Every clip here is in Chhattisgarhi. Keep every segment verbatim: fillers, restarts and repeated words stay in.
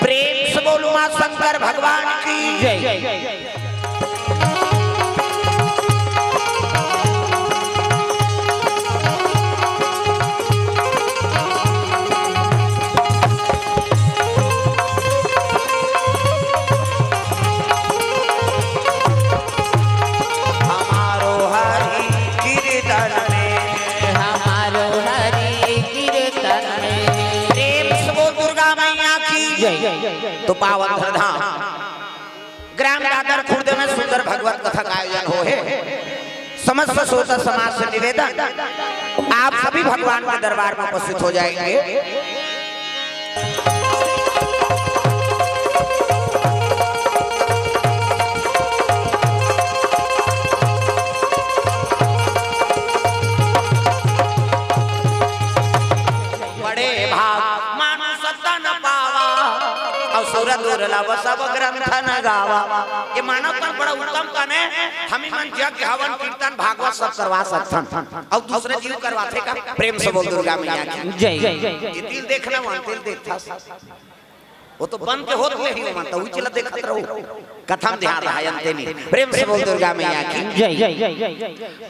प्रेम से बोल उमा शंकर भगवान की जय। हमारो हरि कीर्तन में। हमारो हरि कीर्तन में। प्रेम से बोल दुर्गा मैया की जय। तो पावन धाम ग्राम दादर खुर्द में सुंदर भगवत कथा का आयोजन हो है। समस्त श्रोता समाज से निवेदन, आप सभी भगवान के दरबार में उपस्थित हो जाएंगे। बड़े भाग मानुष तन पावा, अउ सुर दुर्लभ सब ग्रंथ न गावा। ये मानव तन बड़ा उत्तम तन है, हमी मन यज्ञ हवन कीर्तन भागवत सब करवा सकथन, अउ दूसरे जीव करवाथे का? प्रेम से बोल दुर्गा मैया की जय। ये तिल देखना, वहाँ तिल देखता। वो तो बन के होत ले ही मन, तो उचिला देखत रहो। कथा में ध्यान रहा, अंते नहीं। प्रेम से बोल दुर्गा मैया की जय।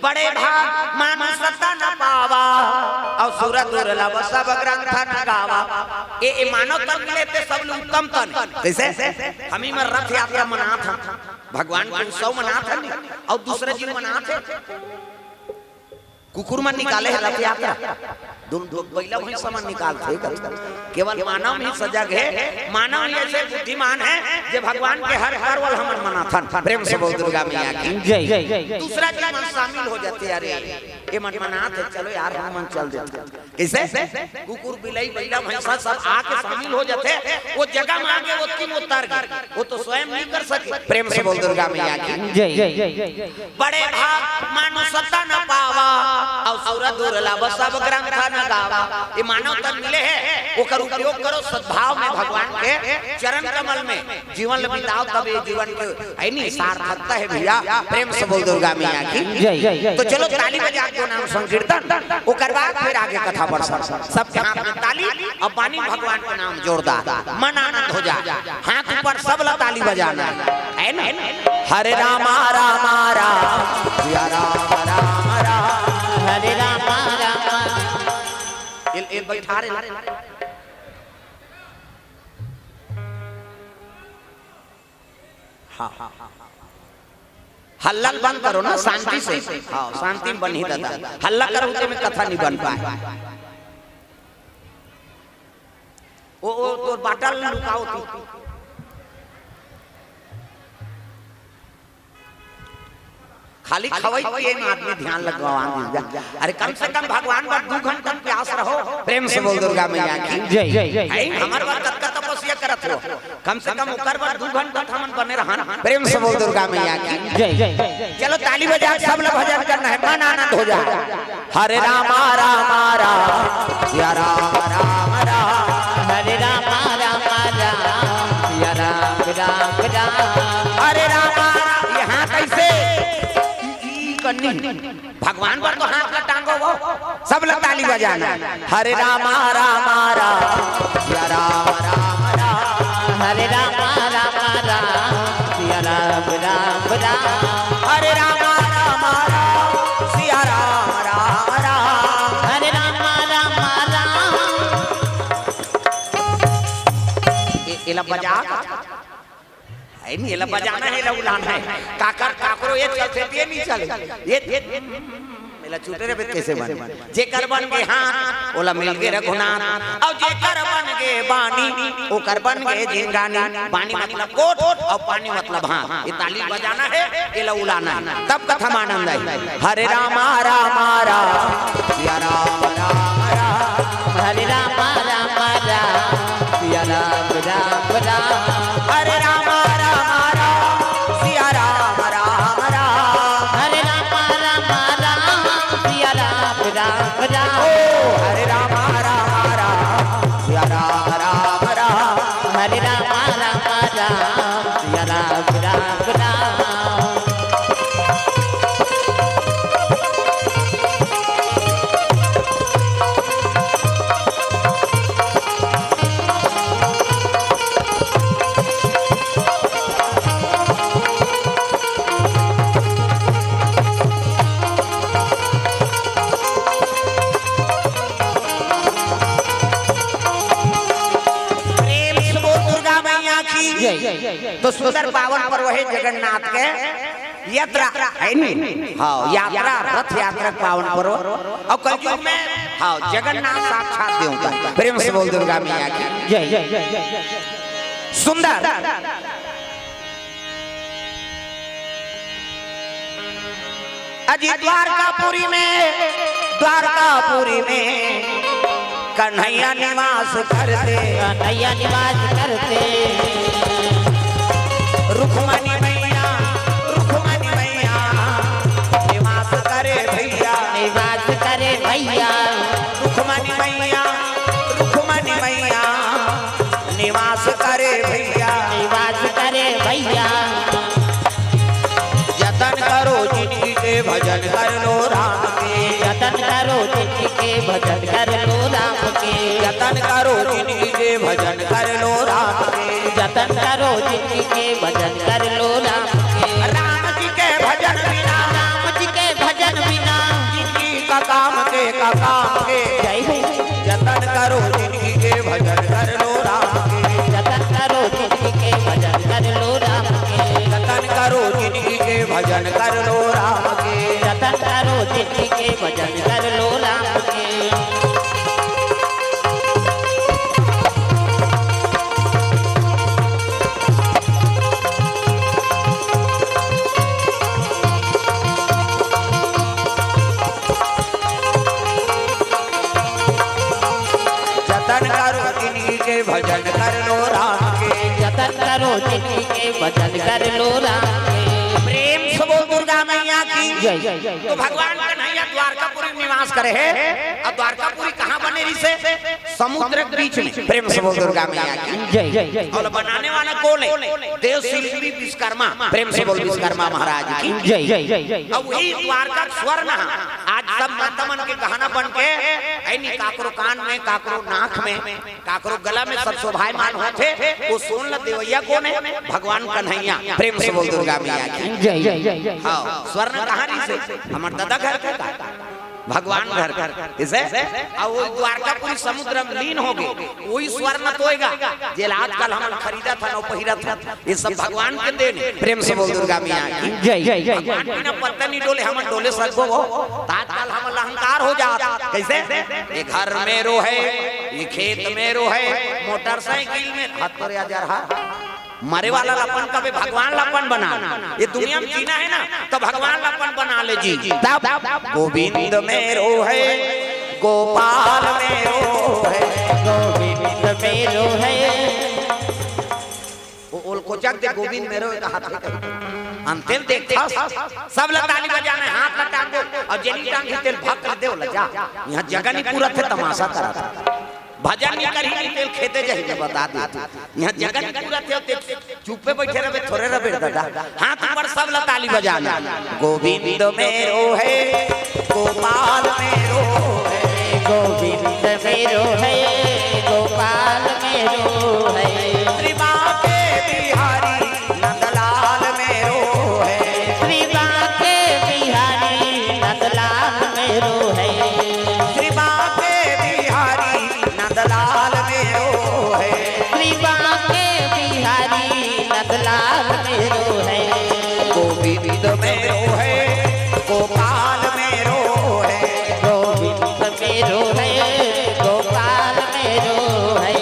बड़े भाग मानुष तन पावा, अउ सुर दुर्लभ सब ग्रंथ न गावा। ए, ए मानव तन मिले ते सब ले उत्तम तन। कैसे? हमी मन रथ यात्रा मनात हन, भगवान के उत्सव मनात हन, अउ दूसरे जीव मनात हे। कुकुर मन निकाले हे रथ यात्रा, दुन दो बैला भैंसा मन निकालथे। केवल मानव ही सजग हे, मानव ही ऐसे बुद्धिमान हे जे भगवान के हर पर्व ल हमन मनाथन। प्रेम से बोल दुर्गा मैया की जय। दूसरा जीव मन शामिल हो जाथे, अरे ये मन मनाथे, चलो यार हम मन चल देथे। कैसे? कुकुर, बिलई, बैला, भैंसा सब आके शामिल हो जाथे। वो जगह में आके वो तीन उतर गए, वो तो स्वयं नहीं कर सके। प्रेम से बोल दुर्गा मैया की जय। बड़े भाग मानुष तन पावा, अउ सुर दुर्लभ सब ग्रंथ न गावा। ये मानव तन मिले हे, ओकर उपयोग करो सद्भाव में, भगवान के चरण कमल में जीवन ल बिताओ, तब ये जीवन के है नी सार्थकता है भैया। प्रेम से बोल दुर्गा मैया की जय। तो चलो ताली बजा के नाम संकीर्तन, ओकर बाद फिर आगे कथा बढ़ सकता। सबके हाथ में ताली, अब बानी भगवान के नाम जोरदार, मन आनंद हो जा। हाथ ऊपर, सब ला ताली बजाना है, है ना? हरे रामा रामा राम, सिया राम राम राम। हरे रामा रामा। इल, इल बैठा रे। हाँ। हल्ला ल बंद करो ना, शांति से। हाँ, शांति में बनही दादा। हल्ला करो, उतने में कथा नहीं बन पाए। ओ, ओ, तोर बाटल लुकाओ तू। खाली खवई पिए में आदमी ध्यान लगवा। अरे कम से कम भगवान बर दू घंटा प्यास रहो। प्रेम से बोल दुर्गा मैया की जय। है, हमर बर कतका तपस्या करत हो, कम से कम ओकर बर दू घंटा हमन बने रहन। प्रेम से बोल दुर्गा मैया की जय। चलो ताली बजा, सब लोग भजन करना है, मन आनंद हो जाए। हरे रामा रामा राम, सिया राम राम राम। हरे रामा रामा राम, सिया राम राम राम। हरे रामा राम, यहाँ कैसे? ई, ई कन्नी। भगवान बर तो हाथ ला टांगो वो, सब ला ताली बजाना। हरे रामा रामा राम, सिया राम राम राम। हरे रामा रामा राम, सिया राम राम राम। हरे रामा रामा राम, सिया राम राम राम। हरे रामा रामा राम। ए, एला बजा। है नहीं, एला बजाना है, एला उलाना है। काकर, काकरो ये चलथे, ये नहीं चले। ये, ये, एला छूटे रे, कैसे बन? जेकर बन गे हाथ, ओला मिल गे रघुनाथ। अउ जेकर बन गे बानी, ओकर बन गे जिंगानी। बानी मतलब गोठ, अउ पानी मतलब हाथ। ये ताली बजाना है, एला उलाना है, तब कथा में आनंद आई। हरे रामा रामा राम, सिया राम राम राम। हरे रामा रामा राम, सिया राम राम राम। हरे रामा रामा राम, सिया राम राम राम। हरे रामा रामा राम, सिया राम राम राम। ओ हरे रामा रामा राम, सिया राम राम राम। हरे रामा रामा राम, सिया राम राम राम। जय। तो सुंदर पावन पर्व हे जगन्नाथ के यात्रा, हे नी? हाँ, यात्रा, रथ यात्रा के पावन पर्व। अउ कलयुग में, हाँ, जगन्नाथ साक्षात देवता। प्रेम से बोल दुर्गा मैया की। जय। सुंदर। अजी द्वारकापुरी में, द्वारकापुरी में कन्हैया निवास करते। कन्हैया निवास करते। रुक्मणी मैया, रुक्मणी मैया निवास करे भैया। निवास करे भैया। रुक्मणी मैया, रुक्मणी मैया निवास करे भैया। निवास करे भैया। जतन करो जिनगी के, भजन कर लो राम के। जतन करो जिनगी के, भजन कर लो राम के। जतन करो जिनगी के, भजन कर लो राम के। जतन करो जिनगी के, भजन कर लो राम के। राम जी के भजन बिना, राम जी के भजन बिना जिनगी का काम के, का काम के। जय हो। जतन करो जिनगी के, भजन कर लो राम के। जतन करो जिनगी के, भजन कर लो राम के। जतन करो जिनगी के, भजन कर लो राम के। जतन करो जिनगी के, भजन कर लो राम के। जतन करो जिनगी के, भजन कर लो राम के। जतन करो जिनगी के, भजन कर लो राम के। प्रेम से बोल दुर्गा मैया की। जय, जय, जय। तो भगवान कन्हैया द्वारकापुरी में निवास करे हे। अउ द्वारकापुरी कहाँ बने रहिसे? समुद्र के बीच में। प्रेम से बोल दुर्गा मैया की। जय, जय, जय। अउ बनाने वाला कोन हे? देव शिल्पी विश्वकर्मा। प्रेम से बोल विश्वकर्मा महाराज की। जय, जय, जय, जय। अउ वही द्वारका के स्वर्ण हे। आज सब माता मन के गहना बन के, हे नी, काकरो कान में, काकरो नाक में, काकरो गला में सब शोभायमान होथे। ओ सोन ल देवइया कोन हे? भगवान कन्हैया। प्रेम से बोल दुर्गा मैया की। जय, जय, जय, जय। हाँ, स्वर्ण कहाँ रहिसे? हमर ददा घर के का? भगवान घर के। कइसे? अउ ओ द्वारकापुरी समुद्र में लीन होगे। ओही स्वर्ण तो होय गा, जेला आजकल हमन खरीदत हन अउ पहिरत हन। ये सब भगवान के देन हे। प्रेम से बोल दुर्गा मैया की। जय, जय, जय, जय। भगवान बिना पत्ता नहीं डोले, हमन डोले सकबो वो। त आजकल हमन ला अहंकार हो जात। कइसे? ये घर मेरो हे, ये खेत मेरो हे, मोटरसाइकिल मेरो, हाथ पर आ जा रहा। मरे वाला ल अपन कबे, भगवान ल अपन बना। ये दुनिया में जीना हे ना, त भगवान ल अपन बना ले जी। तब गोविंद मेरो हे, गोपाल मेरो हे। गोविंद मेरो हे। ओ ओलकोचक दे गोविंद मेरो हे कहाथे। अंतेल देखथस, सब ल ताली बजाना हे, हाथ ल टांग दे, अउ जेनी टांग हे तेल भक कर दे, ओला जा। इहाँ जगह नहीं पूरा थे, तमाशा करत हे। भजन नहीं करही, नहीं तेल खेते जाही, मैं बता देथंव। इहाँ जगह नहीं पूरा थे, ते चुप्पे बइठे रहबे, थोरे रहबे दादा। हाथ ऊपर, सब ल ताली बजाना। गोविंद मेरो हे, गोपाल मेरो हे। गोविंद मेरो हे, गोपाल मेरो हे। श्री बांके बिहारी नंदलाल मेरो हे। श्री बांके बिहारी नंदलाल मेरो हे। श्री बांके बिहारी नंदलाल मेरो हे। श्री बांके बिहारी नंदलाल मेरो हे। गोविंद मेरो हे, गोपाल मेरो हे। गोविंद मेरो हे, गोपाल मेरो हे।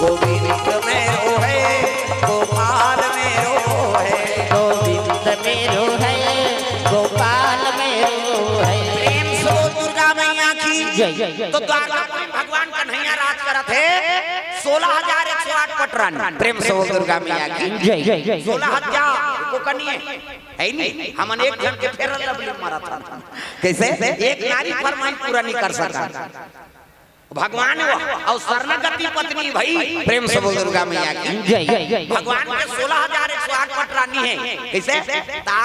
गोविंद मेरो हे, गोपाल मेरो हे। गोविंद मेरो हे, गोपाल मेरो हे। प्रेम से बोल दुर्गा मैया की। जय, जय, जय, तो जय। द्वारकापुरी में भगवान कन्हैया राज करत हे, सोलह हजार एक सौ आठ पटरानी। प्रेम से बोल दुर्गा मैया की। जय, जय, जय, जय। सोलह हजार को कनिए हे नहीं, हमन एक झन के फेर लवली मारत हन। कइसे? एक नारी फरमाइश पूरा नहीं कर सकत। भगवान वो, अउ शरणागति पत्नी भई। प्रेम से बोल दुर्गा मैया की। जय, जय, जय, जय। भगवान के सोलह हजार एक सौ आठ पटरानी हे। कइसे? ता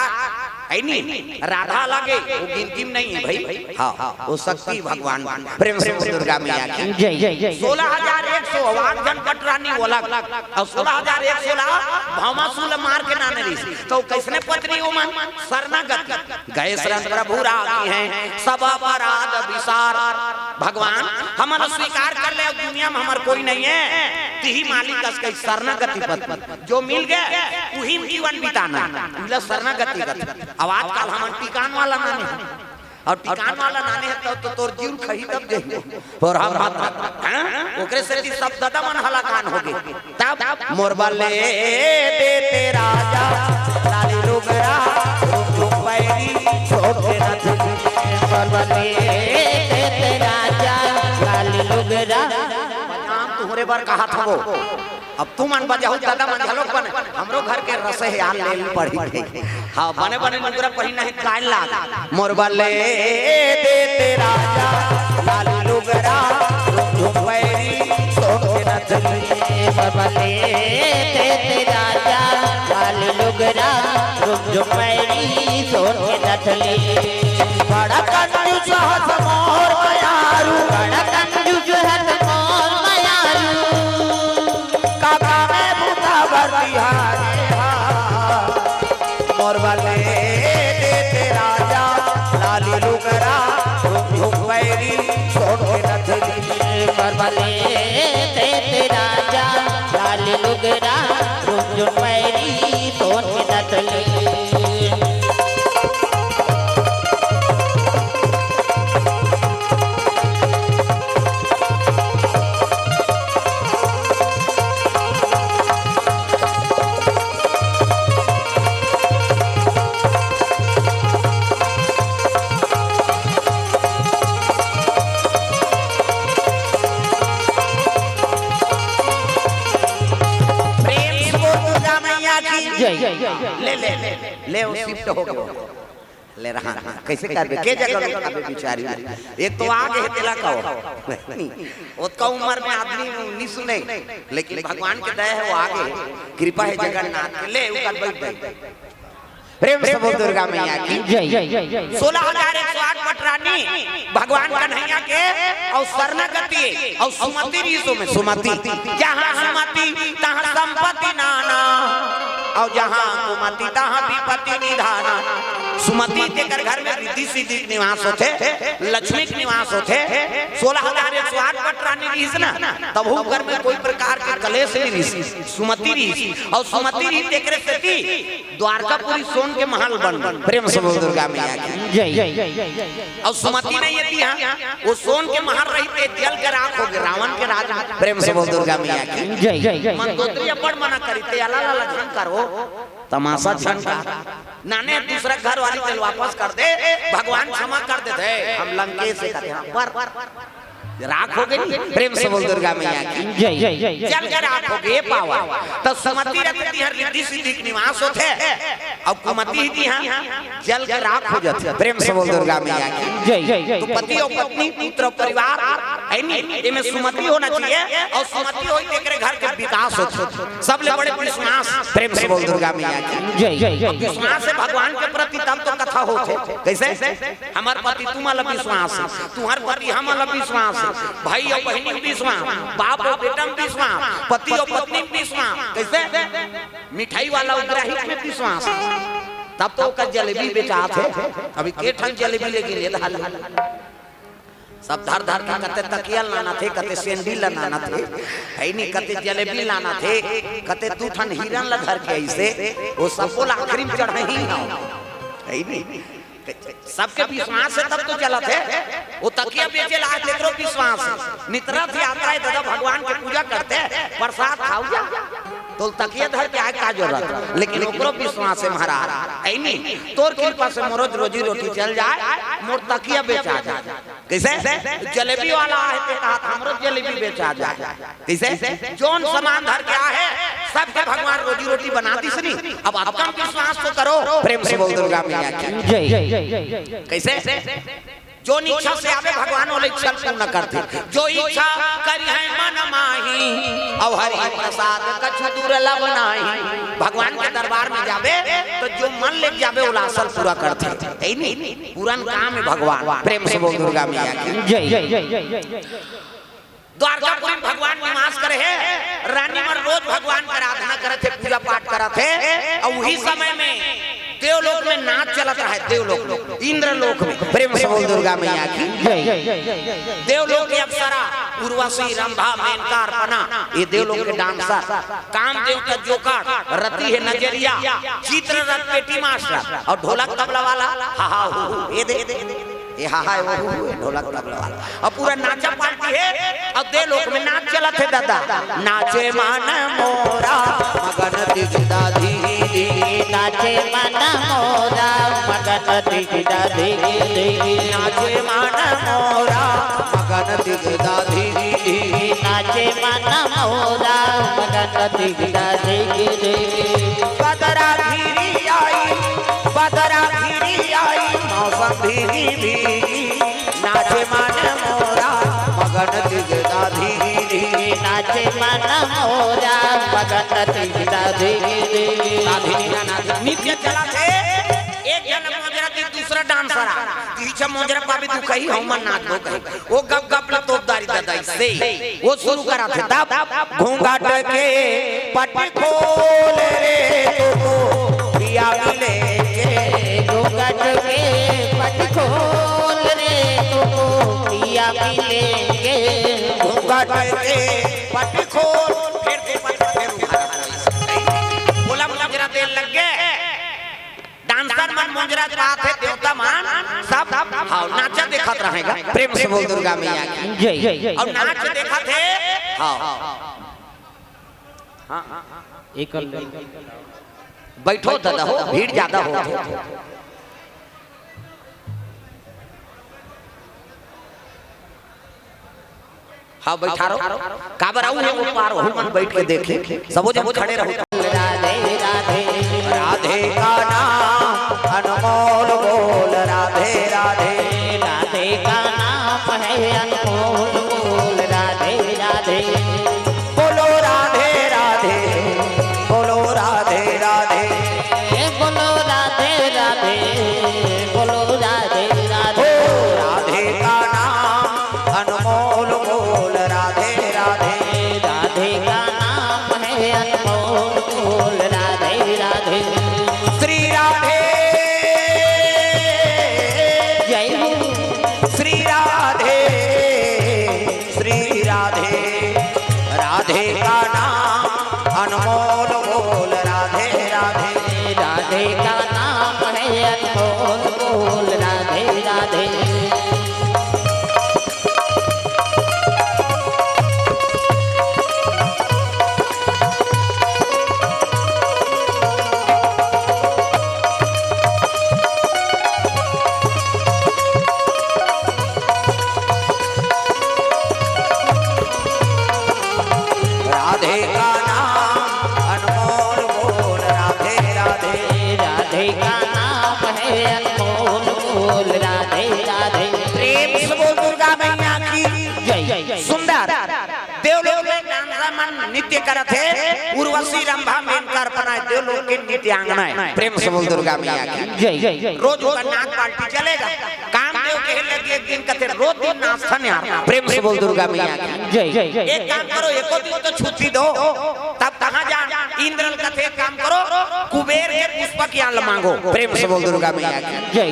है नी, राधा लगे, वो गिनती में नहीं है भाई। हाँ, वो शक्ति भगवान, प्रेम से बोल दुर्गा मैया की। जय, जय, जय, जय। सोलह हजार एक सौ वाघ झन पटरानी ओला, अउ सोलह हजार एक सौ ला भौमासुर मार के नाने रहिस। तो कइसने पटरी ओमन? शरणागति। गए शरण प्रभु राखिहैं, सब अपराध बिसार। भगवान, हमन ला स्वीकार कर ले, अब दुनिया में हमर कोई नहीं है, तिही मालिक अस कही शरणागति पटरी। जो मिल गए, उही में जीवन बिताना। उला शरणागति कथे। अब आजकल हमन टिकान वाला नाने हन। अउ टिकान वाला नाने हन, तो, तो तोर जीव खही तब देही। अउ हम मत, हैं? ओकरे सेती सब ददा मन हलाकान होगे। तब मोर बर ले देते राजा, लाली लुगरा, झुम झुम पैरी, छोटे नथुनी। मोर बर ले देते राजा, लाली लुगरा। बजाम तुहरे बर कहा था वो। अब तुमन बजाहू, ददा मन घलोक बने, हमरो घर के रसे हे, आ लेल पड़ी थे। हाँ, बने बने लुगरा पहिरना हे, काय लाग। मोर बर ले देते राजा, लाली लुगरा, झुम पैरी, सोन के नथनी। मोर बर ले देते राजा, लाली लुगरा, झुम पैरी, सोन के नथनी। बड़ा कंजूस हस मोर मयारू, बड़ा कंजूस हस मोर मयारू। काका में बूता बर तिहारे हा। मोर बर ले देते राजा, लाली लुगरा, झुम झुम पैरी, सोन के नथनी। मोर बर ले देते राजा, लाली लुगरा, झुम झुम पैरी, सोन के नथनी। प्रेम से बोल दुर्गा मैया की। जय। ले, ले, ले, ले, वो शिफ्ट हो गया। ले रहा, रहा। कैसे करबे? के जगह में करबे बिचारी? एक तो आगे हे, तेला कहो। नहीं, ओतका उम्र में आदमी नहीं सुने, लेकिन भगवान के दया हे, वो आगे हे। कृपा हे जगन्नाथ के। ले, ऊपर बैठ गई। प्रेम से बोल दुर्गा मैया की। जय, जय, जय, जय। सोलह हजार एक सौ आठ पटरानी भगवान कन्हैया के अउ शरणागति अउ सुमति रिहिस ओमे, सुमति। जहाँ सुमति तहाँ संपत्ति नाना, अउ जहाँ कुमति तहाँ विपत्ति निधाना। सुमति तेकर घर में रिद्धि सिद्धि के निवास होथे, लक्ष्मी के निवास होथे। सोलह हजार एक सौ आठ पटरानी रिहिस ना, तभो घर में कोई प्रकार के कलेश नहीं रिहिस, सुमति रिहिस। अउ सुमति रिहिस तेकरे सेती द्वारकापुरी सोन के महल बन, प्रेम से बोल दुर्गा मैया की। जय, जय, जय, जय, जय। अउ सुमति नहीं हे तिहाँ, वो सोन के महल रहिस ते जल के राख होगे, रावण के राज। प्रेम से बोल दुर्गा मैया की। जय, जय, जय, जय। मंदोदरी अब्बड़ मना करिस ते, अला ला झन करो, तमाशा झन कर। नाने दूसरा घर वाली तेला वापस कर दे, भगवान क्षमा कर देथे। हम लंकेश हे कथे, हाँ, पर राख होगे नी। प्रेम से बोल दुर्गा मैया की। जय, जय, जय, जय। जल के राख होगे, ये पावन। त सुमति रहिस तिहाँ रिद्धि सिद्धि के निवास होथे, अउ कुमति हे तिहाँ जल के राख हो जाथे। प्रेम से बोल दुर्गा मैया की। जय, जय, जय, तो जय। पति अउ पत्नी, पुत्र अउ परिवार, हे नी, एमे सुमति होना चाहिए, अउ सुमति होही तेकरे घर के विकास होथे। सबले बड़े विश्वास। प्रेम से बोल दुर्गा मैया की। जय, जय, जय, जय। विश्वास हे भगवान के प्रति, तब तो कथा होथे। कैसे? हमर पति तुमन ला विश्वास हे, तुहर पति हमन ला विश्वास हे, भाई अउ बहिनी में विश्वास, बाप अउ बेटा में विश्वास, पति अउ पत्नी में विश्वास। कैसे? मिठाई वाला अउ ग्राहक में विश्वास। तब तो ओकर जलेबी बेचात हे। अभी के ठन जलेबी लेके ले धार ले। सब धर धर के कते तकिया लानथे, कते सैंडिल लानथे, हे नी, कते जलेबी लानथे, कते दू ठन हिरण ला धर के अइसे, वो सबो ला आखिरी में चढ़ही हव, हे नी। सबके विश्वास हे तब तो चलत हे। वो तकिया बेचे ला आज तेकरो विश्वास हे। नितरत यात्रा हे, दादा भगवान के पूजा करथे, प्रसाद खाऊ जा। तो तकिया धर के आए का जरूरत? लेकिन ओकरो विश्वास हे महाराज, हे नी, तोर कृपा से मोरो रोजी रोटी चल जाए, मोर तकिया बेचा जाए। कैसे? जलेबी वाला हे ते कहा था, हमरो जलेबी बेचा जाए। कैसे? जौन सामान धर के आहे, सबके भगवान रोजी रोटी बना दिस नी। अब आपका विश्वास तो करो। प्रेम से बोल दुर्गा मैया की। जय। कैसे? जौन इच्छा से आवे, भगवान ओला इच्छा पूर्ण करथे। जो इच्छा करिहैं मन माही, अउ हरि प्रसाद कछु दुर्लभ नाही। भगवान के दरबार में जाबे तो जो मन ले जाबे, ओला असल पूरा करथे। हे नहीं? पूरन काम हे भगवान। प्रेम से बोल दुर्गा मैया की। जय। द्वारकापुरी में भगवान निवास करे हे। रानी मन रोज भगवान के आराधना करत हे, पूजा पाठ करत हे। अउ उही समय में देवलोक में नाच चलत रहे, देवलोक में, इंद्रलोक में। प्रेम से बोल दुर्गा मैया की। जय। देवलोक की अप्सरा उर्वशी, रंभा, मेनका, अर्पणा, ये देवलोक के डांसर। कामदेव का जोकर, रति हे नजरिया, चित्ररथ पेटी मास्टर अउ ढोलक तबला वाला, हा हा हू हू, ये दे, ये हा हा, वो हू हू, ये ढोलक तबला वाला। अउ पूरा नाचा पार्टी हे, अउ देवलोक में नाच चलत हे दादा। नाचे मन मोरा मगन दिगदा धी धी। नाचे मन मोरा मगन दिगदा धी धी। नाचे मन मोरा मगन दिगदा धी धी। नाचे मन मोरा मगन दिगदा धी धी। बदरा घिरी आई, बदरा घिरी आई, मौसम भीगी भीगी। नाचे मन मोरा मगन दिगदा धी धी। नाचे मन मोरा मगन दिगदा धी धी। राधे लीला नाच नृत्य चलत हे। एक झन मोजरा ती दूसरा डांसर आ, तीछा मोजरा पाबे तू कही, "हमन नाचबो," कही। वो गप गप ला तोप दारी ददा से, वो शुरू करत हे तब, "घूंघट के पट खोल रे तुमको पिया मिलेंगे।" घूंघट के पट खोल रे तुमको पिया मिलेंगे। घूंघट के पट खोल, फिर से पट, फिर उठा। बोला, मोजरा तेल लग गए। डांसर मन मोजरा पात हे, देवता मन सब, हाँ, नाचा देखत रहेगा। प्रेम से बोल दुर्गा मैया की। जय। अउ नाच देखत हे, हाँ। हाँ, हाँ, हाँ। एक ले। बैठो दादा हो, भीड़ ज्यादा हो। हाँ, बैठा रहो। काबर आऊ हे वो पार, वहू मन बैठ के देखे। सबो जन खड़े रहो। राधे राधे। राधे का नाम अनमोल बोल, राधे राधे। राधे का नाम है अनमोल बोल, राधे राधे। बोलो राधे राधे, बोलो राधे राधे। ए बोलो राधे राधे, बोलो राधे राधे। ओ राधे का नाम अनमोल बोल, राधे राधे। राधे का नाम है अनमोल बोल, राधे राधे। श्री राधे। जय हो। श्री राधे, श्री राधे। राधे का नाम अनमोल बोल, राधे राधे। राधे का नाम है अनमोल बोल, राधे राधे। राधे का नाम अनमोल बोल, राधे राधे। राधे का नाम है अनमोल बोल, राधे राधे। प्रेम से बोल दुर्गा मैया की जय। सुंदर। देवलोक में नारद मन नृत्य करत हे, उर्वशी, रंभा, मेनका, अर्पणा, देवलोक के नृत्यांगना हे। प्रेम से बोल दुर्गा मैया की जय। रोज ओकर नाच पार्टी चलेगा। कामदेव कहे लगे एक दिन, कथे, "रोज दिन नाचथन यार।" प्रेम से बोल दुर्गा मैया की जय। एक काम करो, एको दिन तो छुट्टी दो, तब कहाँ जा? इंद्र ल कथे, "एक काम करो, कुबेर के पुष्पक यान ल मांगो।" प्रेम से बोल दुर्गा मैया की जय।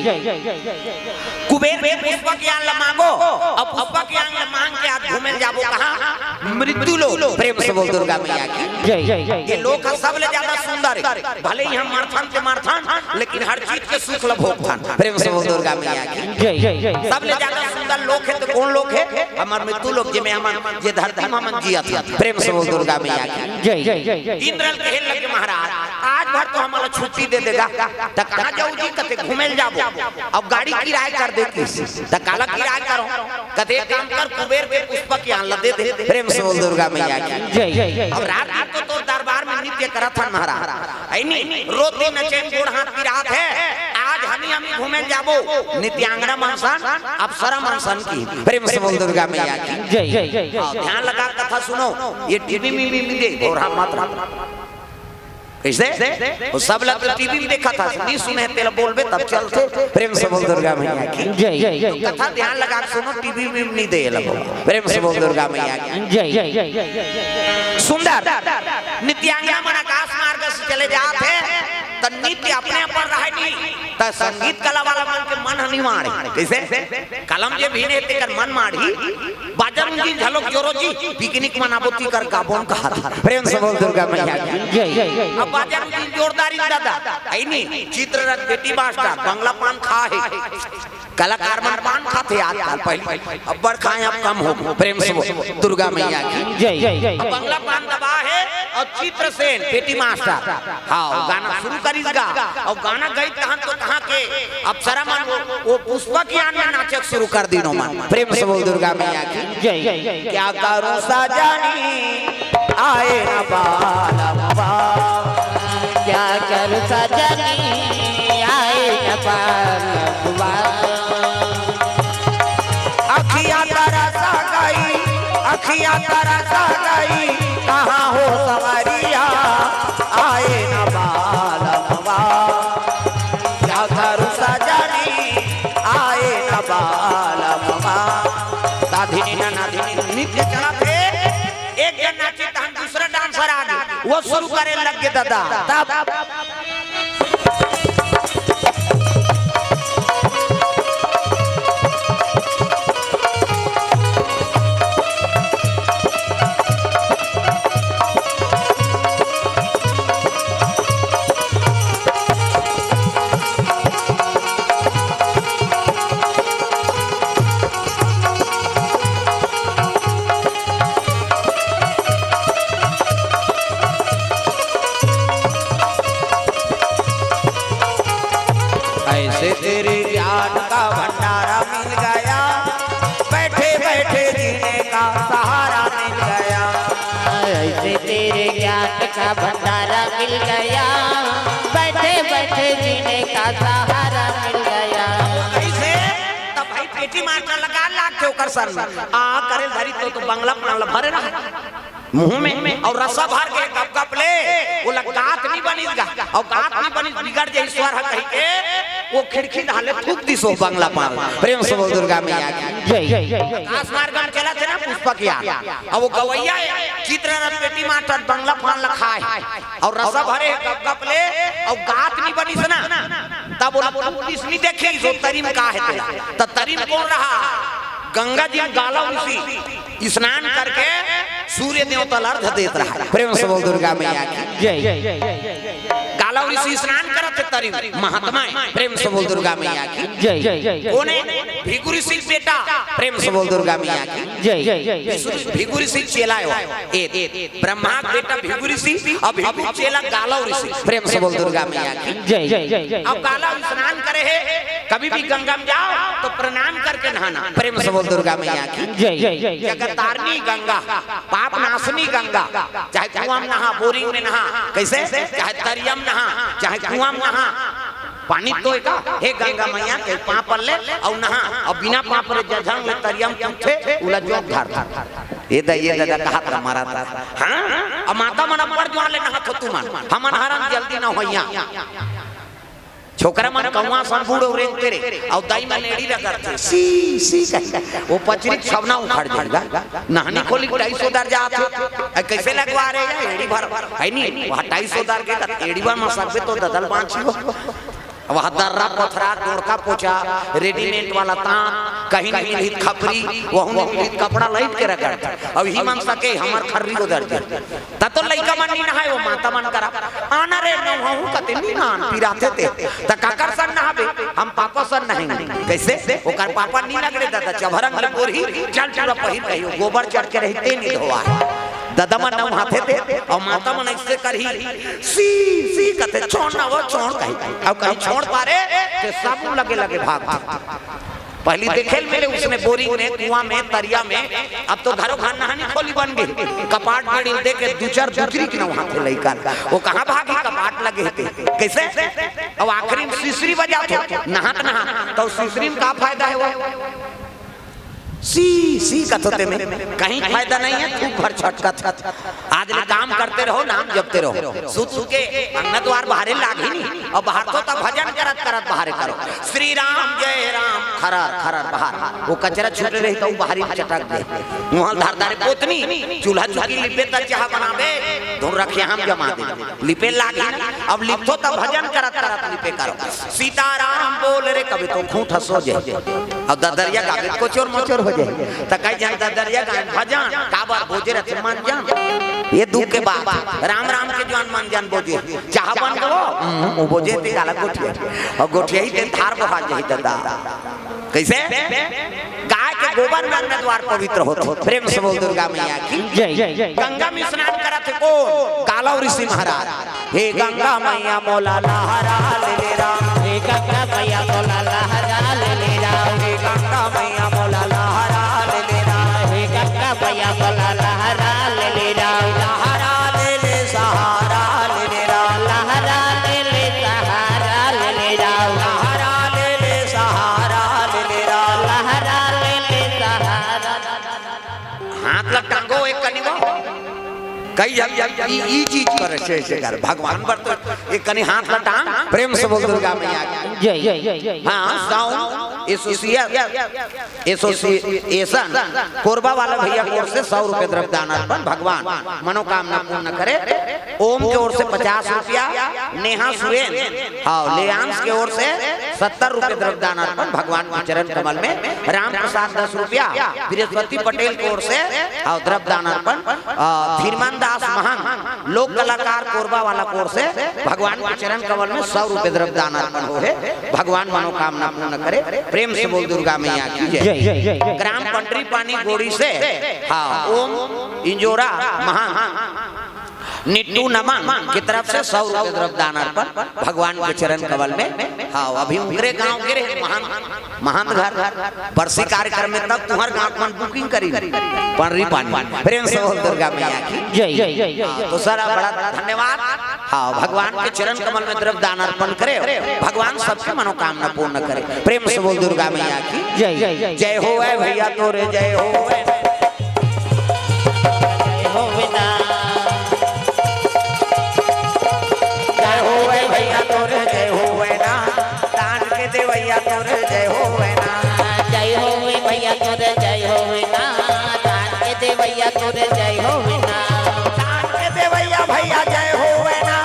कुबेर के पुष्पक यान ल मांगो, अउ पुष्पक यान ल मांग के आज घूमे ल जाबो कहाँ? मृत्यु लोक। प्रेम से बोल दुर्गा मैया की जय। ये लोक ह सबले ज्यादा सुंदर हे। भले ही हम मरथन ते मरथन, लेकिन हर चीज के सुख ल भोगथन। प्रेम से बोल दुर्गा मैया की जय। सबले ज्यादा सुंदर लोक हे तो कौन लोक हे? हमर मृत्यु लोक, जेमे हमन, जे धरती म हमन जियत हन। प्रेम से बोल दुर्गा मैया की जय। इंद्र ल कहे लगे, "महाराज, आज भर तो हमला छुट्टी दे देगा, त कहाँ जाऊ जी?" कथे, "घूमे ल जाबो।" अब गाड़ी किराए कर देतिस, त काला किराए करो? कथे, "एक काम कर, कुबेर के पुष्पक यान ल दे दे।" प्रेम से बोल दुर्गा मैया की जय। अब रात दिन तो तोर दरबार में नृत्य करत हन महाराज, है नी? रोज दिन नचेन, गोड़ हाथ पिरात हे, आज हम ही में घूमे जाबो, नित्यांगना मन सन, अप्सरा मन सन की। प्रेम से बोल दुर्गा मैया की। जय। हाँ, ध्यान लगा कथा सुनो, ये टीवी में भी, भी दे, भोरा मत रहा। कैसे? वो सब ला तो टीवी में देखा था, नहीं सुने तेला बोलबे तब चलते। प्रेम से बोल दुर्गा मैया की। जय। तो कथा ध्यान लगा के सुनो, टीवी में नहीं दे लगो। प्रेम से बोल दुर्गा मैया की। जय। सुंदर नित्यांगना मन आकाश मार्ग से चले जात हे, त नित्य अपने अपन रहे नहीं, त संगीत कला वाला मन के मन ह नहीं माड़े। कैसे? कलम जे भी नहीं तेकर मन माड़ी। बाजा रुंजी झलक जोरो जी, पिकनिक मनाबो ती कर गाबोन कहा था। प्रेम से बोल दुर्गा मैया की। जय। अब बाजा रुंजी जोरदारी दादा, है नी? चित्ररथ बेटी मास्टर, बंगला पान खा हे। कलाकार मन पान खाथे आजकल, पहले अब्बड़ खाए, अब कम हो। प्रेम से बोल दुर्गा मैया की। जय। अब बंगला पान दबा हे और चित्रसेन बेटी मास्टर, हाँ, गाना शुरू करिस गा, और गाना गई तहन तो कहाँ के अप्सरा मन वो, वो पुष्पा की आन में नाचक शुरू कर दिनो मन। प्रेम से बोल दुर्गा मैया की। जय। क्या करूं सजनी आए न बालमवा, क्या करूं सजनी आए न बालमवा। अखियां तरस गई, अखियां तरस गई, कहाँ हो संवरिया आए न बालमवा। क्या करूं सजनी आए न बालमवा। दाधिनी ना नाधिनी नित्य चलत हे। एक जन नाचे तहन दूसरा डांसर आ गे, वो शुरू करे लग गे दादा। तब ऐसे तेरे ज्ञान का भंडारा मिल गया, बैठे बैठे जीने का सहारा मिल गया। ऐसे तेरे ज्ञान का भंडारा मिल गया, बैठे बैठे जीने का सहारा मिल गया। कैसे? तब भाई पेटी मार कर लगा लाग के ओकर सर में। आ करे धरी तो, तो बंगला पान ल भरे रहा। मुंह में और रसा भर के गप गप ले, वो ला गात नहीं बनिस गा, और गात नहीं बनिस, बिगड़ जाई स्वर ह कहि के, वो खिड़की डाले थूक दिस वो बंगला पान। प्रेम से बोल दुर्गा मैया की। जय। आकाश मार्ग में चलत हे ना पुष्पक यार, अब वो गवैया हे, चित्ररथ पेटी मास्टर बंगला पान ल खाए, और रसा भरे हे गप गप ले, और गात नहीं बनिस ना, तब वो ला थूक दिस नहीं देखिस, वो तरी म का हे तेला। त तरी म कोन रहा? गंगा जी म गालव ऋषि स्नान करके सूर्य देवता ला अर्घ देत रहा। प्रेम से बोल दुर्गा मैया की। जय। गालव ऋषि स्नान करत हे तरी म, महात्मा हे। प्रेम से बोल दुर्गा मैया की। जय। कोन हे? भृगु ऋषि के बेटा। प्रेम से बोल दुर्गा मैया की। जय। विष्णु भृगु ऋषि के चेला हे वो। ए, ब्रह्मा के बेटा भृगु ऋषि और भृगु के चेला गालव ऋषि। प्रेम से बोल दुर्गा मैया की। जय। अब गालव स्नान करे हे, कभी भी गंगा में जाओ तो प्रणाम करके नहाना। प्रेम से बोल दुर्गा मैया की। जय। जगत तारनी गंगा, पाप नाशनी गंगा, चाहे कुआं में नहा, बोरिंग में नहा, कैसे, चाहे तरिया में नहा, चाहे कुआं में नहा, पानी तो एका, हे गंगा मैया के पाप ले और नहा, और बिना पाप रे जझंग ले तरिया म कूदथे, उला जोंक धर। ये दा, ये दादा कहा था मारा था। हाँ, अब माता मन अब्बड़ जुआर ले नहात हो तुमन, हमन हरन जल्दी न होइया। छोकरा मन कौआ सन बूढ़ हो रेंगते रे, और दाई मन एड़ी रगड़थे, सी, सी कही। वो पचरी छवना उखड़ जाएगा। नहानी खोली ढाई सौ दर जात हो। ए, कैसे लगवा रहे हैं? एड़ी भर, है नी? वहाँ ढाई सौ दर के त एड़ी भर म सकबे तो ददल बाँची हो। वहाँ दर्रा पथरा, डोड़का पोचा, रेडीमेड वाला तांत, कहीं नहीं मिली खपरी, वहू नहीं मिली कपड़ा लाइट के रगड़। अब ही मन सके हमर खर्री को दर्द। त तो लइका मन नी नहाय, वो माता मन करा। आना रे, नहाहूँ कते नी नहान, पिराथे ते। त काकर सन नहाबे, हम पापा सन नहाएंगे। कैसे? ओकर पापा नी लग रे दादा, चभरंग ले गोरही, चल चूड़ा पहिर कहियो, गोबर चढ़ के रही ते नी धोआ। दादा मन नहाथे ते, और माता मन ऐसे करही, सी, सी कथे, छोड़ ना वो, छोड़ कही। अब कहीं छोड़ पारे, ते सब लगे लगे भाग। पहली देखे ल मिले उसने बोरिंग में, कुआं में, तरिया में। अब तो घरो घर नहानी खोली बन गई, कपाट में दे के दू चार दूसरी के नहाथे लइका। वो कहाँ भागी, कपाट लगे थे। कैसे? अब आखिरी में सीसरी बजाथे, नहात नहात, तो सीसरी में का फायदा है वो? सी सी कथोते में कहीं फायदा नहीं है, थूक भर छटकत। आज ले काम करते रहो, नाम जपते रहो। सुत सुत के अंगना द्वार बाहरे लाग ही नहीं, और बाहर तो तब भजन करत करत बाहरे करो। श्री राम जय राम, खरर खरर बाहर। वो कचरा छूटे रही तो बाहरी में चटक दे। मुहल धार धारे पोतनी, चूल्हा चुकी लिपे त चाह बनावे, धुन रखे हम जमा दे। लिपे लाग ही नहीं, अब लिपथो तब भजन करत करत लिपे करो। सीताराम बोल रे, कभी तो खूंट हंसो जे। अब ददरिया गावे को चोर मोचोर हो जाए। त कई जन ददरिया गावे भजन, काबर बोजे रथे मन जान। ये दुख के बात। राम राम के जवान मन जान बोजे। चाह बन गो, हम्म, वो बोजे ते गाला गोठिया। और गोठिया ही ते धार बहा जाई दादा। कैसे? गाय के गोबर में अंगना द्वार पवित्र होत हो। प्रेम से बोल दुर्गा मैया की। जय। गंगा में स्नान करत हे कौन? गालव ऋषि महाराज। हे गंगा मैया मोला लहरा ले ले राम। हे गंगा मैया मोला लहरा ले ले राम। हे गंगा मैया मोला लहरा ले ले राम। हे गंगा मैया मोला लहरा ले ले राम। लहरा ले ले सहारा ले ले राम। लहरा ले ले सहारा ले ले राम। लहरा ले ले सहारा ले ले राम। लहरा ले ले सहारा। हाथ ला टांगो एक कनी वो। कई जब ई, ई चीज कर, ऐसे, ऐसे कर। भगवान बर तो एक कनी हाथ ला टांग, प्रेम से बोल दुर्गा मैया की। जय। हाँ, साउंड एसोसिएशन, एसोसिएशन, कोरबा वाला भैया की ओर से सौ रुपए द्रव्य दान अर्पण, भगवान मनोकामना पूर्ण करे। ओम की ओर से पचास रुपया, नेहा सुरेन, हाँ, लेयांश की ओर से सत्तर रुपए द्रव्य दान अर्पण, भगवान के चरण कमल में। राम प्रसाद दस रुपया, बृहस्पति पटेल की ओर से, हाँ, द्रव्य दान अर्पण। अ, धीरमान दास महंत, लोक कलाकार कोरबा वाला की ओर से, भगवान के चरण कमल में सौ रुपए द्रव्य दान अर्पण हो हे। भगवान मनोकामना पूर्ण करे। प्रेम से बोल दुर्गा मैया की जय। जय, जय, जय, जय। ग्राम पंडरी पानी गोड़ी से, हाँ, ओम इंजोरा महंत निट्टू नमन की तरफ से सौ रुपए द्रव्य दान अर्पण भगवान के चरण कमल में। हाँ, अभी उनकरे गांव के रहे महंत, महंत घर, बरसी कार्यक्रम में तब तुम्हार गांव मन बुकिंग करी, पंडरी पानी। प्रेम से बोल दुर्गा मैया की। जय, जय, जय, जय। हाँ, तो सर, बड़ा धन्यवाद। हाँ, भगवान के चरण कमल में द्रव्य दान अर्पण करे, भगवान सबके मनोकामना पूर्ण करे। प्रेम से बोल दुर्गा मैया की। जय, जय, जय। जय हो ए भैया तोरे, जय हो ए। जय हो ए भैया तोरे, जय हो ए ना। दान के देवैया तोरे, जय हो ए ना। जय हो ए भैया तोरे, जय हो ए ना। दान के देवैया तोरे, जय हो ए ना। दान के देवैया भैया, जय हो ए ना।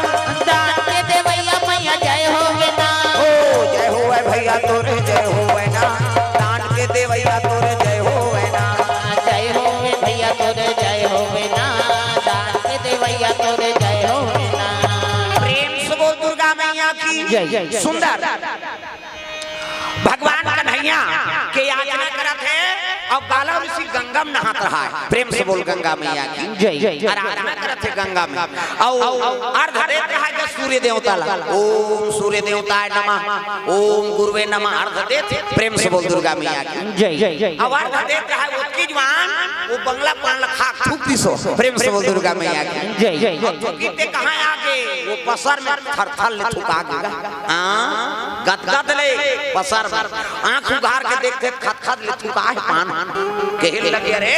दान के देवैया मैया, जय हो ए ना। ओ, जय हो ए भैया तोरे, जय हो ए ना। दान के देवैया तोरे, जय हो ए ना। जय हो ए भैया तोरे, जय हो ए ना। दान के देवैया तोरे, जय हो ए ना। प्रेम से बोल दुर्गा मैया की। जय, जय, जय। सुंदर। भगवान कन्हैया के याचना करत हे और गालव ऋषि गंगा में नहात रहा है। प्रेम से बोल गंगा मैया की। जय, जय, जय। आराधना करत हे गंगा में। और अर्घ देत रहा है सूर्य देवता ला। ओम सूर्य देवताय नमः, ओम गुरुवे नमः, अर्घ देत हे। प्रेम से बोल दुर्गा मैया की। जय, जय, जय। और अर्घ देत रहा है, ओतकी जवान वो बंगला पान ला खाक थूक दिसो। प्रेम से बोल दुर्गा मैया की। जय, जय, जय। और थूकी ते कहाँ आगे? वो पसर में थरथर ले थुका गे। हाँ, गदगद ले पसर में। आँख उघार के देखथे, खदखद ले थुका हे पान। कहे लगे, "अरे,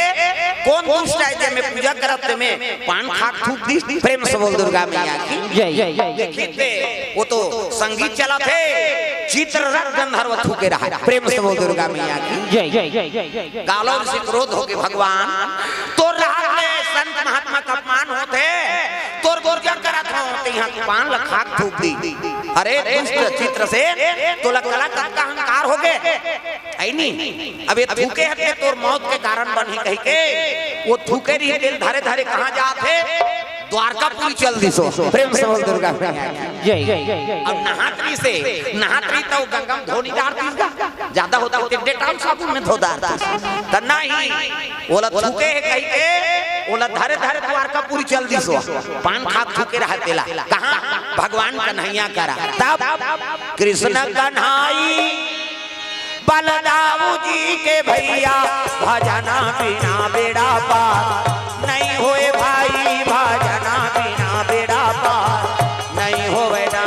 कौन दुष्ट है जे मैं पूजा करत ते में पान खाक थूक दिस?" प्रेम से बोल दुर्गा मैया की। जय, जय, जय, जय। देखित हे, वो तो संगीत चलत हे, चित्ररथ गंधर्व थूके रहा। प्रेम से बोल दुर्गा मैया की। जय, जय, जय, जय, जय। गालव ऋषि क्रोध होके, "भगवान, तोर रहत ले संत महात्मा का अपमान होत हे, तोर पूजा करत हों, ते इहाँ पान ला खाक थूक दी। अरे दुष्ट चित्रसेन, तोला कला कतका अहंकार होगे, है नी? अब ये थूके हते तोर मौत के कारण बनही," कहिके वो थूके रही तेल धरे धरे कहाँ जात हे? द्वारकापुरी चल दिसो। प्रेम से बोल दुर्गा मैया की। जय, जय, जय, जय। अब नहात रही से, नहात रही तो गंगा में धो नहीं डारतिस गा। ज्यादा होता होते डेटॉल साबुन में धो डारतिस। त नहीं, ओला थूके हे कहिके, ओला धरे धरे द्वारकापुरी चल दिसो। पान खात थूके रहा तेला। कहाँ? भगवान कन्हैया करा। तब कृष्ण कन्हई बलदाऊ जी के भैया, भजना बिना बेड़ा पार नहीं होय भाई, भजना बिना बेड़ा पार नहीं होय ना।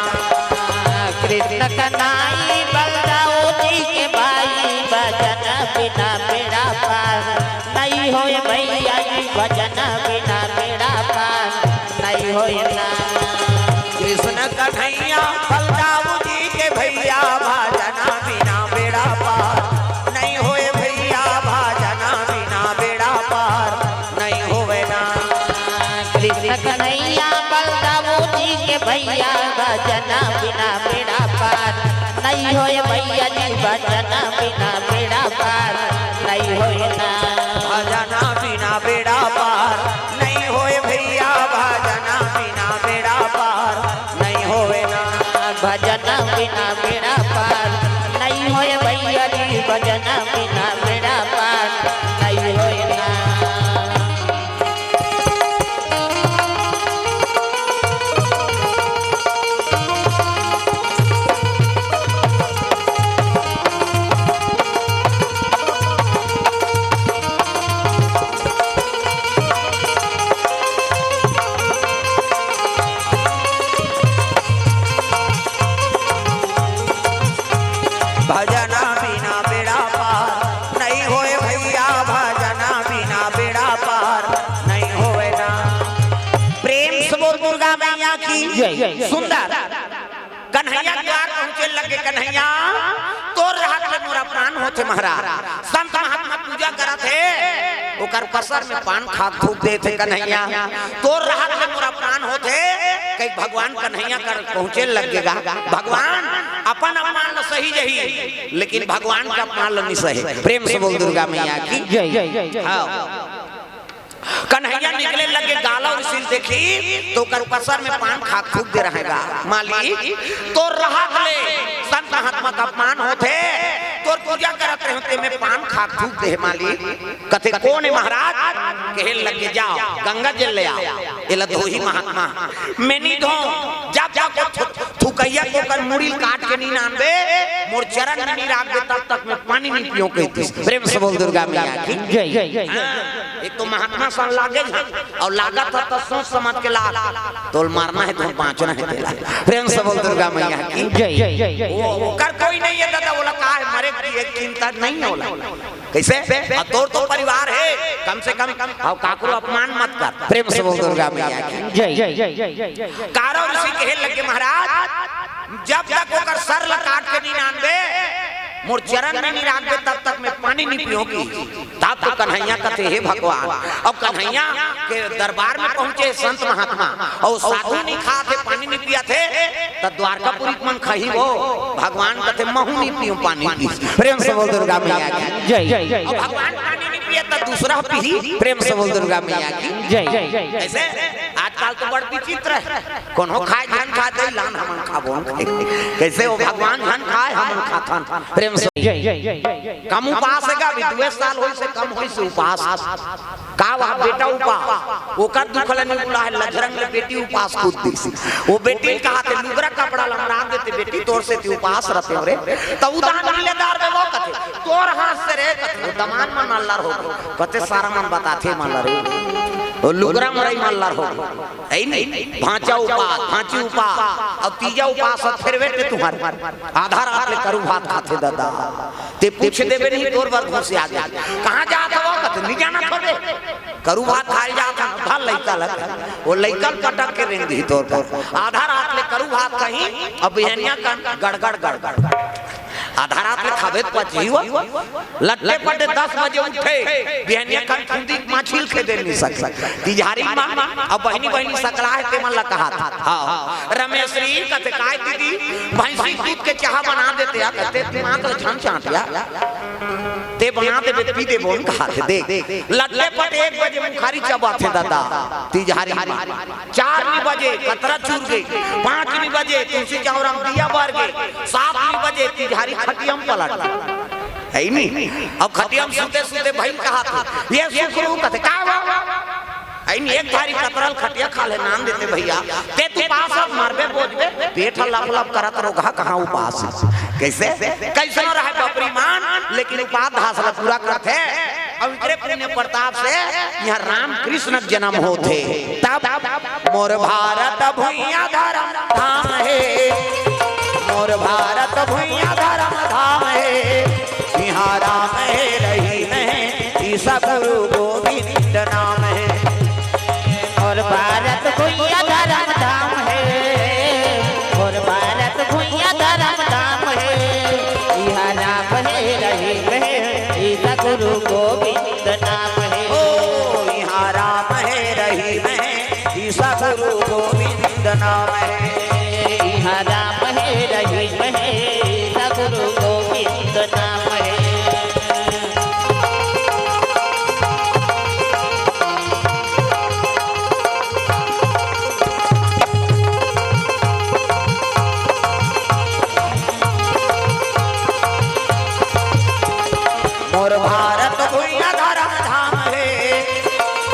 कृष्ण कन्हैया बलदाऊ जी के भाई, भजना बिना बेड़ा पार नहीं होय भैया जी, भजना बिना बेड़ा पार नहीं होय ना। कृष्ण कन्हैया बलदाऊ जी के भैया, भजना बिना बेड़ा पार नहीं होय भैया, भजना बिना बेड़ा पार नहीं होय ना। कृष्ण कन्हैया बलदाऊ जी के भैया, भजना बिना बेड़ा पार नहीं होय भैया जी, भजना बिना बेड़ा पार नहीं होय ना। भजना बिना बेड़ा पार नहीं होय भैया, भजना बिना बेड़ा पार नहीं होय ना। भजना बिना बेड़ा पार नहीं होय भैया जी, भजना बिना बेड़ा पार नहीं होय ना। भजना बिना बेड़ा पार नहीं होय भैया, भजना बिना बेड़ा पार नहीं होय ना। प्रेम से बोल दुर्गा मैया की जय। सुंदर। कन्हैया द्वार पहुंचे लगे, कन्हैया तोर रहत ले मोरा प्राण होथे महाराज। संत महात्मा पूजा करत हे, ओकर पसर में पान खाक थूक देथे कन्हैया। तोर रहत ले मोरा प्राण होथे, कई भगवान कन्हैया कर पहुंचे लगेगा। भगवान अपन अपमान ल सही जही, लेकिन भगवान के अपमान ल नहीं सहे। प्रेम से बोल दुर्गा मैया की जय। हाँ। कन्हैया निकले लगे, गाला अउ सिल देखी तो ओकर पसर में पान खाक थूक दे रहेगा। मालिक, तोर रहत ले संत महात्मा का अपमान होथे, तोर पूजा करत रहे तेमे पान खाक थूक दे हे मालिक। कथे कोन हे महाराज? कहे लगे जाव गंगा जल ले आव, एला धोही महात्मा। मैं नी धों, जब तक वो थु-, थुकइया के ओकर मुड़ी ल काट के नी नानबे, मोर चरण में नी राखबे, तब तक मैं पानी नी पीऊं कहिथे। प्रेम से बोल दुर्गा मैया की जय। हाँ, एक तो महात्मा सन लागे झन, अउ लागत हे त सोच समझ के लाग, तोल मारना हे तो बांचना हे तेला। प्रेम से बोल दुर्गा मैया की जय। वो, ओकर कोई नहीं हे दादा, ओला का हे, मरे की एक चिंता नहीं हे ओला। कइसे? अउ तोर तो परिवार हे, कम से कम अउ काकरो अपमान मत कर। प्रेम से बोल दुर्गा मैया की जय। कारो ऋषि कहे लगे महाराज, जब तक ओकर सर ल काट के नी नानबे, मोर चरण में नी राखबे, तब तक मैं पानी नी पीऊं कहिथे। तब तो कन्हैया कथे हे भगवान, अउ कन्हैया के दरबार में पहुंचे संत महात्मा, अउ साधु नी खात हे, पानी नी पियत हे, त द्वारकापुरी के मन खाही वो। भगवान कथे महू नी पीऊं पानी पी। प्रेम से बोल दुर्गा मैया की जय। अउ भगवान पानी नी पिए त दूसरा पीही। प्रेम से बोल दुर्गा मैया की जय। ऐसे आजकल तो बड़ विचित्र हे, कोनो खाय झन खाय, दे लान हमन खाबो। कइसे वो भगवान झन खाय, हमन खाथन। प्रेम से जय। कम उपास हे गा, अभी दुए साल होइस हे, कम होइस हे उपास। का वह बेटा उपास, ओकर दुख ल नी भुलाय, लझरंग ले बेटी उपास कूद दिस। वो बेटी ल कहाथे लुगरा कपड़ा ल हमला देते बेटी, तोर सेती उपास रहितेंव रे। त उदान मिले दार देबो कथे, तोर हाथ से रे कथे, वो दमांद मन अल्लर हो गे। कथे सारा मन बताथे मन ल रे, वो लुगरा मरई मन अल्लर हो गे। हे नी, भांचा उपास, भांची उपास, अउ तीजा उपास हे फेर बेटे तुम्हर। आधा रात ले करू भात खाथे दादा। ते पूछ देबे नहीं, तोर बर घुसिया गे। कहाँ जात हव? कथे, "नी जानत हव बे। करू भात खाय जात हन।" भल लइका लग, वो लइका ल पटक के रेंग दिही तोर बर। आधा रात ले करू भात खाही, अउ बिहनिया कन गड़गड़, गड़गड़। आधा रात ले खाबे त पचही वो। लट्टे पट्टे दस बजे उठे, बिहनिया कन खुंदी माछी ल खेदे नी सके। तिजहारी मन, अउ बहिनी बहिनी सकला हे, ते मन ल कहात। हाँ, रमेश री कथे, "काय दीदी, भैंसी दूध के चाहा बना देते यार।" कथे, "दिमाग ल झन चांट यार, ते बना देबे, पी देबो।" कहाथे देख, लट्टे पट एक बजे मुखारी चबाथे दादा, तिजहारी मा। चार नी बजे कतरा चूर गे, पाँच नी बजे तुलसी चौरा म दिया बर गे, सात नी बजे तिजहारी खटिया म पलट। हे नी? अब खटिया म सुते सुते भई कहाथे, "ये सुकरू," कथे, "का हुआ?" इन एक थारी कतरल खटिया खा ले, नान देते भैया। ते तू पास अब मरबे बोझबे, पेट ह लप लप करत रोगहा कहाँ उपास। कैसे? कैसनो रहे बपरी मान, लेकिन उपास धास ल पूरा करथे। अब इकरे पुण्य प्रताप से यहाँ राम कृष्ण के जन्म होथे। तब मोर भारत भुइयां धर्म धाम हे, मोर भारत भुइयां धर्म धाम हे, इहाँ राम हे रहीम हे, ईसा गुरु गोविंद नाम हे। मोर भारत भुइयां धर्म धाम हे, मोर भारत भुइयां धर्म धाम हे, इहाँ राम हे रहीम हे, ईसा गुरु गोविंद नाम हे। ओ, इहाँ राम हे रहीम हे, ईसा गुरु गोविंद नाम हे। इहाँ राम हे रहीम हे, ईसा गुरु गोविंद नाम हे। मोर भारत भुइयां धर्म धाम हे,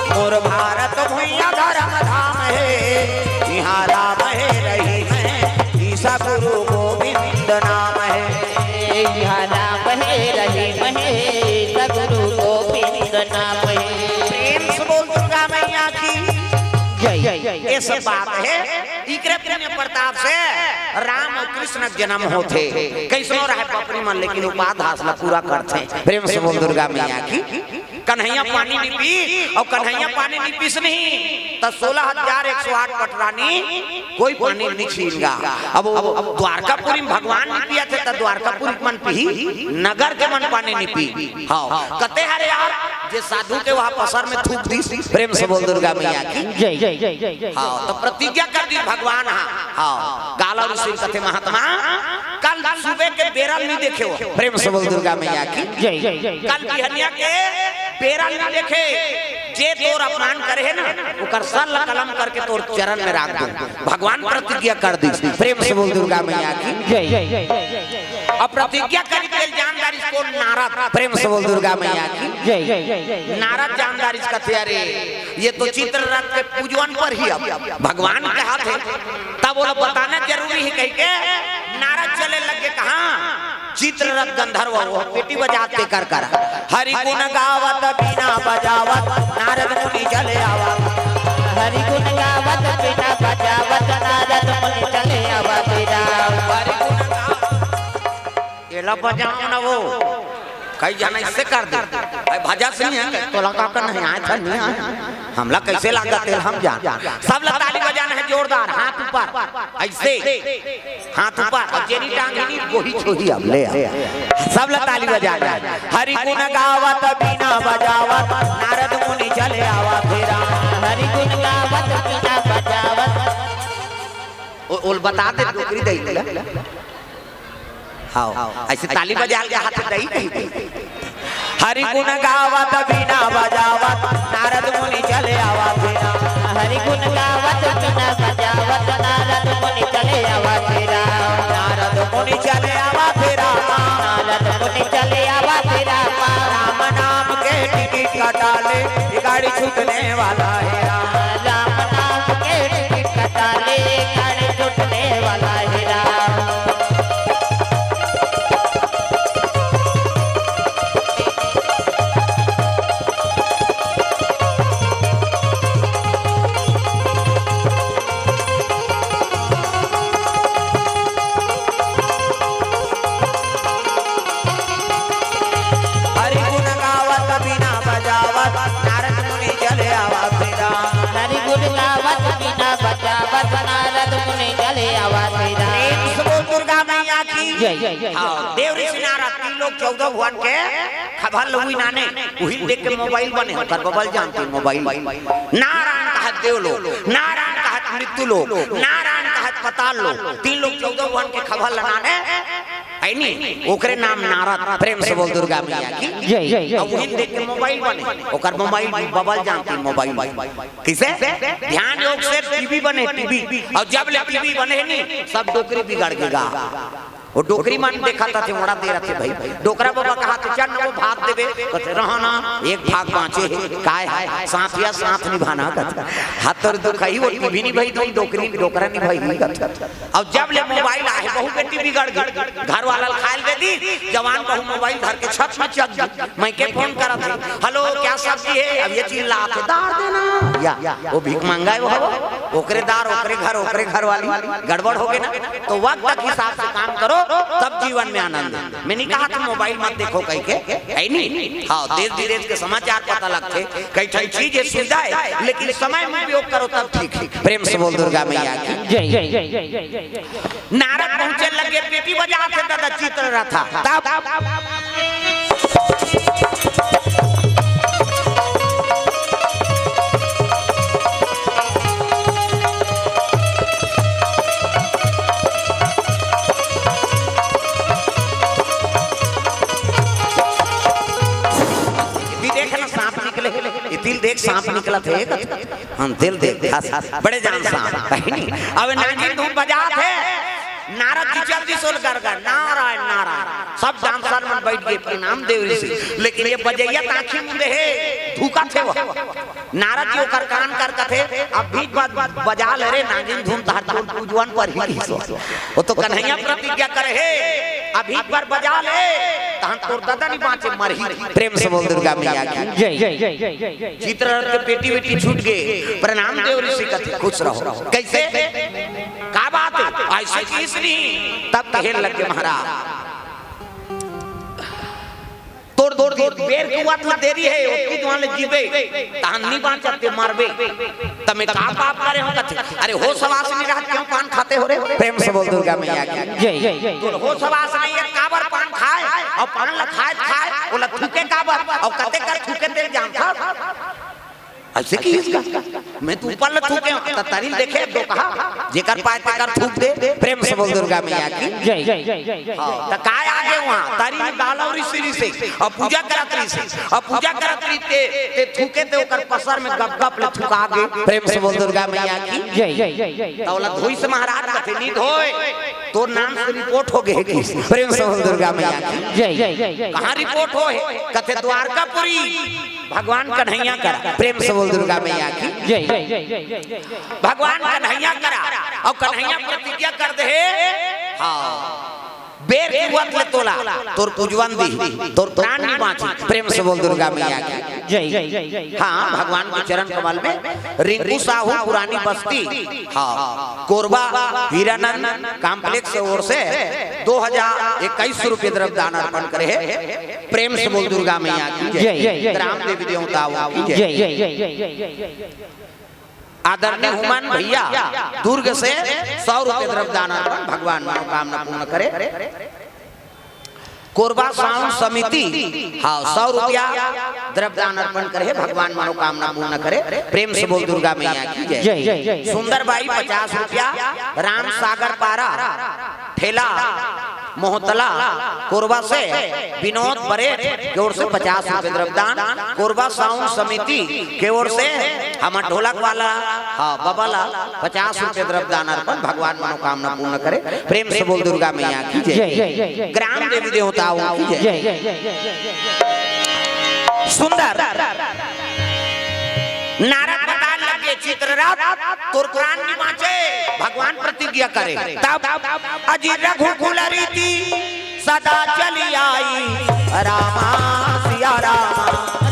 मोर भारत भुइयां धर्म धाम हे, इहाँ राम हे रहीम हे, ईसा गुरु गोविंद नाम हे। इहाँ राम हे रहीम हे, ईसा गुरु गोविंद नाम हे। प्रेम से बोल दुर्गा मैया की जय। ये सब बात हे, इकरे पुण्य प्रताप से राम अउ कृष्ण के जन्म होथे। कैसनो रहे बपरी मन, लेकिन उपास धास ल पूरा करथे। प्रेम से बोल दुर्गा मैया की। कन्हैया पानी नी पी, अउ कन्हैया पानी नी पीस नहीं, त सोलह हजार एक सौ आठ पटरानी कोई पानी नी छीन गा। अब वो द्वारकापुरी में भगवान नी पियत हे, त द्वारकापुरी के मन पीही, नगर के मन पानी नी पी। हाँ, कते हरे यार, जे साधु के वहाँ पसर में थूक दिस। प्रेम से बोल दुर्गा मैया की। जय। हाँ, तो प्रतिज्ञा कर दिस भगवान। हाँ, हाँ, काला ऋषि कथे महात्मा, कल सुबह के बेरा ल नी देखे हो। प्रेम से बोल दुर्गा मैया की। जय। कल बिहनिया के बेरा ल नी देखे, जे तोर अपमान करे हे ना, ओकर सर ल कलम करके तोर चरण में राख दूं। भगवान प्रतिज्ञा कर दिस। प्रेम से बोल दुर्गा मैया की। जय। अब प्रतिज्ञा करिस तेला जान डारिस कोन? नारद। प्रेम से बोल दुर्गा मैया की। जय। नारद जान डारिस, कथे, अरे, ये तो चित्ररथ के पूजवन पर ही अब भगवान कहत हे, तब ओला बताना जरूरी हे कहिके नारद चले लगे। कहाँ? चित्ररथ गंधर्व, वो पेटी बजात के कर कर। हरि गुण गावत बीना बजावत नारद मुनि चले आवा। हरि गुण गावत बीना बजावत नारद मुनि चले आवा। हरि गुण गावत एला बजाओ ना वो। कई झन ऐसे कर दे। भाई भजस नहीं हे, तोला का करना हे, आय था नहीं आय। हमला कैसे लागत हे, हम जान। सब ला ताली बजाना हे जोरदार, हाथ ऊपर। ऐसे। हाथ ऊपर। अब जेनी टांग ही नहीं, गोही छोही अब ले आ। सब ला ताली बजाना हे। हरि गुण गावत बीना बजावत, नारद मुनि चले आवा फेरा। हरि गुण गावत बीना बजावत। ओ, ओला बता दे, डोकरी दई ले। हाँ, ऐसे ताली बजा के हाथ दई कही दे। हरि गुण गावत बीना बजावत नारद मुनि चले आवा फेरा। हरि गुण गावत बीना बजावत नारद मुनि चले आवा फेरा। नारद मुनि चले आवा फेरा। नारद मुनि चले आवा फेरा। राम नाम के टिकट कटा ले, ये गाड़ी छूटने वाला हे राम। राम नाम के टिकट कटा ले, गाड़ी छूटने वाला हे राम। हरि गुण गावत बीना बजावत नारद मुनि चले आवा फेरा। हरि गुण गावत बीना बजावत नारद मुनि चले आवा फेरा। प्रेम से बोल दुर्गा मैया की। जय। हाँ, देव ऋषि नारद तीन लोक चौदह भुवन के खबर लुई नाने, उहिन देख के मोबाइल बने, ओकर बबल जानते मोबाइल। नारायण कहत देव लोक, नारायण कहत मृत्यु लोक, नारायण कहत पाताल लोक, तीन लोक चौदह भुवन के खबर ल नाने, है नी? ओकरे नाम नारद। प्रेम से बोल दुर्गा मैया की। जय। अब उहिन देख के मोबाइल बने, ओकर मोबाइल बबल जानते मोबाइल। किसे? ध्यान योग से टीवी बने, टीवी। अउ जब ले टीवी बने हे नी, सब डोकरी बिगड़ गे गा। वो डोकरी मन देखत हे, ओड़ा दे रथे भाई। डोकरा बाबा कहाथे, "चल न वो भात देबे।" कथे, "रहा ना, एक भाग बाँचे हे।" "काय हे?" "साथिया, साथ निभाना।" कथे, "हाथ तोर दुखाही, वो टीवी निभाही, तो डोकरी, डोकरा निभाही।" कथे। अब जब ले मोबाइल आहे, बहू बेटी बिगड़ गे। घर वाला ल खाय ल दे दिस, जवान बहू मोबाइल धर के छत में चघ गे। मइके फोन करत हे, "हेलो, क्या सब्जी है?" अब ये चिल्लात हे, "दार देना।" या, वो भीख मंगा हे वो, ओकरे दार, ओकरे घर, ओकरे घर वाली, गड़बड़ हो गे ना। तो वक्त के हिसाब से काम करो, तब जीवन में आनंद हे। मैं नहीं कहा कि मोबाइल मत देखो कहिके, हे नहीं? हाँ, देश विदेश के समाचार पता लगथे, कई ठन चीज हे, सुविधा हे, लेकिन समय में उपयोग करो तब ठीक हे। प्रेम से बोल दुर्गा मैया की। जय। नारद पहुंचे लगे, पेटी बजाथे दादा चित्ररथा। तब ये देख ना, सांप निकले, ये तिल देख, सांप निकलत हे। हम तिल देख, बड़े जान सांप, हे नहीं? अब नागिन धुन बजात हे, नारद जी जल्दी सोल कर कर, "नारायण, नारायण।" सब डांसर मन बैठ गे, "प्रणाम देव ऋषि।" लेकिन ये बजैया त आँखी मूंदे हे, धुकत हे वो। नारद जी ओकर कान कर कथे, "अभी बज-, बजा ले रे नागिन धुन, तहर धुन पूजवन पर ही रहिस।" वो तो कन्हैया प्रतिज्ञा करे हे, "अभी पर बजा ले, तहन तोर ददा नहीं बाँचे, मरही।" प्रेम से बोल दुर्गा मैया की। जय। चित्ररथ के पेटी वेटी छूट गे, प्रणाम देव ऋषि कथे, "खुश रहो।" कैसे? का बात हे? ऐसे किस नहीं? तब कहे लगे महाराज, "तोर, तोर, तोर बेर कुआत में देरी हे, ओतकी दुआन ले जीबे, तहन नहीं बाँचत ते मरबे। त मैं का पाप करे हों?" कथे, "अरे होश हवास नहीं रहत, क्यों पान खाते हो रे?" प्रेम से बोल दुर्गा मैया की। जय, जय, जय। "तोर होश हवास नहीं हे, काबर पान खाए, अउ पान ल खाए, खाए, ओला थूके काबर, अउ कते कर थूके तेल जानथस?" ऐसे किहिस गा? "मैं तो ऊपर ल थूके हों।" त तरी ल देखे तो कहा, "जेकर पाए तेकर थूक दे।" प्रेम से बोल दुर्गा मैया की। जय। हाँ, त काय आगे वहाँ? तरी ल डालो ऋषि ऋषि, अउ पूजा करत ऋषि, अउ पूजा करत ऋषि ते, ते थूके ते ओकर पसर में गप गप ले थुका गे। प्रेम से बोल दुर्गा मैया की। जय। त ओला धोइस महाराज? कथे, "नहीं धोए, तोर नाम से रिपोर्ट हो गे हे।" किस प्रेम से बोल दुर्गा मैया की। जय। "कहाँ रिपोर्ट हो हे?" कथे, "द्वारकापुरी।" भगवान कन्हैया करा। प्रेम से बोल दुर्गा मैया की। जय। भगवान कन्हैया करा, अउ कन्हैया प्रतिज्ञा कर दे हे, हाँ, बेर कुआत ले तोला, तोर पूजवन दिही, तोर प्राण नहीं बाँची। प्रेम से बोल दुर्गा मैया की। जय। हाँ, भगवान के चरण कमल में रिंकू साहू पुरानी बस्ती, हाँ, कोरबा हीरानंद कॉम्प्लेक्स ओर से दो हजार इक्कीस रुपये द्रव्य दान अर्पण करे हे। प्रेम से बोल दुर्गा मैया की जय। जय। ग्राम देवी देवताओं की जय। जय। आदरणीय हुमान भैया दुर्ग से सौ रुपये द्रव्य दान अर्पण, भगवान मनोकामना पूर्ण करे। कोरबा साउंड समिति, हाँ, सौ रुपया द्रव्य दान अर्पण करे हे, भगवान मनोकामना पूर्ण करे। प्रेम से बोल दुर्गा मैया की जय। जय। सुंदर बाई पचास रुपया, राम सागर पारा ठेला मोहतला कोरबा से विनोद बरेठ के ओर से पचास रुपये द्रव्य दान, कोरबा साउंड समिति के ओर से हमर ढोलक वाला, हाँ, बबा ला पचास रुपये द्रव्य दान अर्पण, भगवान मनोकामना पूर्ण करे। प्रेम से बोल दुर्गा मैया की जय। जय। ग्राम देवी देवताओं की जय। जय। सुंदर। नारद बताय लगे, "चित्ररथ, तोर प्राण नहीं बाँचे।" भगवान प्रतिज्ञा करे। तब अजी रघुकुल रीति सदा चली आई, रामा सिया रामा।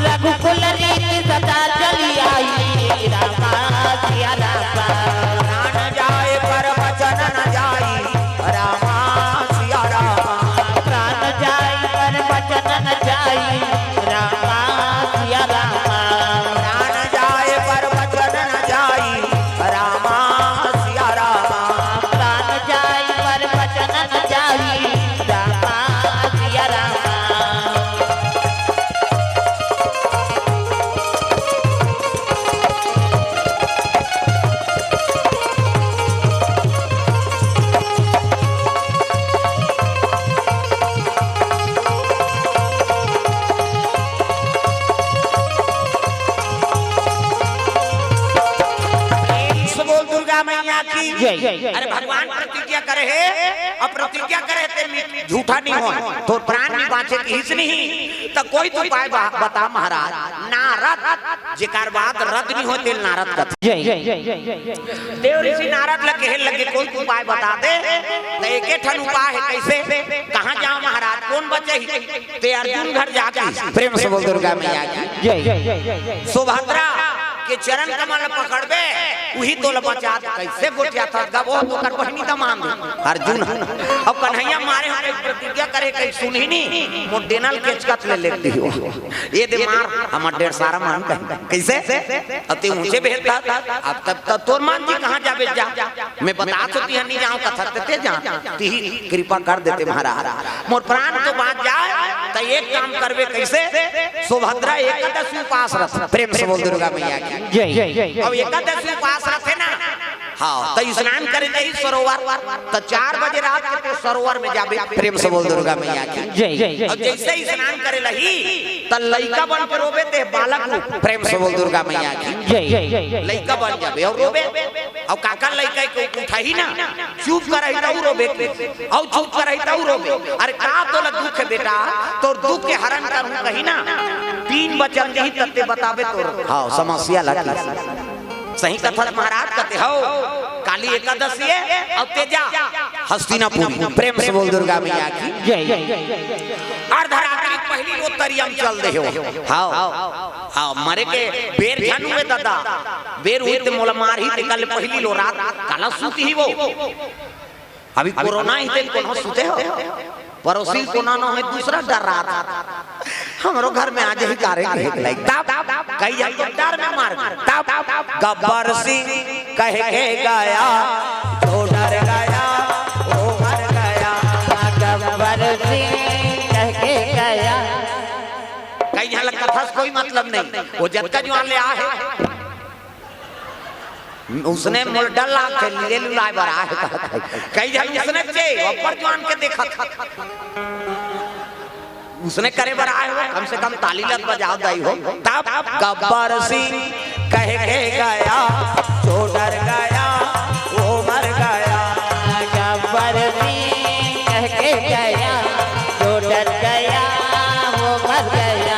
रघुकुल रीति सदा चली आई, रामा सिया रामा। प्राण जाए पर वचन न जाई, रामा सिया रामा। प्राण जाए पर वचन न जाई, रामा सिया रामा। प्राण जाए पर वचन न जाई, रामा सिया रामा। प्राण जाए पर वचन न जाई, रामा सिया रामा। मैया की। जय। अरे भगवान प्रतिज्ञा करे हे, अब प्रतिज्ञा करे हे ते झूठा नहीं हो, तोर प्राण नहीं बाँचे कहिस नहीं, त कोई तो उपाय बा-, बता महाराज। नारद, जेकर बाद रद नहीं हो तेल नारद कथे। जय। देव ऋषि नारद ल कहे लगे कोई तो उपाय बता दे, त एके ठन उपाय हे। कइसे? कहाँ जाव महाराज, कोन बचाही? ते अर्जुन घर जाके। प्रेम से बोल दुर्गा मैया की। जय। सुभद्रा के चरण कमल पकड़बे, उही तोला बचा। कइसे गोठियाथस गा, वो तो ओकर बहिनी दमांद अर्जुन ह। अब कन्हैया मारे हो कहि प्रतिज्ञा करे, कहि सुनही नी, मोर डेना ल केचकत ले लेग दिही। ये दे मार, हमर डेढ़ सारा मान कहि। कइसे? अब ते ऊँचे भेद था, अब तब, तब तोर मान जी कहाँ जाबे जा। मैं बतात हों तिहाँ नहीं जाँव कथस ते जा, तिही कृपा कर देते महाराज। मोर प्राण तो बाँच जाय, त एक काम करबे कइसे? सुभद्रा एकादशी उपास रथे। प्रेम से बोल दुर्गा मैया की। जय। अब एकादशी उपास रथे ना, हाँ, त स्नान करे जाही सरोवर, त चार बजे रात के ते सरोवर में जाबे। प्रेम से बोल दुर्गा मैया की। जय। अब जइसे स्नान करे लगही, त लइका बन के रोबे ते बालक रूप। प्रेम से बोल दुर्गा मैया की। जय। लइका बन जाबे अउ रोबे। अउ काकर लइका के उठाही ना, चुप करही तउ रोबे, अउ चुप करही तउ रोबे। अरे का तोला दुख हे बेटा, तोर दुख के हरण करहूँ कहि ना, तीन बचन दिही तब ते बताबे तोर, हाँ, समस्या ल। सही कथस महाराज कथे हव, काली एकादशी हे, अउ ते जा हस्तिनापुर। प्रेम से बोल दुर्गा मैया की। जय। अर्धरात्रि पहिली लो तरिया म चल दे हो। हाँ। हाँ, मरे के बेर झन हुए दादा, बेर हुई ते मोला मारही ते कल पहिली लो रात काला सूतही वो। अभी कोरोना ही ते कोनो सूते हो, पड़ोसी कोना न होय, दूसरा डर रहा था। हमरो घर में आ जाही कारे के लाइक तब कहि जन डर में मार तब गब्बर सिंह कह के गया तो डर गया, वो मर गया। गब्बर सिंह कह के गया। कहि जन ल कथा से कोई मतलब नहीं, वो जतका जुआन ले आ हे। उसने मोला डर लागथे, ले लुलाय बर आहे। कहि झन उसने चे, अब्बड़ जुआन के देखत। उसने करे बर आए हो, कम से कम ताली लत बजाव दाई हो। तब गब्बर सिंह कह के गया, जो डर गया, वो मर गया। गब्बर सिंह कह के गया, जो डर गया, वो मर गया।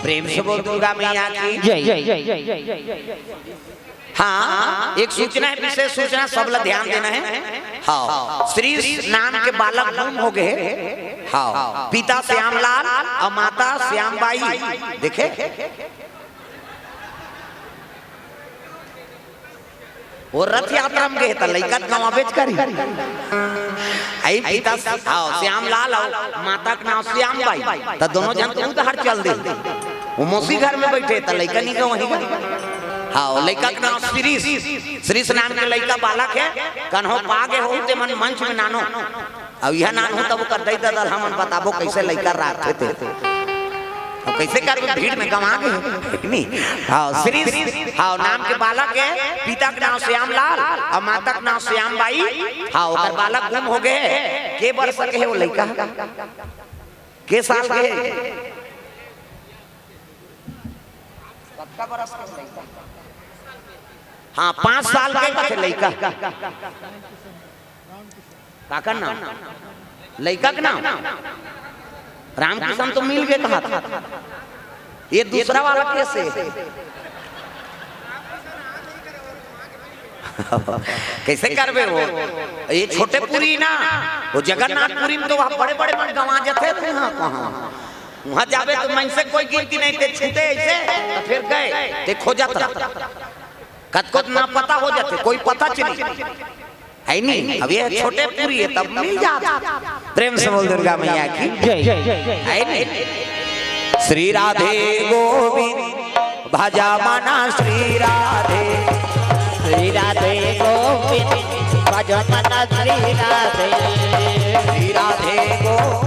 प्रेम से बोल दुर्गा मैया की। जय। हाँ, एक सूचना हे, विशेष सूचना, सब ला ध्यान देना हे। हाँ, श्री नाम के बालक गुम हो गए। हाँ, पिता श्यामलाल अउ माता श्यामबाई। देखे, वो रथ यात्रा में गए त लइका त गंवाबेच करी। आई पिता, हाँ, श्यामलाल अउ माता के नाम श्यामबाई, त दोनों झन तो उधर चल दे। वो मौसी घर में बैठे त लइका नहीं गंवाही। हाँ, वो लइका के नाम श्रीश, श्रीश नाम के लइका बालक हे। कन्हो पागे हो ते मन मंच में नानो। अब यह नान हो तब ओकर दई ददा ल हमन बताबो कइसे लइका राखथे ते। अब कइसे करबे, भीड़ में गंवा गे। नहीं। हाँ, श्री, हाँ, नाम के बालक हे, पिता के नाम श्यामलाल अउ माता के नाम श्यामबाई। हाँ, ओकर बालक गुम हो गए। के बरस के हे वो लइका? के साल के हे? कतका बरस के लइका? हाँ, पाँच साल के कथे लइका। काकर नाम? लइका के नाम? रामकिशन तो मिल गए कहा था। ये दूसरा वाला कैसे? कइसे करबे वो? ये छोटेपुरी ना, वो जगन्नाथपुरी में तो वहाँ बड़े-बड़े मन गंवा जाथे थे, हाँ, कहाँ? वहाँ जाबे तो मन से कोई गिनती नहीं, ते छूटे ऐसे, तो फिर गए, ते खोजत रह। कतको ना पता हो जाथे, कोई पता चली। है नहीं, अब ये छोटेपुरी हे, तब मिल जात। प्रेम से बोल दुर्गा मैया की। जय। है नहीं? श्री राधे गोविंद भज मन श्री राधे। श्री राधे गोविंद भज मन श्री राधे। श्री राधे गो-,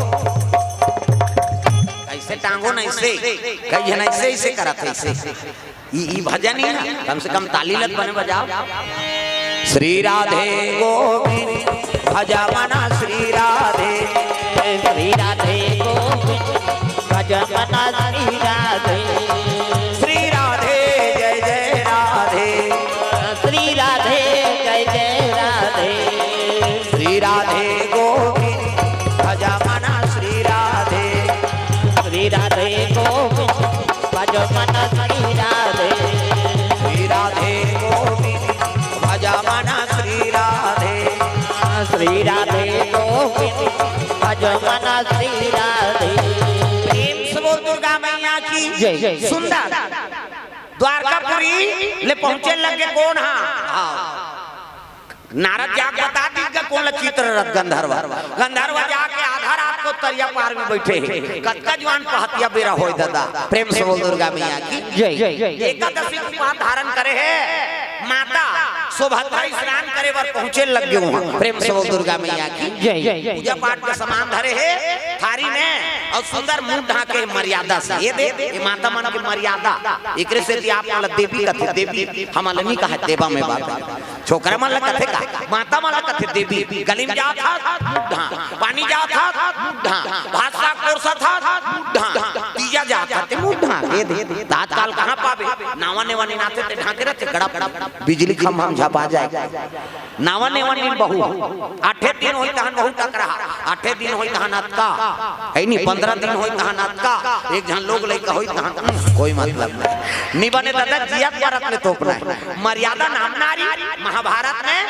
ऐसे टांगो ना, ऐसे, कई झन ऐसे, ऐसे करत हे, ऐसे। ई, ई भजन ही ना, कम से कम ताली लत बने बजाओ। श्री राधे गोविंद भज मन श्री राधे। श्री राधे गोविंद भज मन श्री राधे। श्री राधे जय जय राधे। श्री राधे जय जय राधे। श्री राधे गोविंद भज मन श्री राधे। श्री राधे गोविंद भज मन श्री राधे। श्री राधे गोविंद भज मन श्री राधे। श्री राधे गोविंद भज मन श्री राधे। प्रेम से बोल दुर्गा मैया की जय। सुंदर द्वारकापुरी ले पहुंचे लगे कोन हा? हाँ। नारद जाके बता दीस गा कोन ला चित्ररथ गंधर्व। गंधर्व जाके आधा रात को तरिया पार में बैठे हे। कतका जुवान पहतिया बेरा होय दादा। प्रेम से बोल दुर्गा मैया की जय। एकादशी के उपास धारण करे हे। माता शोभद्रा स्नान करे बर पहुंचे लगे उहाँ। प्रेम से बोल दुर्गा मैया की जय। पूजा पाठ के सामान धरे हे थारी में अउ सुंदर मुंह ढांके मर्यादा से। ये दे, ये माता मन के मर्यादा। एकरे सेती आप मन ला देवी कथे, देवी हमन ला नी कहा देवा में बात। छोकरा मन ला कथे का, माता मन ला कथे देवी। गली में जात हस, मुंह ढांक। पानी जात हस, मुंह ढांक। भात साग परोसत हस, मुंह ढांक। तीजा जात हस, ते मुंह ढांक। ये दे, आजकाल कहाँ पाबे? नावा नेवा नीनाथे ते ढांके रथे, गड़प बिजली खंभा में झपा जाय। नावा नेवा नीन बहू, आठे दिन होई तहन बहू टकरा, आठे दिन होई तहन अतका, है नी, पंद्रह दिन होई तहन अतका, एक झन लोग लइका होई तहन, उम, कोई मतलब नहीं। नी बने दादा, जियत मरत ले तोपना हे। मर्यादा नाम नारी, महाभारत में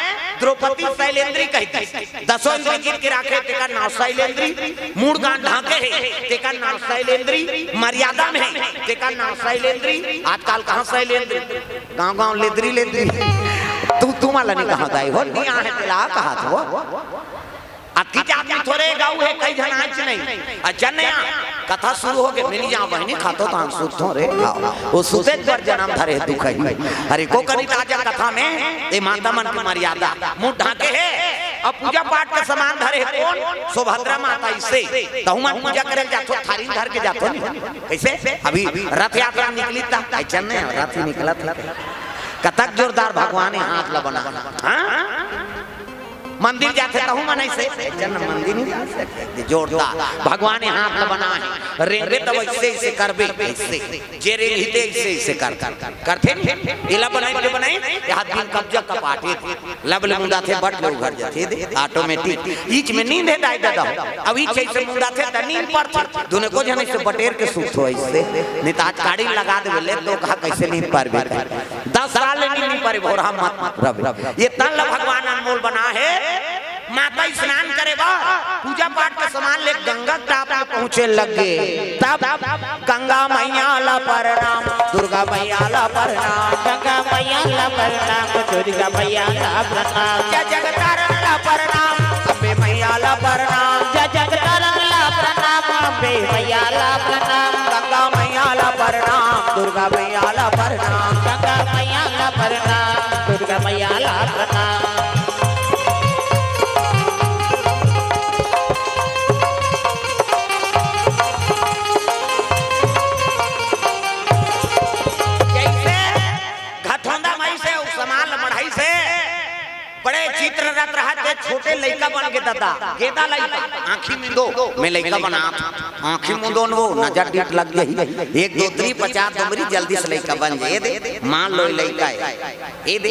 द्रौपदी शैलेंद्री कहिथे। दसों इंद्री जीत के राखे, तेकर नाव शैलेंद्री। मूड़ गांठ ढांके हे, तेकर नाव शैलेंद्री। मर्यादा में हे, तेकर नाव शैलेंद्री। आजकाल कहाँ शैलेंद्री? गांव गांव लेदरी लेदरी। तू, तू मन ला नी कहा दाई हो, नी आहे तेला कहा थो। अतकी जात में थोरे गाँव हे, कई झन आइच नहीं। अच्छा नया, कथा शुरू होगे, मिल जाओ बहिनी, खातो तान सुत हो रे। हाँ, वो सुते पर जन्म धरे हे दुख ही। अरे को करी ताजा कथा में, ए माता मन के मर्यादा, मुंह ढांके हे, अब पूजा पाठ के सामान धरे हे कोन? सुभद्रा माता। इसे तहु मन पूजा करे जाथो, थारी धर के जाथो नी। कैसे? अभी रथ यात्रा निकली ता, ऐसा नहीं, रथ ही निकला था। कतक जोरदार भगवान हे हाथ ला बना। हाँ? मंदिर जाथे तहु मन ऐसे, ऐसे न मंदिर नहीं जा सकते। जोरदार भगवान हे हाथ ला बना हे। रेंगे तब ऐसे, ऐसे करबे, ऐसे। जे रेंगही ते ऐसे, ऐसे कर, कर, करथे नहीं। एला बनाई, ले बनाई, ये हाथ बिन कब्जा कपाटे। लब ले मुंदाथे, बट ले उघर जाथे, दे, automatic। ईच में नींद हे दाई दादा। अब ईच ऐसे मुंदाथे, त नींद परथे। दुने को झन ऐसे बटेर के सुत हो ऐसे। नहीं तो आज काड़ी लगा दे, ले तो कहा कैसे नींद परबे। दस साल ले नींद नहीं परे, भोरहा मत, मत रबे। ये तन ला भगवान अनमोल बना हे। माता स्नान करे बर पूजा पाठ के सामान ले गंगा के टाप में पहुंचे लगे। तब गंगा मैया ला प्रणाम, दुर्गा मैया ला प्रणाम। गंगा मैया ला प्रणाम, दुर्गा मैया ला प्रणाम। जय जगतारण ला प्रणाम, अम्बे मैया ला प्रणाम। जय जगतारण ला प्रणाम, अम्बे मैया ला प्रणाम। गंगा मैया ला प्रणाम, दुर्गा मैया ला प्रणाम। गंगा मैया ला प्रणाम, दुर्गा मैया ला प्रणाम। जैसे घथौंदा माई से अउ समान ल मढ़ाई से बड़े चित्ररथ रहत हे, छोटे लइका बन के ददा, गेदा लइका, आँखी मुंदो, मैं लइका बनात हूँ। आँखी मुंदो न वो, नजर डीठ लग गई। एक दो त्री पचास दो मेरी जल्दी से लइका बन जाए, ए दे, मान लो ये लइका हे। ए दे,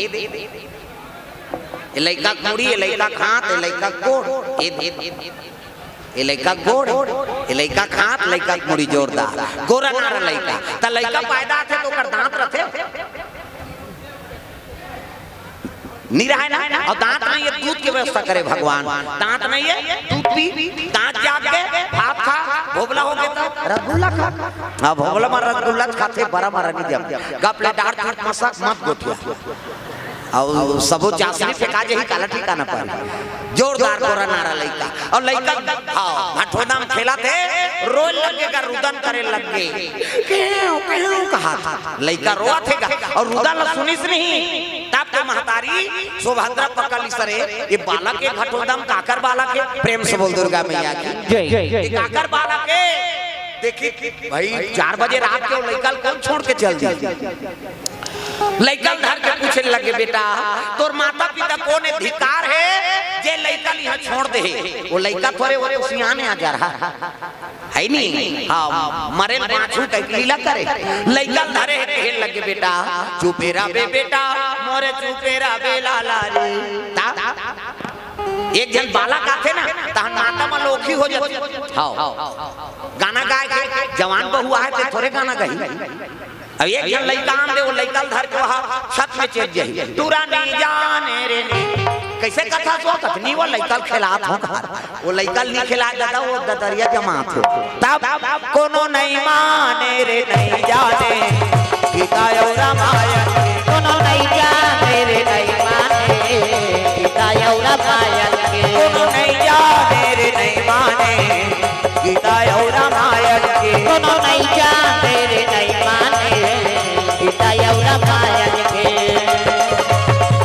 ए लइका के मुड़ी, ए लइका के हाथ, ए लइका के गोड़, ए दे, ए लइका के गोड़, ए लइका के हाथ, लइका के मुड़ी जोरदार, गोरा नारा लइका। त लइका पैदा आथे त ओकर दांत रथे? नी रहय ना। अउ दांत नहीं हे, दूध के व्यवस्था करे भगवान। दांत नहीं हे, दूध पी, दांत जाग के, भात खा, भोबला हो गे त रसगुल्ला खा। हाँ, भोबला म रसगुल्ला खाथे, बरा म नहीं जम। गप ले डार चूट मसक मत गोठिया। अउ सबो चासनी फेंका जही, काला ठिकाना पर। जोरदार गोरा नारा लइका। अउ लइका, हाँ, भटोदा म खेलत हे, रोए लगे का रुदन करे लगे। केव, केव कहा था। लइका रोवत हे का, अउ रुदन ल सुनिस नहीं। तब तो महतारी सुभद्रा पकड़ लिस रे, ये बालक हे घटोदम, काकर बालक हे? प्रेम से बोल दुर्गा मैया की जय। ये काकर बालक हे? देखी भाई, चार बजे रात के वो लइका ल कौन छोड़ के चल दी? लइका ल धर के पूछे लगे, "बेटा, तोर माता पिता कोन हे? धिक्कार हे जे लइका ल इहाँ छोड़ दे हे।" वो लइका थोरे, वो तो सियान हे, आ जा रहा है नी। हाँ, मरे ल पाछू कहि लीला करे। लइका ल धरे हे, कहे लगे, "बेटा, चुपे रह बे बेटा, मोरे चुपे रह बे लाला रे।" ता एक झन बालक आथे ना, तहन माता मन लोखी हो जाथे। हाँ, गाना गाय के जवान बहू आहे ते थोरे गाना गाही। अब एक झन लइका आन दे, वो लइका ल धर के वहाँ छत में चढ़ जाही। टूरा नी जाने रे नी। कइसे कथा सो कथनी वो लइका ल खेलात हो घर। वो लइका ल नी खेला जाता, वो ददरिया जमात हो। तब कोनो नहीं माने रे नहीं जाने। गीता अउ रामायण के। कोनो नहीं जाने रे नहीं माने। गीता अउ रामायण के। कोनो नहीं जाने रे नहीं माने। गीता अउ रामायण के। कोनो नहीं जाने रे नहीं माने। गीता अउ रामायण के।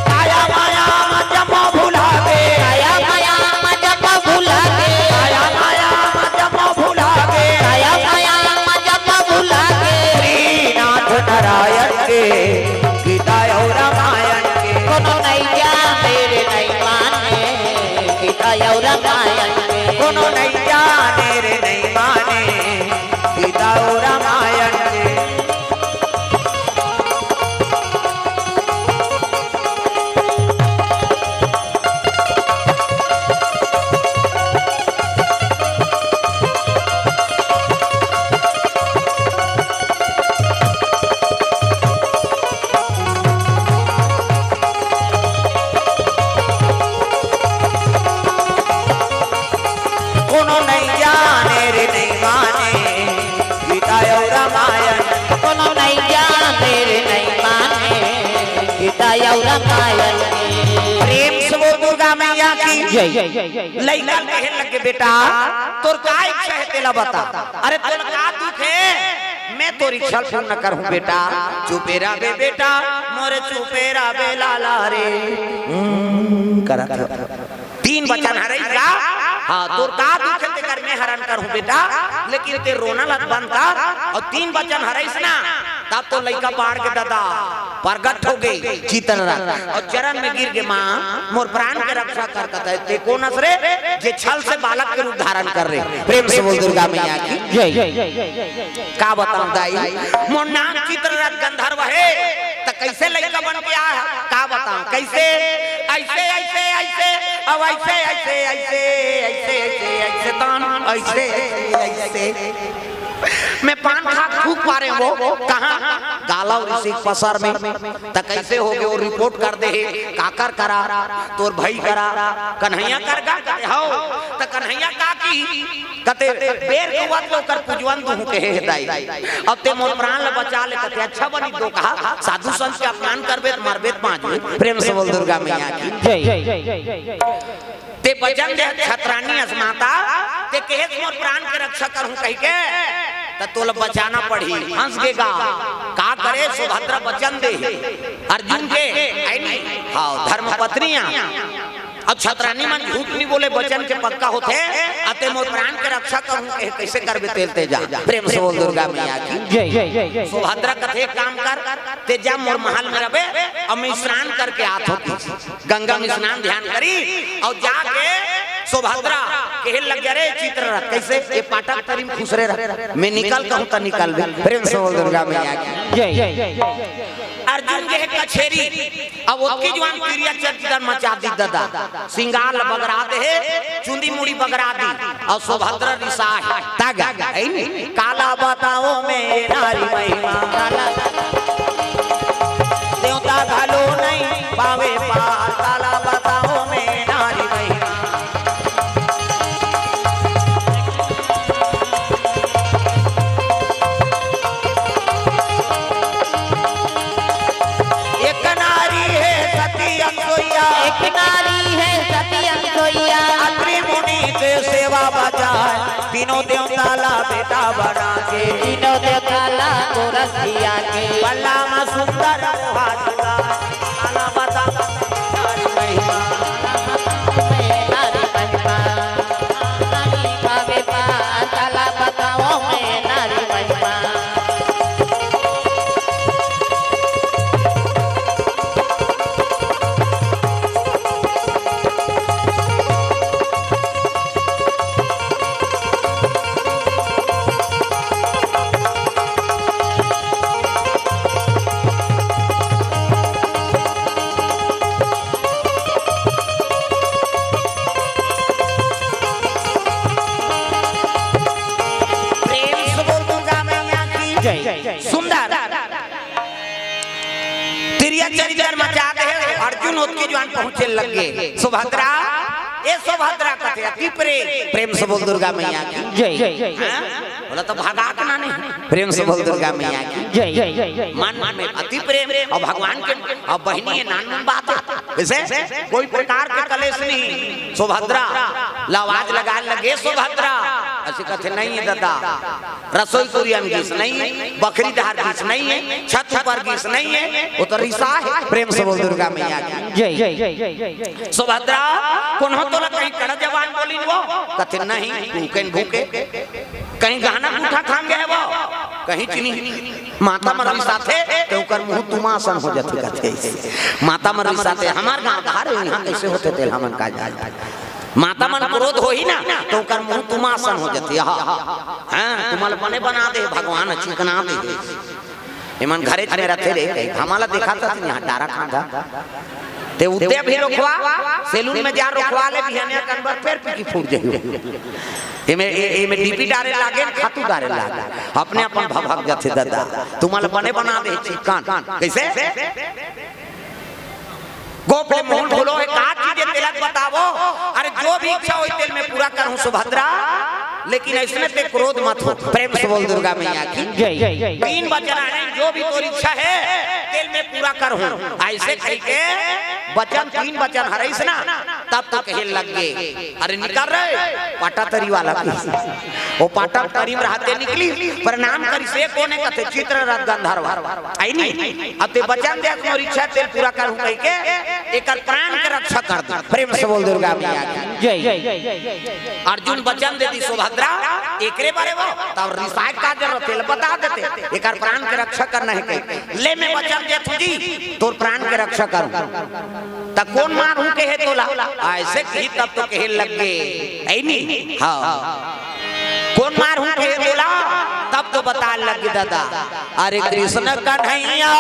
काया माया म जम्मो भुला गे। काया माया म जम्मो भुला गे। काया माया म जम्मो भुला गे। काया माया म जम्मो भुला गे। श्रीनाथ नारायण के। गीता अउ रामायण के। कोनो नहीं जाने रे नहीं माने। गीता अउ रामायण के। कोनो नहीं जाने रे नहीं माने। गीता अउ रामायण के। कोनो नहीं जाने रे नहीं माने। गीता अउ रामायण। कोनो नहीं जाने रे नहीं माने। गीता अउ रामायण। प्रेम से बोल दुर्गा मैया की जय। लइका ल कहे लगे, "बेटा, तोर का इच्छा हे तेला बता।" "अरे तोर का दुख हे, मैं तोर इच्छा ल पूर्ण करहूँ बेटा।" "चुपे रह बे बेटा, मोरे चुपे रह बे लाला रे।" हम्म, करत हो। तीन बचन हरइस का? हाँ, तोर का दुख हे तेकर मैं हरन करहूँ बेटा, लेकिन ते रोना ल बंद कर। अउ तीन बचन हरइस ना, तब तो लइका बाढ़ के ददा परगट हो गे चित्ररथ, अउ चरण में गिर गे, "माँ, मोर प्राण के रक्षा कर।" कथे, "ते कोन अस रे, जे छल से बालक के रूप धारण कर रे?" प्रेम से बोल दुर्गा मैया की जय। का बताऊं दाई, मोर नाम चित्ररथ गंधर्व हे, त कइसे लइका बन के आय हे? का बताऊं, कइसे? अइसे, अइसे, अइसे, अब अइसे, अइसे, अइसे, अइसे, अइसे, अइसे, तान, अइसे, अइसे, अइसे। मैं पान खा थूक पारे वो, कहाँ? गालव ऋषि के पसर में। त कइसे हो गे, वो रिपोर्ट कर दे हे, काकर करा, तोर भई करा, कन्हैया कर गा, कथे, "हव।" त कन्हैया का की, कथे, "बेर के हुआ तो ओकर पूजवन दूहूं कहे हे दाई। अब ते मोर प्राण ल बचा ले।" कथे, "अच्छा बनी तो कहा, साधु संत के अपमान करबे त मरबे त बाँचबे।" प्रेम से बोल दुर्गा मैया की जय। ते बचन दे छतरानी अस माता, ते कहेस मोर प्राण के रक्षा करहूं कहिके, त तोला बचाना पड़ही। हंस गे गा, का करे, सुभद्रा बचन दे अर्जुन के, आई नी? हाँ, धर्मपत्नियां। अब छतरानी मन झूठ नी बोले, बचन के पक्का होथे। अते मोर प्राण के रक्षा करहूं, कहे, कइसे करबे तेल ते जा। प्रेम से बोल दुर्गा मैया की जय। सुभद्रा कथे, "एक काम कर, ते जा मोर महल में रबे, अब मैं स्नान करके आत हों।" गंगा में स्नान ध्यान करी, अउ जाके सुभद्रा कहे लग गे, "रे चित्ररथ, कइसे ये पाटक तरी म खुसरे रह, मैं निकल कहूं त निकलबे।" प्रेम से बोल दुर्गा मैया की जय। अर्जुन गे हे कछेरी, अब ओतकी जुवार तिरिया चरितार मचा दी ददा। सिंगार ल बगरा दे हे, चुंदी मुड़ी बगरा दी, अउ सुभद्रा रिसा हे। तागा, है नी? काला बताओ मैं नारी महिमा। काला देवता घलो नहीं पावे पार, काला बताओ मैं नारी महिमा। एक नारी है सती अनसुईया। एक नारी है सती अनसुईया। अत्रि मुनि के सेवा बजाए, तीनों देवता ला बेटा बना के। तीनों देवता ला गोरस दिया के। बल्ला मा सुंदर मोहा जुड़ा, काला बता नारी महिमा। नारी महिमा। नारी पावे पार, काला बताओ मैं नारी महिमा। ओतके जुवार पहुँचे लगे। सुभद्रा, ए सुभद्रा कथे, अति प्रेम। प्रेम से बोल दुर्गा मैया की। जय। हाँ? बोला तो भगा के ना नहीं। प्रेम से बोल दुर्गा मैया की। जय। मन में अति प्रेम अउ भगवान के, अउ बहिनी हे, नानमुन बात हे। जइसे कोई प्रकार के कलेश नहीं। सुभद्रा ला आवाज लगाय लगे, सुभद्रा। अइसे कथे, नहीं हे ददा, रसोई कुरिया में गीस नहीं हे, बखरी डहर गीस नहीं हे, छत ऊपर गीस नहीं हे, ओ तो रिसा हे। प्रेम से बोल दुर्गा मैया की। जय। सुभद्रा, कोनो तोला कहीं कड़ा जबान बोलिन वो? कथे, नहीं, भूखे न भूखे। कहीं गहना गूठा खांगे हे वो? कहीं चीनी। माता मन रिसाथे, त ओकर मुंह तुमा असन हो जाथे, कथे। माता मन रिसाथे, हमर गांव धार हे, इहाँ कइसे होथे तेला हमन का जान। माता मन क्रोध होही ना, त ओकर मुंह तुमा असन हो जाथे। हाँ, हाँ, तुमन ल बने बना दे भगवान, चिकना दे। एमन घरेच में रथे रे, हमन ला देखात हस इहाँ डारा खांधा। ते उते अभी रोखवा, सैलून में जा रोखवा ले, बिहनिया कन बर फेर पीकी फूट जाही। एमे, ए-, एमे डीपी डारे लागे, खातू डारे लागे। अपने अपन भभक जाथे ददा। तुमन ल बने बना दे चिकन। कइसे? गोप ले मुंह ढोलो हे, का चीज हे तेला बतावो। अरे जो भी इच्छा होही तेला मैं पूरा करहूँ सुभद्रा, लेकिन अइसने ते क्रोध मत हो। प्रेम से बोल दुर्गा मैया की। जय। तीन बचन हे, जो भी तोर इच्छा हे तेला मैं पूरा करहूँ। अइसे कहिके बचन, तीन बचन हरइस ना, तब तो कहे लग गे, अरे निकल रे, पाटा तरी वाला। ओ पाटा तरी में रहते निकली, प्रणाम करिस, ए कोन ए कथे, चित्ररथ गंधर्व। अइनी, अब ते बचन दे, मोर इच्छा तेला पूरा करहूँ कहिके, एकर प्राण के रक्षा कर दे। प्रेम से बोल दुर्गा मैया की। जय। अर्जुन बचन दे दिस सुभद्रा, एकरे बारे वो, तब रिसाय का जरूरत हे, बता देते, एकर प्राण के रक्षा करना हे कहिके। ले मैं बचन देत हूँ जी, तोर प्राण के रक्षा करहूँ। त कोन मारहूँ कहे तोला? अइसे कही तब तो कहे लग गे। अइनी? हाँ। कोन मारहूँ कहे तोला? तब तो बताय लग गे ददा। अरे कृष्ण कन्हैया,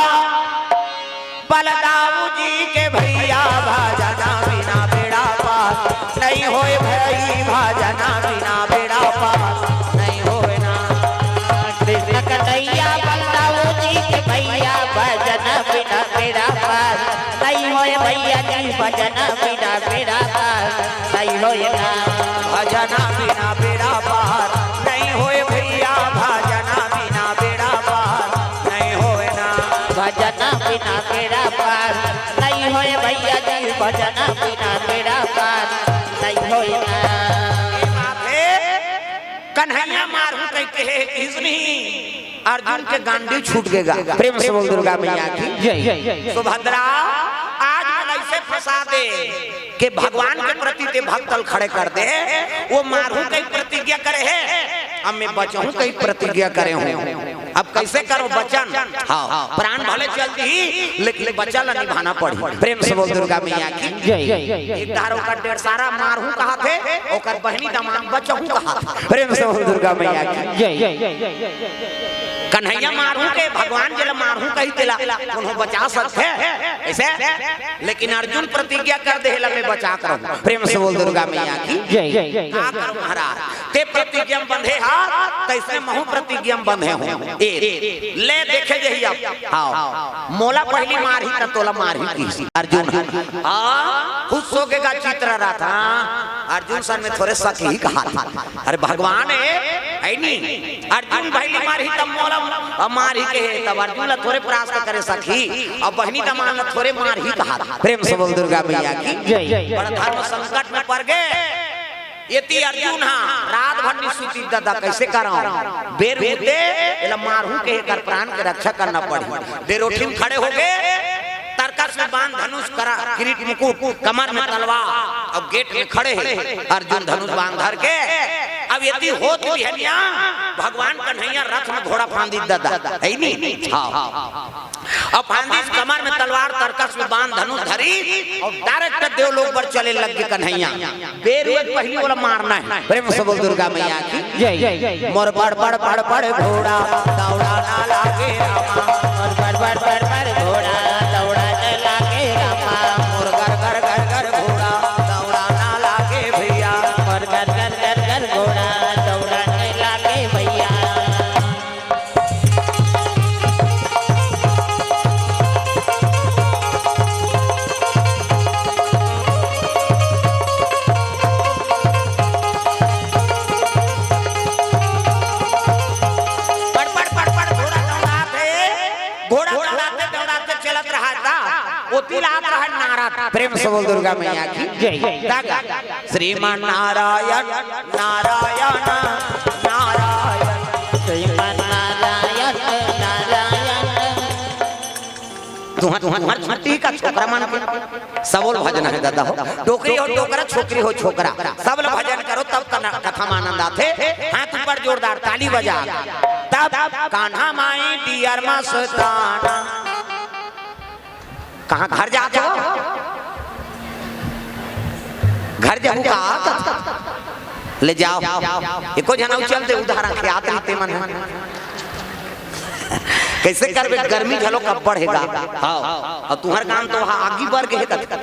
बलदाऊ जी के भइया, भजना बिना बेड़ा पार नहीं होय भई, भजना बिना बेड़ा पार नहीं होय ना। कृष्ण कन्हैया बलदाऊ जी के भइया, भजना बिना बेड़ा पार नहीं होय भइया जी, भजना बिना बेड़ा पार नहीं होय ना। भजना बिना बेड़ा पार नहीं होय भइया, भजना बिना बेड़ा पार नहीं होय ना। भजना बिना बेड़ा पार नहीं होय भइया जी, भजना बिना बेड़ा पार नहीं होय ना। कन्हैया मारहूँ कहिके कहिस नहीं, अर्जुन के गांडी छूट गे गा। प्रेम से बोल दुर्गा मैया की। जय। सुभद्रा, आज मन अइसे फंसा दे के भगवान के प्रति ते भक्तल खड़े कर दे। वो मारहूँ कहिके प्रतिज्ञा करे हे, अब मैं बचहूँ कहिके प्रतिज्ञा करे हूँ। अब कइसे करो बचन? हाँ, प्राण भले चल दिही, लेकिन बचन ला निभाना पड़ही। प्रेम से बोल दुर्गा मैया की। जय। एक धार ओकर डेढ़सारा मारहूँ कहाथे, ओकर बहिनी दमांद बचहूँ कहाथे। प्रेम से बोल दुर्गा मैया की। जय। कन्हैया मारहूँ के, भगवान जेला मारहूँ कही तेला कोनो बचा सकथे? अइसे? लेकिन अर्जुन प्रतिज्ञा कर दे, "एला मैं बचा के रहूँ।" प्रेम से बोल दुर्गा मैया की। जय। का करूँ महाराज? ते प्रतिज्ञा में बंधे हस, तइसने महूँ प्रतिज्ञा में बंधे हूँ। ए, ले देखे जही अब। हाँ, मोला पहिली मारही त तोला मारही किहिस अर्जुन। हाँ, खुश होके गा चित्ररथ। हाँ, अर्जुन सन में थोरे सक ही कहा था। अरे भगवान हे, हे नी? अर्जुन भइली मारही तब मोला मारही कहे, तब अर्जुन ला थोरे परास्त करे सकही, अउ बहिनी दमांद ला थोरे मारही कहा। प्रेम से बोल दुर्गा मैया की। जय। बड़ धर्म संकट में पड़ गे। एती अर्जुन हा रात भर नि सुतिस ददा, कइसे करंव? बेर होते एला मारहूँ कहे, एकर प्राण के रक्षा करना पड़ही। बेरोठी में खड़े होगे, तरकस में बाण धनुष करा, किरीट मुकुट, कमर में तलवार, अउ गेट में खड़े हे अर्जुन धनुष बाण धर के। अब एती होत बिहनिया भगवान कन्हैया रथ में घोड़ा फांदिस ददा, हे नी? हाँ। अब फांदिस कमर में तलवार, तरकस में बाण धनुष धरिस, अउ direct देवलोक बर चले लग गे कन्हैया। बेर होय पहिली ओला मारना हे। प्रेम से बोल दुर्गा मैया की। जय। मोर बड़ बड़ बड़ बड़ घोड़ा दौड़ा ना लागे रामा। मोर बड़ बड़ बड़ बड़ घोड़ा दौड़ा ना लागे रामा। मोर गर गर गर गर घोड़ा दौड़ा ना लागे भइया। मोर गर गर गर गर घोड़ा दौड़ा ना लागे भइया। दुर्गा मैया की जय। श्रीमान नारायण, नारायण, नारायण। श्रीमान नारायण, नारायण। तुहर, तुहर, तुहर छुट्टी का छोकरा मन के सबो ल भजन हे दादा हो। डोकरी हो डोकरा, छोकरी हो छोकरा, सब ल भजन करो, तब कना-, कथा में आनंद आथे। हाथ ऊपर जोरदार ताली बजा, तब कान्हा माई डियर मस्ताना। कहाँ घर जात हो? घर जाहू का? ले जाओ। एको झन अउ चलते उधारा खियात रहिते मन ह। कैसे करबे? गर्मी घलो कब बढ़ेगा? हाँ। अउ तुहर काम तो वहाँ आगी बर गे हे कथे।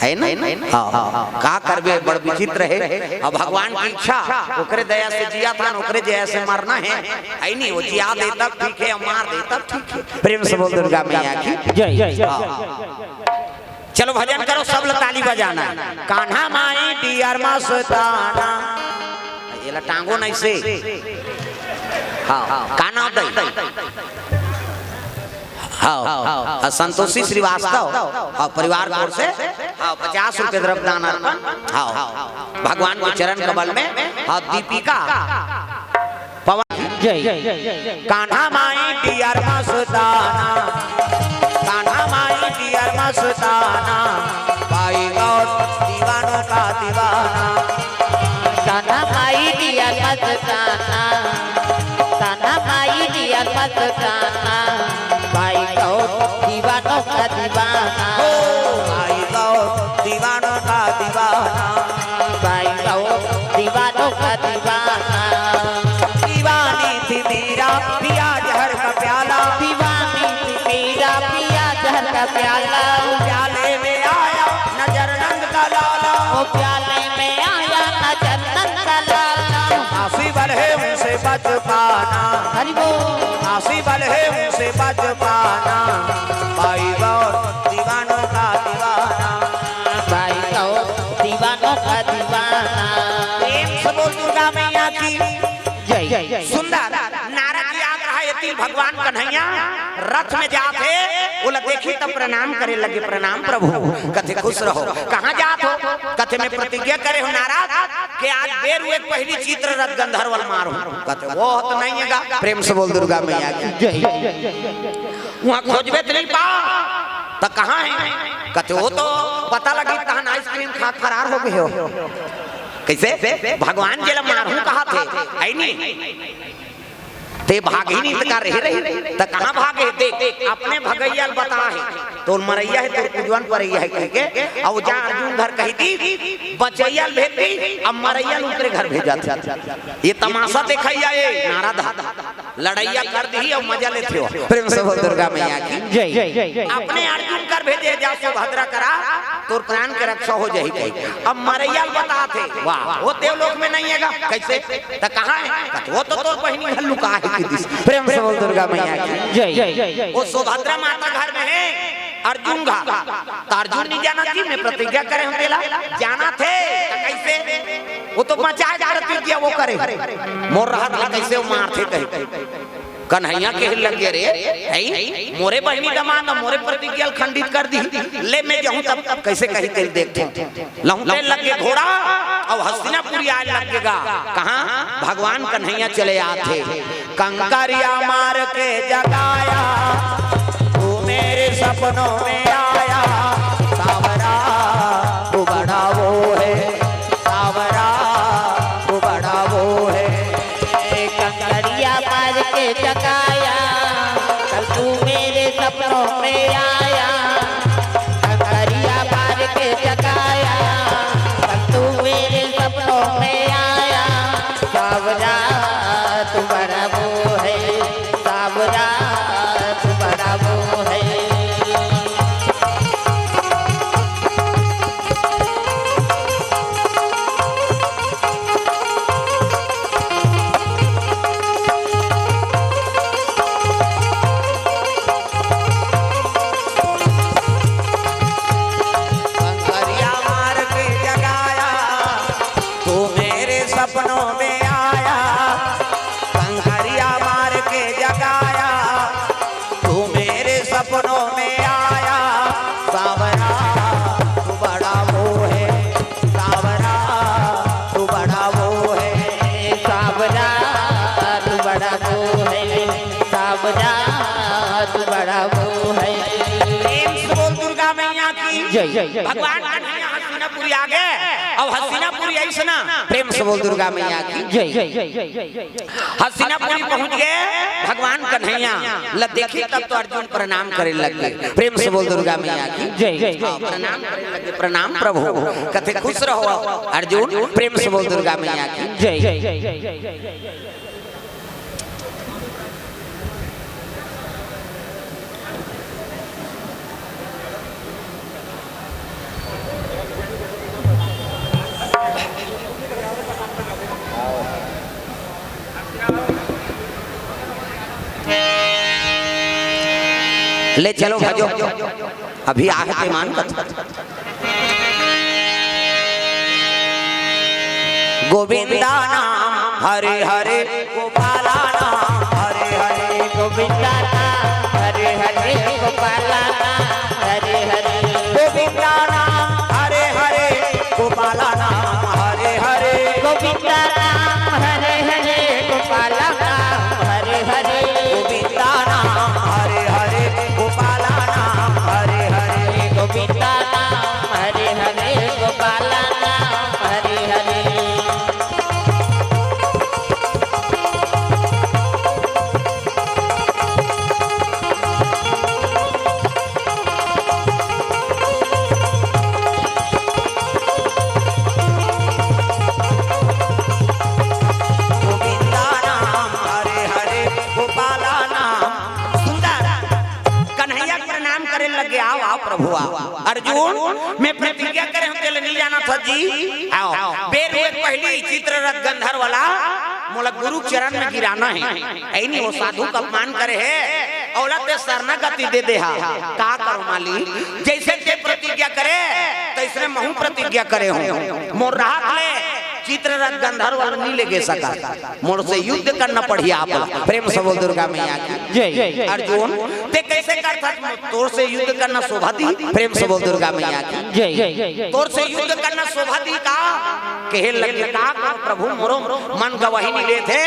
है ना? हाँ, हाँ, हाँ। का करबे? बड़ विचित्र हे। अब भगवान की इच्छा, ओकरे दया से जियत हन, ओकरे दया से मरना हे। है नहीं, वो जिया दे तब ठीक हे, मार दे तब ठीक हे। प्रेम से बोल दुर्गा मैया की जय। हाँ। चलो भजन करो, सब ल ताली बजाना। कान्हा माई डियर मस्ताना। एला टांगो नहीं से। हाँ, का नाम दई? हाँ, हाँ, संतोषी श्रीवास्तव, हाँ, परिवार की ओर से, हाँ, पचास रुपये द्रव्य दान अर्पण, हाँ, भगवान के चरण कमल में, हाँ, दीपिका पवन जय। कान्हा माई डियर मस्ताना, कान्हा माई डियर मस्ताना, भाई गौर दीवानों का दीवाना। कान्हा माई डियर मस्ताना, कान्हा माई डियर मस्ताना, भाई गौर दीवानों का दीवाना। ओ भाई गौर दीवानों का दीवाना। भाई गौर दीवानों का दीवाना। दीवानी थी मीरा पिया जहर का प्याला। दीवानी थी मीरा पिया जहर का प्याला। प्याले में आया नजर नंद का लाला। वो प्याले में आया नजर नंद का लाला। आसी बल है उनसे बच पाना। हरि बोल। आसी बल है उनसे बच पाना। भाई गौर दीवानों का दीवाना। भाई गौर दीवानों का दीवाना। प्रेम से बोल दुर्गा मैया की जय। सुंदर नारा दिया रहा ये तीन भगवान कन्हैया रथ में जात हे, ओला देखी त प्रणाम करे लगे, "प्रणाम प्रभु।" कथे, "खुश रहो।" "कहाँ जात हो?" कथे, "मैं प्रतिज्ञा करे हो नारद के आज बेर हुए पहली चित्ररथ गंधर्व ल मारूं।" कथे, "वो तो नहीं हेगा।" प्रेम से बोल दुर्गा मैया की जय। वहाँ खोजबे त नहीं पा, त कहाँ हे? कथे, "वो तो पता लगी तहन आइसक्रीम खा फरार हो गए हो।" कैसे? भगवान जेला मारहूं कहा थे, है नी? ते भागही नहीं त का रहे रही? त कहाँ भागे? देख, अपने भगैया ल बता हे, तोर मरैया हे, तोर कुजवन परैया हे कह के, अउ जा अर्जुन घर कही दी, बचैया ल भेज दी, अब मरैया ल उतरे घर भेजा थे। ये तमाशा देखैया ये नारद लड़ैया कर दी अउ मजा लेथे हो। प्रेम से बोल दुर्गा मैया की जय। अपने अर्जुन कर भेजे जा सुभद्रा करा, तोर प्राण के रक्षा हो जाही कही। अब मरैया ल बता थे, वाह, वो देवलोक में नहीं हेगा। कैसे? त कहाँ हे? कथे, "वो तो तोर बहिनी घर लुका हे," कहि दिस। प्रेम से बोल दुर्गा मैया की जय। वो सुभद्रा माता घर में हे, अर्जुन घर। त अर्जुन नहीं जाना थी, मैं प्रतिज्ञा करे हूँ तेला, जाना थे। त कैसे? वो तो मचाए जा रही प्रतिज्ञा, वो करे। मोर रहत ला कैसे वो मारथे कही। कन्हैया कहे लगे, "रे, हई, मोरे बहिनी दमांद, मोरे प्रतिज्ञा ल खंडित कर दी, ले मैं जाहूं तब कैसे कही तेल देखते।" लहुटे लगे घोड़ा, अब हस्तिनापुरी आए लगेगा। कहाँ? भगवान कन्हैया चले आथे। कंकरिया मार के जगाया, तू मेरे सपनों में आया, सावरा, तू बड़ा वो है, सावरा, तू बड़ा वो है। ए कंकरिया मार के जगाया, कल तू मेरे सपनों में आया। कंकरिया मार के जगाया, कल तू मेरे सपनों में आया। सावरा तू बड़ा वो है, सावरा तू बड़ा वो है। कंकरिया मार के जगाया, तू मेरे सपनों में आया। कंकरिया मार के जगाया, तू मेरे सपनों में आया। मैया की जय। भगवान कन्हैया हस्तिनापुरी आ गए। अब हस्तिनापुरी ऐसे ना, प्रेम से बोल दुर्गा मैया की जय। हस्तिनापुरी पहुंच गए भगवान कन्हैया, ल देखे तब तो अर्जुन प्रणाम करे लग गए। प्रेम से बोल दुर्गा मैया की जय। हाँ, प्रणाम करे लग गए, प्रणाम प्रभु। कथे खुश रहो अर्जुन, प्रेम से बोल दुर्गा मैया की जय। ले चलो भजो, अभी आके मान कर। गोविंदा नाम हरे हरे, गोपाला नाम हरे हरे। गोविंदा नाम हरे हरे, गोपाला नाम हरे हरे। गोविंदा नाम हरे हरे, गोपाला नाम हरे हरे। गोविंदा नाम हरे हरे, गोपाला नाम हरे हरे। गोविंदा नाम हरे हरे, गोपाला नाम हरे हरे। गोविंदा नाम हरे हरे, गोपाला नाम हरे हरे। गोविंदा नाम हरे हरे, गोपाला नाम। सुंदर कन्हैया के प्रणाम करे लगे, आओ, आओ प्रभु, आओ। अर्जुन, मैं प्रतिज्ञा करे हूँ, तेले नहीं जाना था जी। आओ, बेर एक पहली चित्ररथ गंधर्व वाला मोला गुरु चरण में गिराना है। ऐ नहीं, वो साधु का अपमान करे है, औला ते शरणागति दे दे हा। का करो माली, जैसे ते प्रतिज्ञा करे, तैसने महू प्रतिज्ञा करे हूँ। मोर राहत ले चित्ररथ गंधर्व वाला नहीं ले गे सका। मोर से युद्ध करना पड़ी आप। प्रेम से बोल दुर्गा मैया की जय। अर्जुन, ते कैसे करथस? तोर से युद्ध करना शोभा दी। प्रेम से बोल दुर्गा मैया की जय। तोर से युद्ध करना शोभा दी का? कहे लगे, का करो प्रभु, मोरो मन गवाही नहीं लेथे,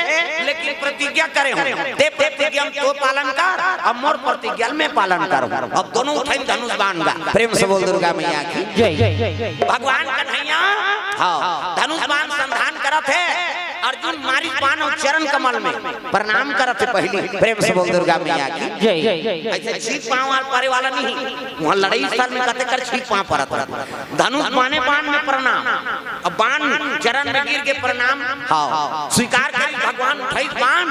लेकिन प्रतिज्ञा करे हूँ, ते प्रतिज्ञा तो पालन कर, अब मोर प्रतिज्ञा मैं पालन करूँ। अब दोनों उठाई धनुष बाण गा। प्रेम से बोल दुर्गा मैया की जय। भगवान कन्हैया, हाँ, धनुष बाण संधान करत है। अर्जुन मारी बाण अउ चरण कमल में प्रणाम करत है पहली। प्रेम से बोल दुर्गा मैया की जय। ऐसे छींक पाँव वाल परे वाला नहीं, वहाँ लड़ाई स्थल में कते कर छींक पाँव परत रहत। धनुष बाणे बाण में प्रणाम, अब बाण चरण में गिर के प्रणाम। हाँ, स्वीकार करी भगवान, उठाई बाण,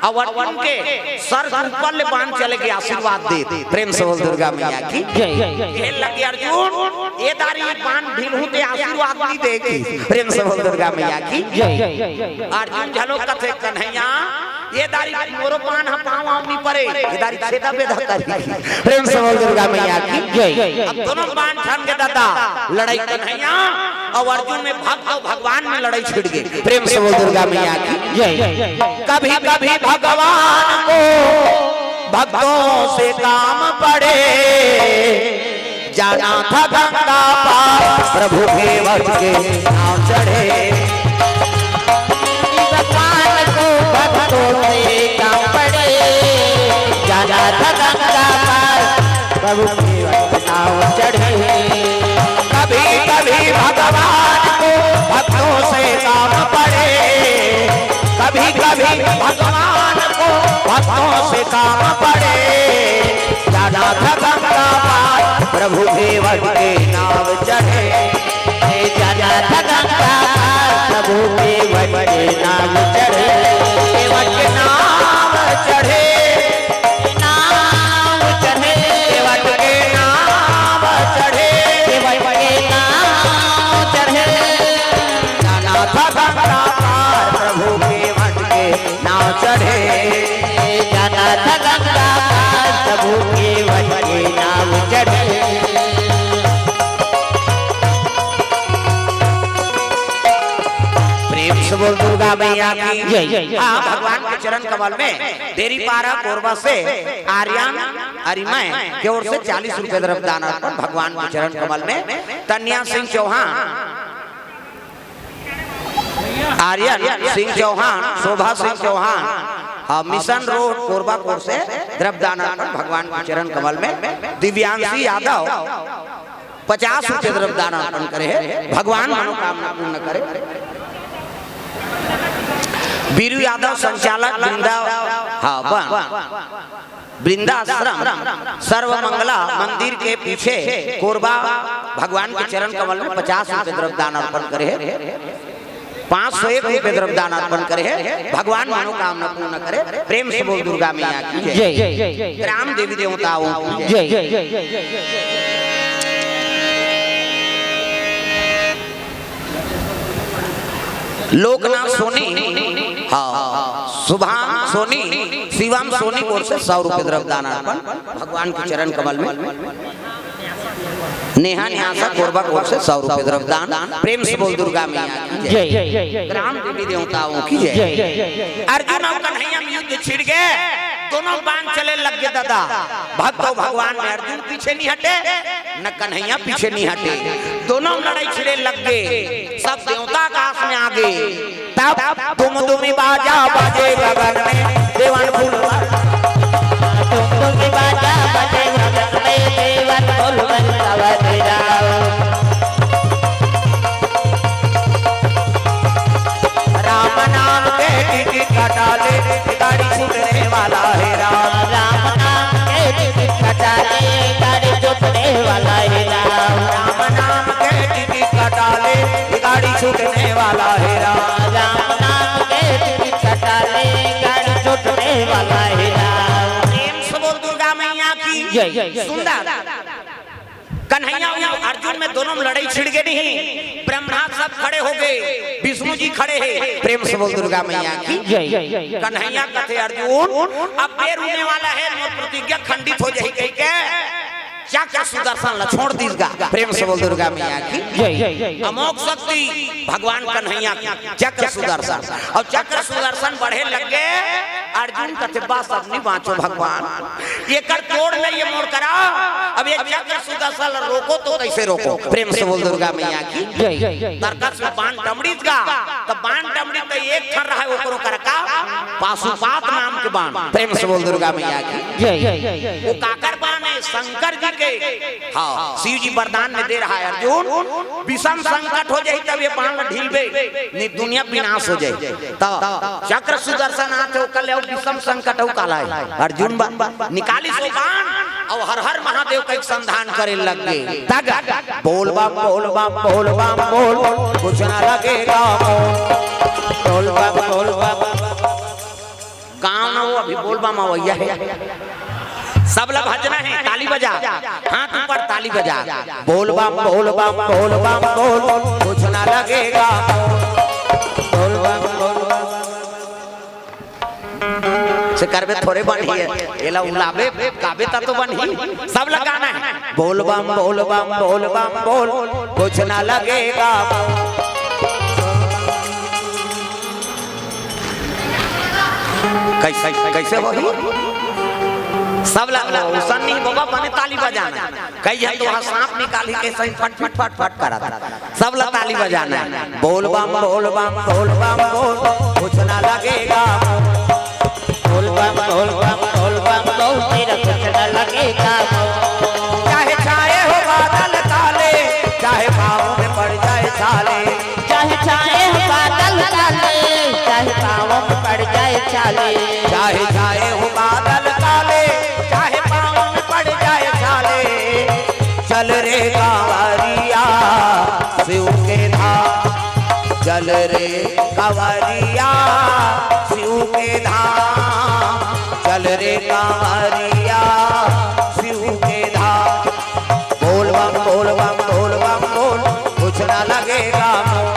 अब अर्जुन के सर के ऊपर ले बाण चले के आशीर्वाद दे। प्रेम से बोल दुर्गा मैया की जय। ये लगे अर्जुन, ये दारी बाण ढील हूँ ते आशीर्वाद नहीं देगी। प्रेम से बोल दुर्गा मैया की जय। अर्जुन झलो कथे कन्हैया, ये दारी मोरो पान ह पाँव आव नहीं परे, ये दारी छेदा बेदा करी। प्रेम से बोल दुर्गा मैया की जय। अब दोनों बाण छन के दादा लड़ाई कन्हैया अउ अर्जुन में भक्त अउ भगवान में लड़ाई छिड़ गई। प्रेम से बोल दुर्गा मैया की जय। कभी कभी भगवान को भक्तों से काम पड़े, जाना था गंगा पार, प्रभु के वट के नाव चढ़े। भगवान को भक्तों से काम पड़े, जाना था गंगा पार, प्रभु के वट के नाव चढ़े। कभी कभी भगवान को भक्तों से काम पड़े, कभी कभी भगवान को भक्तों से काम पड़े, जाना था गंगा पार, प्रभु के वट के नाव चढ़े। जाना था गंगा पार, प्रभु के वट के नाव चढ़े। वट के नाव चढ़े, नाव चढ़े, वट के नाव चढ़े, वट के नाव चढ़े। जाना था गंगा पार, प्रभु के वट के नाव चढ़े। जाना था गंगा पार, प्रभु के वट के नाव चढ़े। प्रेम से बोल दुर्गा मैया की जय। हाँ, भगवान के चरण कमल में देरी पारा कोरबा से आर्यन अरिमय के ओर से चालीस रुपए द्रव्य दान अर्पण भगवान के चरण कमल में। तन्या सिंह चौहान, आर्यन सिंह चौहान, शोभा सिंह चौहान, हाँ, मिशन रोड कोरबा कोर से द्रव्य दान अर्पण भगवान के चरण कमल में। दिव्यांशी यादव पचास रुपये द्रव्य दान अर्पण करे हे, भगवान मनोकामना पूर्ण करे। बीरू यादव संचालक वृंदा, हाँ, वन, वृंदाश्रम सर्व मंगला मंदिर के पीछे कोरबा भगवान के चरण कमल में पचास रुपये द्रव्य दान अर्पण करे हे। पाँच सौ एक रुपये द्रव्य दान अर्पण करे हे, भगवान मनोकामना पूर्ण करे। प्रेम से बोल दुर्गा मैया की जय। जय। ग्राम देवी देवताओं की जय। जय। लोकनाथ सोनी, हाँ, शुभाम सोनी, शिवम सोनी ओर से सौ रुपये द्रव्य दान अर्पण भगवान के चरण कमल में। नेहा न्यासा कोरबा कोर से सौ रुपये द्रव्य दान। प्रेम से बोल दुर्गा मैया की जय। जय। ग्राम देवी देवताओं की जय। जय। अर्जुन अउ कन्हैया में युद्ध छिड़ गे, दोनों बाण चले लग गे दादा। भक्त अउ भगवान में अर्जुन पीछे नहीं हटे, न कन्हैया पीछे नहीं हटे, दोनों लड़ाई छिड़े लग गे। सब देवता आकाश में आ गे। तब दुमदुमी बाजा बजे गगन में, देवन फूल बर। दुमदुमी बाजा बजे गगन में, देवन फूल बर कवर जाओ। राम नाम के टिकट कटा ले, गाड़ी छूटने वाला है राम। राम नाम के टिकट कटा ले, गाड़ी छूटने वाला है राम। राम नाम के टिकट कटा ले, गाड़ी छूटने वाला है राम। राम नाम के टिकट कटा ले, गाड़ी छूटने वाला है राम। प्रेम से बोल दुर्गा मैया की जय। सुंदर। कन्हैया अउ अर्जुन में दोनों में लड़ाई छिड़ गे नहीं, ब्रह्मा सब खड़े हो गे, विष्णु जी खड़े हे। प्रेम से बोल दुर्गा मैया की जय। कन्हैया कथे अर्जुन, अब बेर होने वाला है, मोर प्रतिज्ञा खंडित हो जाही कहिके चक्र सुदर्शन ला छोड़ दीस गा। प्रेम से बोल दुर्गा मैया की जय। अमोघ शक्ति भगवान कन्हैया की, चक्र सुदर्शन। अउ चक्र सुदर्शन बढ़े लग गे, अर्जुन कथे बस अब नहीं बाँचो भगवान, एकर तोड़ नहीं ये मोर करा, अब ये चक्र सुदर्शन ला रोको तो कैसे रोको? प्रेम से बोल दुर्गा मैया की जय। तरकस में बाण टमड़ीस गा, त बाण टमड़ी त एक ठन रहे ओकरो करका, पाशुपात नाम के बाण। प्रेम से बोल दुर्गा मैया की जय। वो काकर बाण है? शंकर जी के। हाँ, शिव जी वरदान में दे रहा है अर्जुन, विषम संकट हो जाही तब ये बाण ढीलबे, नहीं दुनिया विनाश हो जाही। त चक्र सुदर्शन आथे ओकर ले अउ विषम संकट अउ काला है। अर्जुन बा-, निकालिस ओ बाण अउ हर हर महादेव के संधान करे लग गे। तग बोल बम बोल बम बोल बम बोल, कुछ ना लगेगा मोल। बोल बम बोल बम। गाँव में वो अभी बोल बम अवैया है। सब ला भजना है, ताली बजा, हाथ ऊपर ताली बजा। बोल बम बोल बम बोल बम बोल, कुछ ना लगेगा मोल। बोल बम बोल बम। से करबे थोरे बनही है, एला उलाबे गाबे ता तो बनही। सब ला गाना है। बोल बम बोल बम बोल बम बोल, कुछ ना लगेगा। कैसे, कैसे होही? सब ला, ला, उसन नहीं बाबा, बने ताली बजाना। कई झन तो वहाँ सांप निकाली के सही फट, फट, फट, फट करत। सब ला ताली बजाना है। बोल बम, बोल बम, बोल बम, बोल, कुछ ना लगेगा। बोल बम, बोल बम, बोल बम, बोल, तेरा कुछ ना लगेगा। चाहे छाए हो बादल काले, चाहे पाँव में पड़ जाए छाले। चाहे छाए हो बादल काले, चाहे पाँव में पड़ जाए छाले। चाहे छाए हो बादल काले, चाहे पाँव में पड़ जाए छाले। चल रे कांवरिया शिव के धाम, चल रे कांवरिया शिव के धाम, चल रे कांवरिया शिव के धाम। बोल बम, बोल बम, बोल बम, बोल, कुछ ना लगेगा मोल।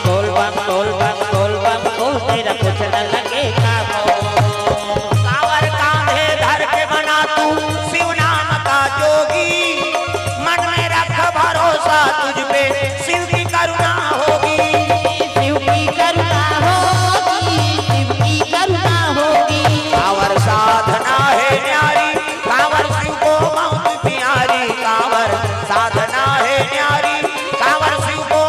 बोल बम, बोल बम, बोल बम, बोल, तेरा कुछ ना लगेगा मोल। कांवर कांधे धर के बना तू शिव नाम का जोगी, मन में रख भरोसा तुझ पे, शिव की करुणा होगी। शिव की करुणा होगी, शिव की करुणा होगी। कांवर साधना है न्यारी, कांवर शिव को बहुत प्यारी, कांवर साधना है न्यारी, कांवर शिव को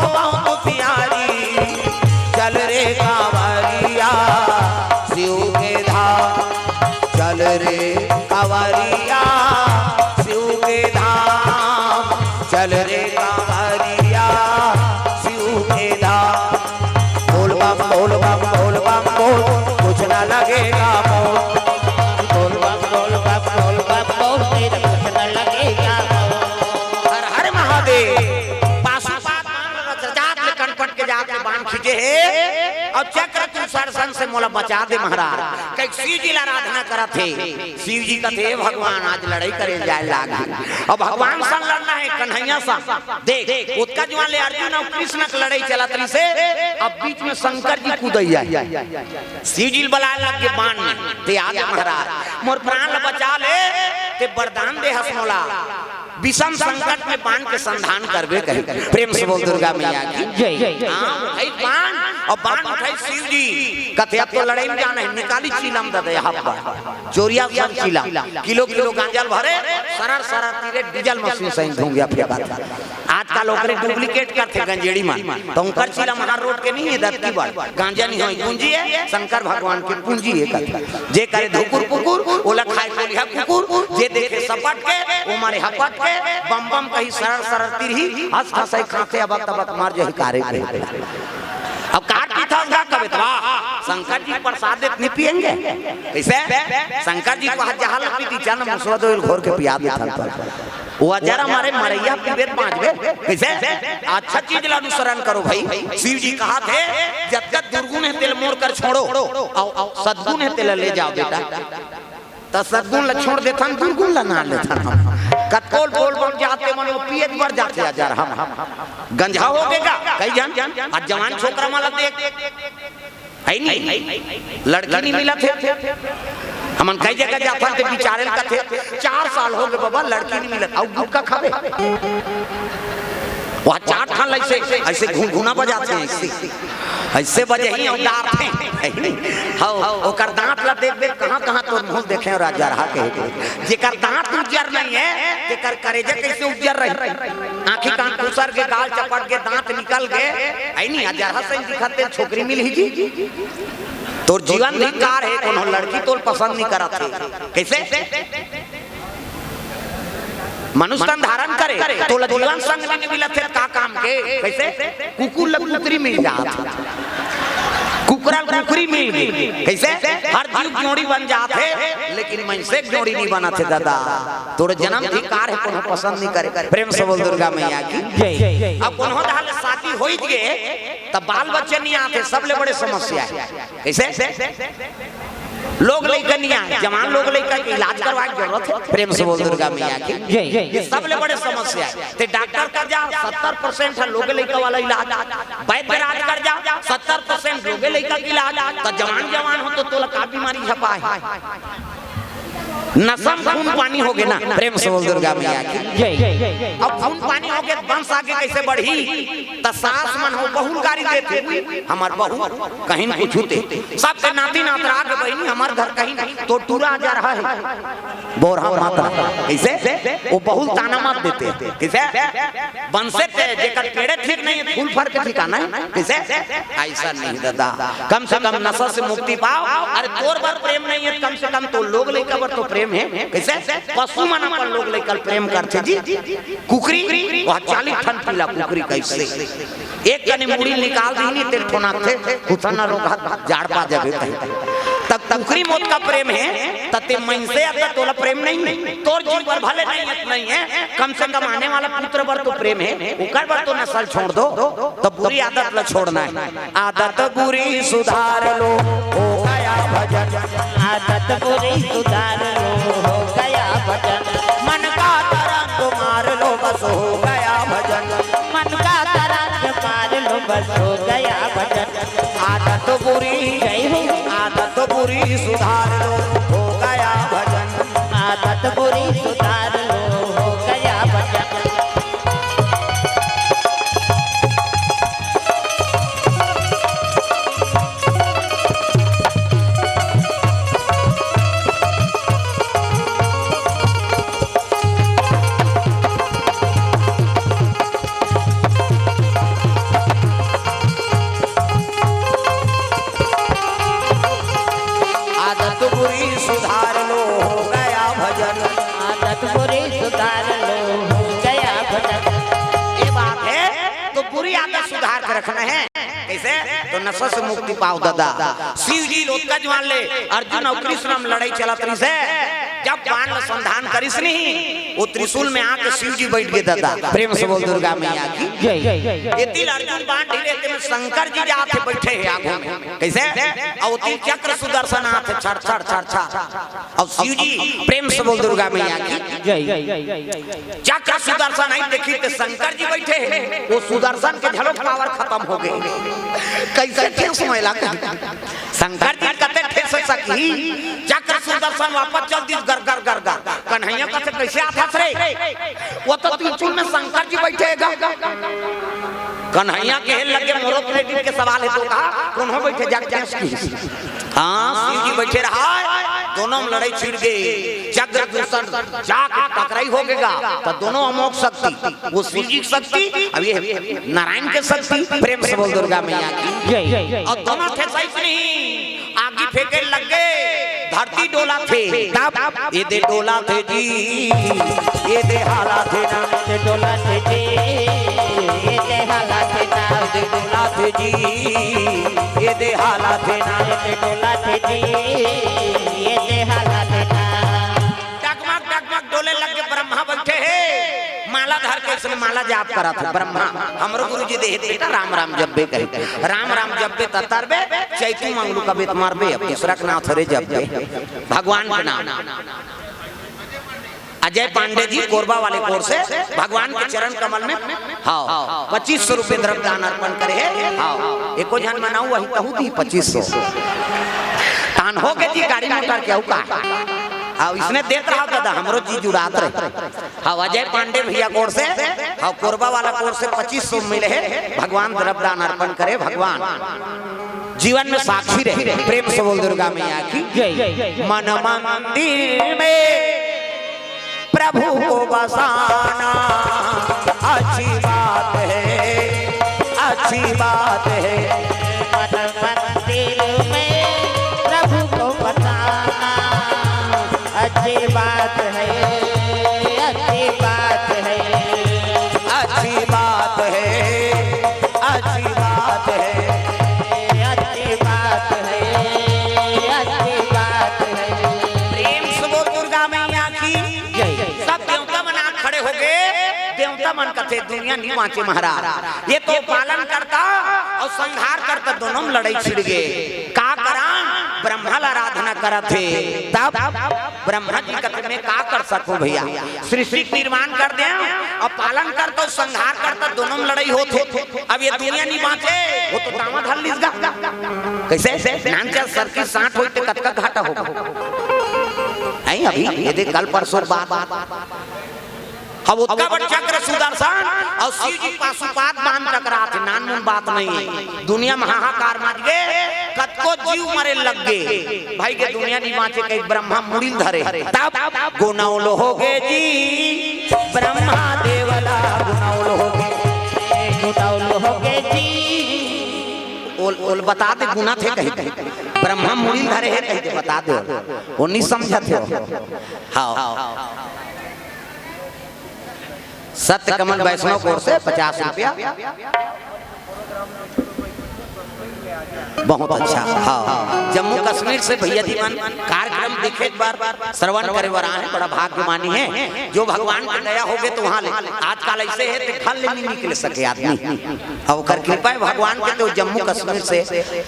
हे, अउ चक्र तू सरसन से मोला बचा दे महाराज। कहि शिव जी ला आराधना करत हे। शिव जी कथे, "हे भगवान, आज लड़ई करे जाए लाग हे।" अउ भगवान सन लड़ना हे, कन्हैया सन। देख, ओतका जुवार ले अर्जुन अउ कृष्ण के लड़ई चलत रहिसे, अब बीच में शंकर जी कूदइया हे। शिव जी ल बलाए लग गे बाण में, "ते आ जा महाराज, मोर प्राण ल बचा ले, ते वरदान दे हस मोला।" विषम संकट में बाण के संधान करबे कही। प्रेम से बोल दुर्गा मैया की। जय। हाँ, उठाई बाण, अउ बाण उठाई शिव जी। कथे, "अब तो लड़ई में जाना हे, निकाली चीलम दे दे यहाँ पर।" चोरिया सब चीलम, किलो किलो गांजा ल भरे, सरर सरर तीरे डीजल मशीन सही धुंगिया फेंकत। आजकल ओकरे duplicate करथे गंजेड़ी मन, त ओकर चीलम हर रोड के नहीं हे, दतकी बड़। गांजा नहीं होय, पूंजी हे, शंकर भगवान के पूंजी हे कथे। जे करे धुकुर पुकुर, ओला खाए कोलिहा कुकुर, जे देखे सपट के, ओ मारे हपट के, बम बम कही सरर सरर तिरही, हंस हंसई खाते अबक तबक मर जही कारे के। अब काट पीथस गा कबे त, "वाह, शंकर जी प्रसाद देत नहीं पिएंगे।" कइसे? शंकर जी को हाथ जहां लग पीती, चल मुसवा दो घोर के पिया देथन पर। वो अजर हमारे मरैया पीबे त बांचबे। कइसे? अच्छा चीज ला अनुसरण करो भाई। शिव जी कहाथे, "जतका दुर्गुण हे तेला मोर कर छोड़ो, अउ, अउ सद्गुण हे तेला ले जाओ बेटा।" त सद्गुण ला छोड़ देथन, दुर्गुण ला ना लेथन हम। कतको ल बोल बम जाथे मन, वो पिए बर जाथे अजर हम। गंजा हो गे गा, कई झन, अउ जवान छोकरा मन ला देख, हे नहीं, लड़की नहीं मिलत हे। हमन कई जगह जाथन ते बिचारे ल कथे, "चार साल हो गे बाबा, लड़की नहीं मिलत, अउ गुटखा खाबे?" वह चार ठन अइसे, अइसे घुनघुना बजाथे, अइसे, अइसे बजही अउ डारथे। हे नहीं? हव, ओकर दांत ला देख देख, कहां कहां तोर मुंह देखे राजा रहा के। जेकर दांत उज्जर नहीं हे, तेकर करेजा कइसे उज्जर रही? आंखी कान खुसर गे, गाल चपट गे, दांत निकल गे, हे नहीं, अजरहा सही दिखत हे, छोकरी मिलही जी। तोर जीवन धिक्कार हे, कोनो लड़की तोर पसंद नहीं करत हे। कइसे? मनुष्य तन धारण करे, तोला जीवन संग नहीं मिलत हे, का काम के? कइसे? कुकुर ल कुतरी मिल जात हे, कुकरा ल कुकरी मिल गे। कइसे? हर जीव जोड़ी बन जात हे, लेकिन मनसे के जोड़ी नहीं बनत हे दादा। तोर जन्म धिक्कार हे, कोनो पसंद नहीं करे। प्रेम से बोल दुर्गा मैया की। जय। अब कोनो धाले शादी होई गे, त बाल बच्चे नहीं आते, सबले बड़े समस्या हे। कइसे? लोग लइका नहीं आए, जवान लोग लइका के इलाज करवाए के जरूरत हे। प्रेम से बोल दुर्गा मैया की। जय। ये सबले बड़े समस्या हे। ते डॉक्टर कर जा, सत्तर परसेंट हे लोग लइका वाला इलाज। वैद्य राज कर जा, सत्तर परसेंट लोग लइका के इलाज। त जवान जवान हो त तोला का बीमारी झपाए? नसम खून पानी हो गे ना। प्रेम से बोल दुर्गा मैया की। जय। अब खून पानी हो गे, वंश आगे कइसे बढ़ही? त सास मन हो बहू ल गारी देथे, "हमर बहू कहीं कुछ होते, सबके नाती नातरा के बहिनी, हमर घर कहीं नहीं, तो टूरा अजरहा हे।" बोरहा माता कइसे? वो बहू ल ताना मत देते। कइसे? बंसे ते जेकर पेड़े ठीक नहीं हे, फूल फर के ठिकाना हे। कइसे? अइसा नहीं दादा, कम से कम नशा से मुक्ति पाओ। अरे तोर बर प्रेम नहीं हे, कम से कम तोर लोग लइका बर तो प्रेम हे। कइसे? पशु मन अपन लोग लइका ल प्रेम करथे जी। कुकरी, वह चालीस ठन पीला कुकरी कइसे? एक कनी मुड़ी निकाल दीही, तेल ठोनाथे, कुछ न रोग जाड़ पा जाबे कहीं। तब कुकरी मोत का प्रेम हे, त ते मनसे अतका तोला प्रेम नहीं हे। तोर जीव बर भले नहीं हे, नहीं हे, कम से कम आने वाला पुत्र बर तो प्रेम हे, ओकर बर तो नशा ल छोड़ दो, तब बुरी आदत ला छोड़ना हे। आदत बुरी सुधार लो, हो गया भजन। आदत बुरी सुधार लो, हो गया भजन। मन का तरंग मार लो, बस हो गया भजन। मन का तरंग मार लो, बस हो गया भजन। आदत बुरी, जय हो। आदत बुरी सुधार लो, हो गया भजन। आदत बुरी सुधार लो, हो गया भजन। आदत बुरी सुधार लो, हो गया भजन। आदत बुरी सुधार लो, हो गया भजन। ये बात हे, तो बुरी आदत सुधार के रखना हे। कइसे? तो नशा से मुक्ति पाओ दादा। शिव जी ल ओतका जुवार ले अर्जुन अउ कृष्ण म लड़ई चलत रहिसे। जब बाण ल संधान करिस नहीं, वो त्रिशूल में आके शिव जी बैठ गे दादा। प्रेम से बोल दुर्गा मैया की। जय। एती ल अर्जुन बाण ढीले, एती में शंकर जी जात हे, बैठे हे आगू में। कैसे? अउ ओती चक्र सुदर्शन आत हे, छड़ छड़ छड़ छड़। अउ शिव जी, प्रेम से बोल दुर्गा मैया की। जय। चक्र सुदर्शन आई देखी त शंकर जी बैठे हे, वो सुदर्शन के झलक पावर खतम हो गे। कैसे ठेस समय लगा? शंकर जी कते ठेस सकही? चक्र सुदर्शन वापस चल दिस, गर गर गर गर। कन्हैया कथे, कैसे आथस रे? वो तो त्रिशूल में शंकर जी बैठे हे गा। कन्हैया कहे लगे, मोरो प्लेटिन के सवाल हे तो कहा, कोनो बैठे जाके ठेस की। हाँ, शिव जी बैठे रहा, दोनों में लड़ाई छिड़ गे। चक्र दूषण जाके टकराई हो गेगा, त दोनों अमोघ शक्ति, वो शिव जी की शक्ति, अब ये नारायण के शक्ति। प्रेम से बोल दुर्गा मैया की। जय। अउ दोनों ठेसइस नहीं, आगी फेंके लग गे, धरती डोला थे। तब ये दे डोला थे जी, ये दे हाला थे ना। ये डोला थे जी, ये दे हाला थे ना। ये दे डोला थे जी, ये दे हाला थे ना। ये डोला थे जी, ये दे हाला थे ना। डगमग डगमग डोले लग गे, ब्रह्मा बैठे हे, माला धर के इसने माला जाप करत हे। ब्रह्मा, हमरो गुरु जी देहे बेटा, राम राम जब्बे कहे, राम राम जब्बे ततरबे, चैतू मंगलू का बेत मारबे, अब दूसरा के नाम थोड़े जब्बे, भगवान के नाम। अजय पांडे जी कोरबा वाले कोर से भगवान के चरण कमल में, हाँ, पच्चीस सौ रुपये द्रव्य दान अर्पण करे हे। हाँ, एको झन मनाऊ, वही तहू दी पच्चीस सौ। तान हो गे जी, गाड़ी मोटर के अउ का। हाँ, इसने देत रहा दादा, हमरो जी जुड़ात रहे। हाँ, अजय पांडे भैया कोर से, हाँ, कोरबा वाला कोर से पच्चीस सौ मिले हे। भगवान द्रव्य दान अर्पण करे, भगवान जीवन में साक्षी रहे। प्रेम से बोल दुर्गा मैया की। जय। मन मंदिर में प्रभु को बसाना अच्छी बात है, अच्छी बात है। मन मंदिर में प्रभु को बसाना अच्छी बात है, अच्छी बात है। अच्छी बात है, अच्छी बात है। अच्छी बात है, अच्छी बात है। प्रेम से बोल दुर्गा मैया की। जय। सब देवता मन आ खड़े हो गे। देवता मन कथे, दुनिया नहीं बाँचे महाराज, ये तो पालन करता अउ संहार करता, दोनों में लड़ाई छिड़ गे। का करा? ब्रह्मा ला आराधना करत हे। तब ब्रह्मा जी कथे, मैं का कर सकूं भैया? सृष्टि के निर्माण कर दे अउ पालन करत अउ संहार करत, दोनों में लड़ाई होत हे। अब ये दुनिया नहीं बाँचे, वो तो दावा धर लिस गा। कैसे? नान चार सर की साठ होई ते कतका घाटा होगा? नहीं, अभी ये देख, कल परसों बात। अब ओतका बड़ चक्र सुदर्शन अउ शिव जी पाशुपात बाण टकरात हे, नानमुन बात नहीं हे। दुनिया में हाहाकार मच गे, कतको जीव मरे लग गे। भाई के दुनिया नहीं बाँचे, कहीं ब्रह्मा मुड़ी ल धरे। तब गुनौल हो गे जी, ब्रह्मा देवला गुनौल हो गे। गुनौल हो गे जी। ओल, ओल बता दे, गुना थे कहीं, कहीं। ब्रह्मा मुड़ी ल धरे हे कहीं के बता दे। वो नहीं समझत हो। हाँ। सत्य कमल वैष्णव कोर से पचास रुपया। बहुत अच्छा। हाँ, जम्मू कश्मीर से भैया जी मन कार्यक्रम देखे एक बार श्रवण करे बर आए, बड़ा भाग्यमानी हे। जो भगवान के दया हो गे तो वहाँ ले, आजकल ऐसे हे ते घर ले नहीं निकल सके आदमी। अब ओकर कृपा हे भगवान के, तो जम्मू कश्मीर से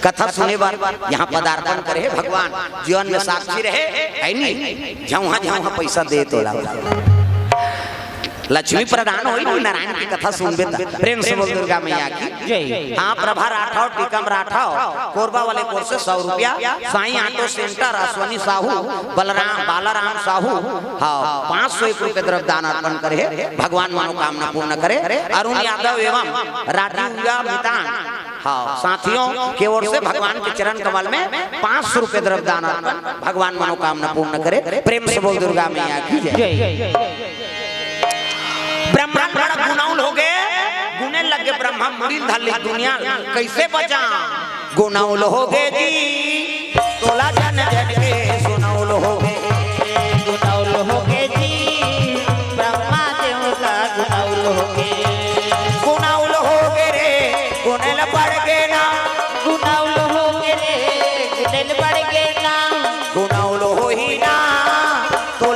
कथा सुने बर यहाँ पदार्पण करे हे भगवान, जीवन में साक्षी रहे, है नहीं? झौहा झौहा पैसा दे तोला। लक्ष्मी प्रदान होई ना, नारायण की कथा सुनबे त। प्रेम से बोल दुर्गा मैया की। जय। हाँ, प्रभा राठौर, टीकम राठौर, कोरबा वाले कोर से सौ रुपया, साईं ऑटो सेंटर, अश्वनी साहू, बलराम, बालाराम साहू, हाँ, पाँच सौ एक रुपये द्रव्य दान अर्पण करे हे, भगवान मनोकामना पूर्ण करे। अरुण यादव एवं राधिका मितान, हाँ, साथियों के ओर से भगवान के चरण कमल में पाँच सौ रुपये द्रव्य दान अर्पण, भगवान मनोकामना पूर्ण करे। प्रेम से बोल दुर्गा मैया की जय। जय। ब्रह्मा बड़ा गुनौल हो गे, गुने लग गे ब्रह्मा मुड़ी ल धर लिस, दुनिया कैसे बचा? गुनौल हो गे जी, तोला जन जन के सुनौल हो गे। गुनौल हो गे जी, ब्रह्मा देवता गुनौल हो गे। गुनौल हो गे रे, गुनेल पड़ गे ना। गुनौल हो गे रे, गुनेल पड़ गे ना। गुनौल होही ना, तो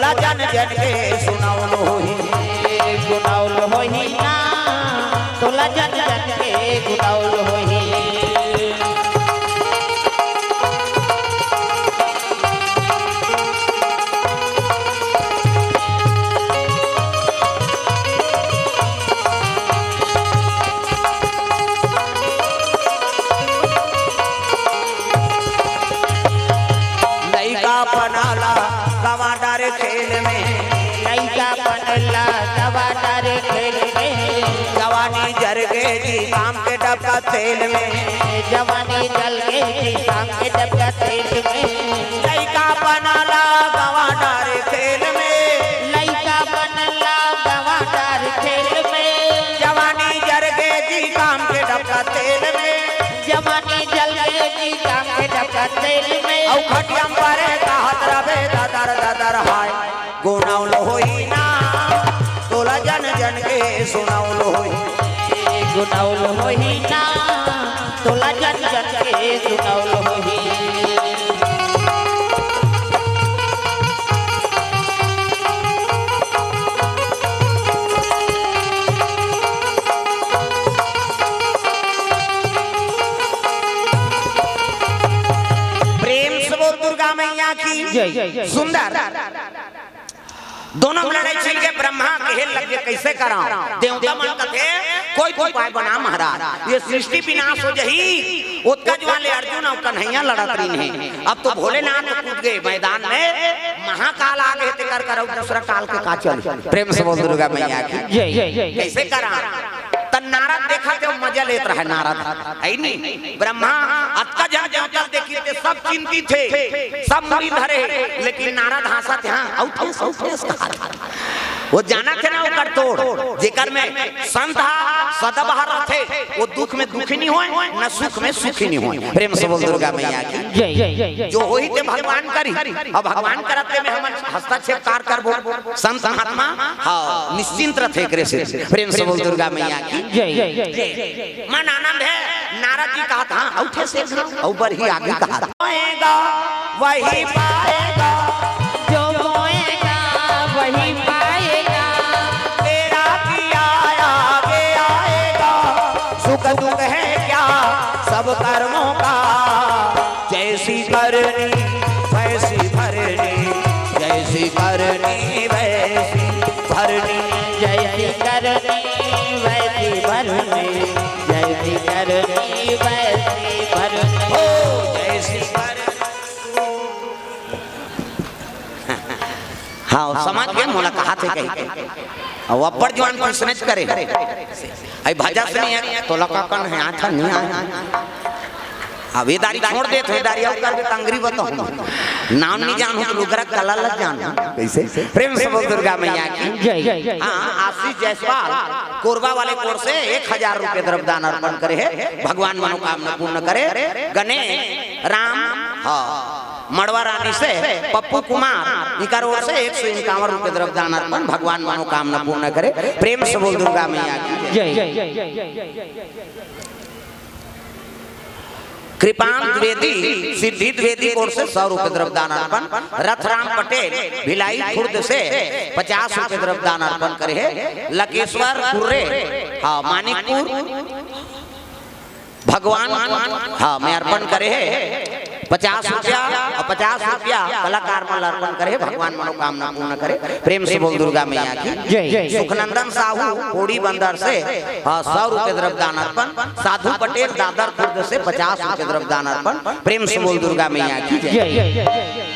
जन जन के गुनौल होही। लइका पना ला गवा डारे खेल में। लइका पना ला गवा डारे खेल में। जवानी जर गे जी शाम के डबका तेल में। जवानी जल गे जी शाम के डबका तेल में। लइका पना ला गवा डारे खेल में। लइका पना ला गवा डारे खेल में। जवानी जर गे जी शाम के डबका तेल में। जवानी जल गे जी शाम के डबका तेल में। अउ खटिया म परे कहत रबे ददर ददर हाय। गुनौल होही ना, तोला जन जन के सुनौल होही। गुनौल होही ना, तोला जन जन के सुनौल होही। प्रेम से बोल दुर्गा मैया की जय। सुंदर। दोनों में लड़ाई छिड़ के ब्रह्मा कहे लगे, "कैसे कराओ?" देवता मन कथे, "कोई तो उपाय बना महाराज, ये सृष्टि विनाश हो जही।" ओतका जुवार ले अर्जुन अउ कन्हैया लड़त रहिन हे। अब तो भोलेनाथ कूद गे मैदान में, महाकाल आ गे, तेकर कर अउ दूसरा काल के का चल। प्रेम से बोल दुर्गा मैया की जय। कैसे करा? त नारद देखत हे, मजा लेत रहे नारद, है नी? ब्रह्मा अतका झन देवता देखिस ते सब चिंतित हे, सब मुड़ी धरे हे, लेकिन नारद हाँसत हे, "हाँ, अउ ठेस, अउ ठेस," कहा। वो जानत हे ना ओकर तोड़, जेकर में संत हा सदाबहार रथे, वो दुख में दुखी नहीं होय, न सुख में सुखी नहीं होय। प्रेम से बोल दुर्गा मैया की जय। जो होही ते भगवान करी, अब भगवान करत ते में हमन हस्तक्षेप कार करबो। संत महात्मा, हाँ, निश्चिंत रथे एकरे से। प्रेम से बोल दुर्गा मैया की जय। मन आनंद हे, नारद जी कहत, "हाँ, अउ ठेस एक घाव, अउ बरही आगे," कहत। बोएगा, वही पाएगा। जो बोएगा, वही पाएगा। तेरा किया आगे आएगा। सुख दुख है क्या सब कर्मों का। जैसी करनी वैसी भरनी, जैसी करनी वैसी भरनी। जैसी करनी वैसी भरनी, जैसी करनी वैसी भरनी। ओ, जैसी करनी। हाँ, समझ गे, मोला कहाथे कही। अउ अब्बड़ जुवार प्रश्न करे। अई भजा से नहीं हे, तोला का कन हे, आथा नहीं आय। अब ये दारी छोड़ दे, तो ये दारी अउ करबे त अंगरी बताहूँ। नाम नहीं जानहूँ त लुगरा कला ल जानहूँ। कैसे? प्रेम से बोल दुर्गा मैया की जय। हाँ, आशीष जायसवाल कोरबा वाले कोर से एक हजार रुपये द्रव्य दान अर्पण करे हे, भगवान मनोकामना पूर्ण करे। गने राम, हाँ, मड़वा रानी से पप्पू कुमार, इकर ओर से एक सौ इक्यावन रुपये द्रव्य दान अर्पण, भगवान मनोकामना पूर्ण करे। प्रेम से बोल दुर्गा मैया की जय। कृपांत द्विवेदी, सिद्धि द्विवेदी ओर से सौ रुपये द्रव्य दान अर्पण, रथराम पटेल, भिलाई खुर्द से पचास रुपये द्रव्य दान अर्पण करे हे, लकेश्वर कुर्रे, हाँ, मानिकपुर, भगवान, हाँ, में अर्पण करे हे पचास रुपया, अउ पचास रुपया कलाकार मन ल अर्पण करे हे, भगवान मनोकामना पूर्ण करे। प्रेम से बोल दुर्गा मैया की जय। सुखनंदन साहू, कोड़ी बंदर से, हाँ, सौ रुपये द्रव्य दान अर्पण। साधु पटेल, दादर खुर्द से पचास रुपये द्रव्य दान अर्पण। प्रेम से बोल दुर्गा मैया की जय। जय।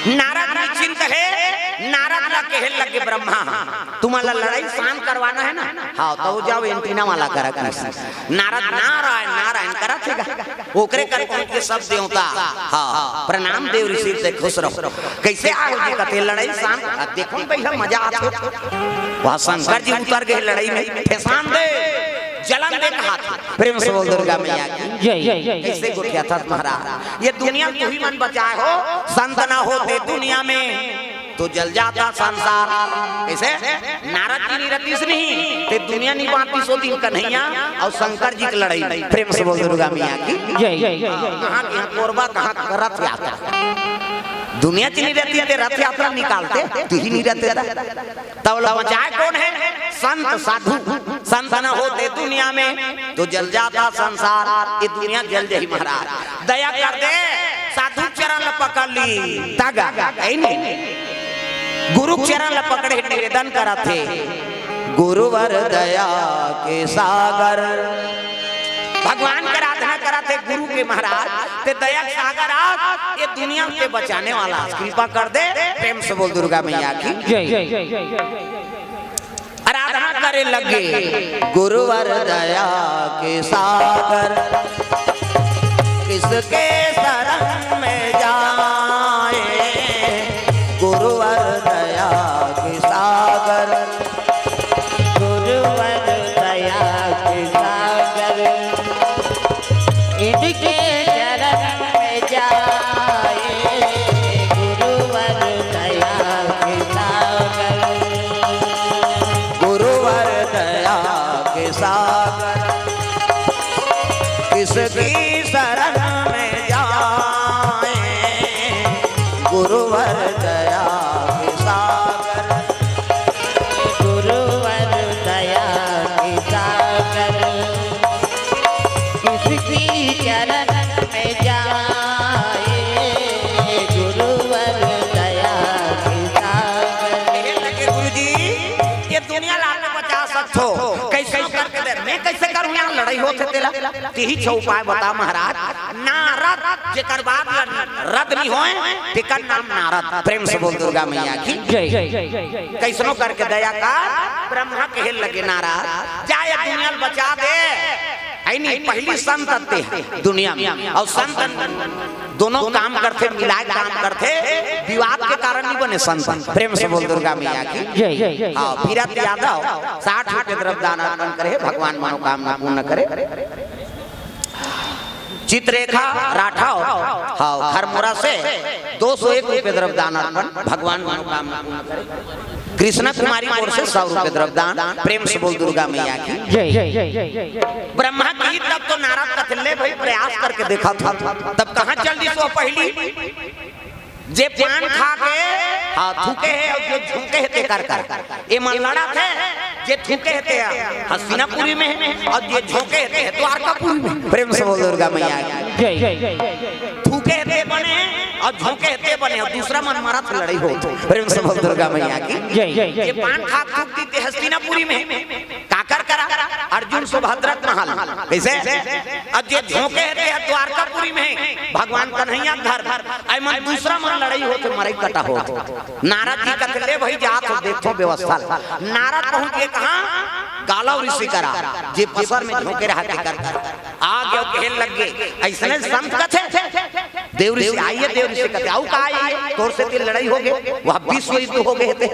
नारद निश्चिंत हे, नारद ला कहे लगे ब्रह्मा, "तुम्हारा लड़ाई शांत करवाना है ना?" हाँ, तो जाओ एंटीना वाला करा कृष्ण। नारद नारायण नारायण करत हे गा। ओकरे कर पहुंच के सब देवता, हाँ, प्रणाम देव ऋषि से खुश रहो। कैसे आए हो जी? कथे लड़ाई शांत। अब देखो भैया मजा आथे। वह शंकर जी उतर गे लड़ाई में, फेसान दे, जलन दे कहाथे। प्रेम से बोल दुर्गा मैया की जय। कैसे गोठियाथस महाराज? ये दुनिया तुही मन बचाए हो, संत ना होते दुनिया में तो जल जाता संसार। कैसे? नारद जी नहीं रहतीस नहीं, ते दुनिया नहीं बांटतीस ओ दिन कन्हैया अउ शंकर जी के लड़ाई। प्रेम से बोल दुर्गा मैया की जय। कहाँ के यहाँ कोरबा, कहाँ के रथ यात्रा। दुनिया च नहीं रहती ते रथ यात्रा निकालते, तू ही नहीं रहते ता। तब लोग बचाए कौन है? संत साधु। संत न होते दुनिया में तो जल जाता संसार, ये दुनिया जल जही महाराज। दया कर दे, साधु चरण ल पकड़ ली, तागा, ऐ नहीं। गुरु चरण ल पकड़े निवेदन करत हे, गुरुवर दया के सागर। भगवान के आराधना करत हे गुरु के महाराज, ते दया के सागर आ, ये दुनिया के बचाने वाला, कृपा कर दे। प्रेम से बोल दुर्गा मैया की। जय। आराधना करे लगे। गुरुवर दया के सागर, किसके शरण में जाए। गुरुवर दया के सागर, गुरुवर दया के सागर, इनके चरण में जाए। गुरुवर दया के सागर, गुरुवर दया के सागर, किसकी शरण में जाए। गुरुवर दया के सागर, गुरुवर दया के सागर, किसकी चरण में जाए। गुरुवर दया के सागर। कहे लगे, "गुरुजी, ये दुनिया ला तो बचा सकथो, कैसे करके दे, मैं कैसे करूँ, यहाँ लड़ाई होथे तेला।" तिही छो उपाय बता महाराज। नारद जेकर बात ला रद नहीं होए, तेकर नाम नारद। प्रेम से बोल दुर्गा मैया की। जय। कैसनो करके दया कर, ब्रह्मा कहे लगे नारद, जा ये दुनिया ल बचा दे। ऐ नहीं, पहली संत आते हैं दुनिया में, और संत दोनों काम करथे, मिलाए काम करथे, विवाद के कारण नहीं बने संत। प्रेम से बोल दुर्गा मैया की। जय। हाँ, पीरत यादव साठ रुपये द्रव्य दान अर्पण करे, भगवान मनोकामना पूर्ण करे। चित्ररेखा राठौर, हाँ, खरमोरा से दो सौ एक रुपये द्रव्य दान अर्पण, भगवान मनोकामना पूर्ण करे। कृष्णा कुमारी ओर से सौ रुपये द्रव्य दान। प्रेम से बोल दुर्गा मैया की। जय। ब्रह्मा की तब तो नारद कथे, "ले भाई, प्रयास करके देखा था।" तब कहाँ चल दी सो पहली? जे पान खा के, हाँ, थूके हे और जे झोंके हे तेकर कर। ये मन लड़ा थे, जे थूके हे ते हस्तिनापुरी में हे और जे झोंके हे ते द्वारकापुरी में। प्रेम से बोल दुर्गा मैया की। जय। थूके हे ते बने और झोंके हे ते बने और दूसरा मन मरा तो लड़ाई हो। प्रेम से बोल दुर्गा मैया की। जय। जे पान खा थूक दी ते हस्तिनापुरी में, काकर करा? अर्जुन सुभद्रा के महल। कैसे? अब जे झोंके हे ते द्वारकापुरी में, भगवान कन्हैया धर, ऐ मन दूसरा मन लड़ाई होथे, मरई कटा होथे। नारद जी कथे, "ले भाई, जात हो, देखो व्यवस्था।" नारद पहुंच के कहाँ? गालव ऋषि करा, जे पसर में झोंके रहा तेकर। आ गयो, कहे लग गे, "ऐसने संत कथे?" देव ऋषि आइए, देव ऋषि कथे, "आऊ का आइए, तोर से तेर लड़ाई हो गे, वह विश्व युद्ध हो गे हे ते।"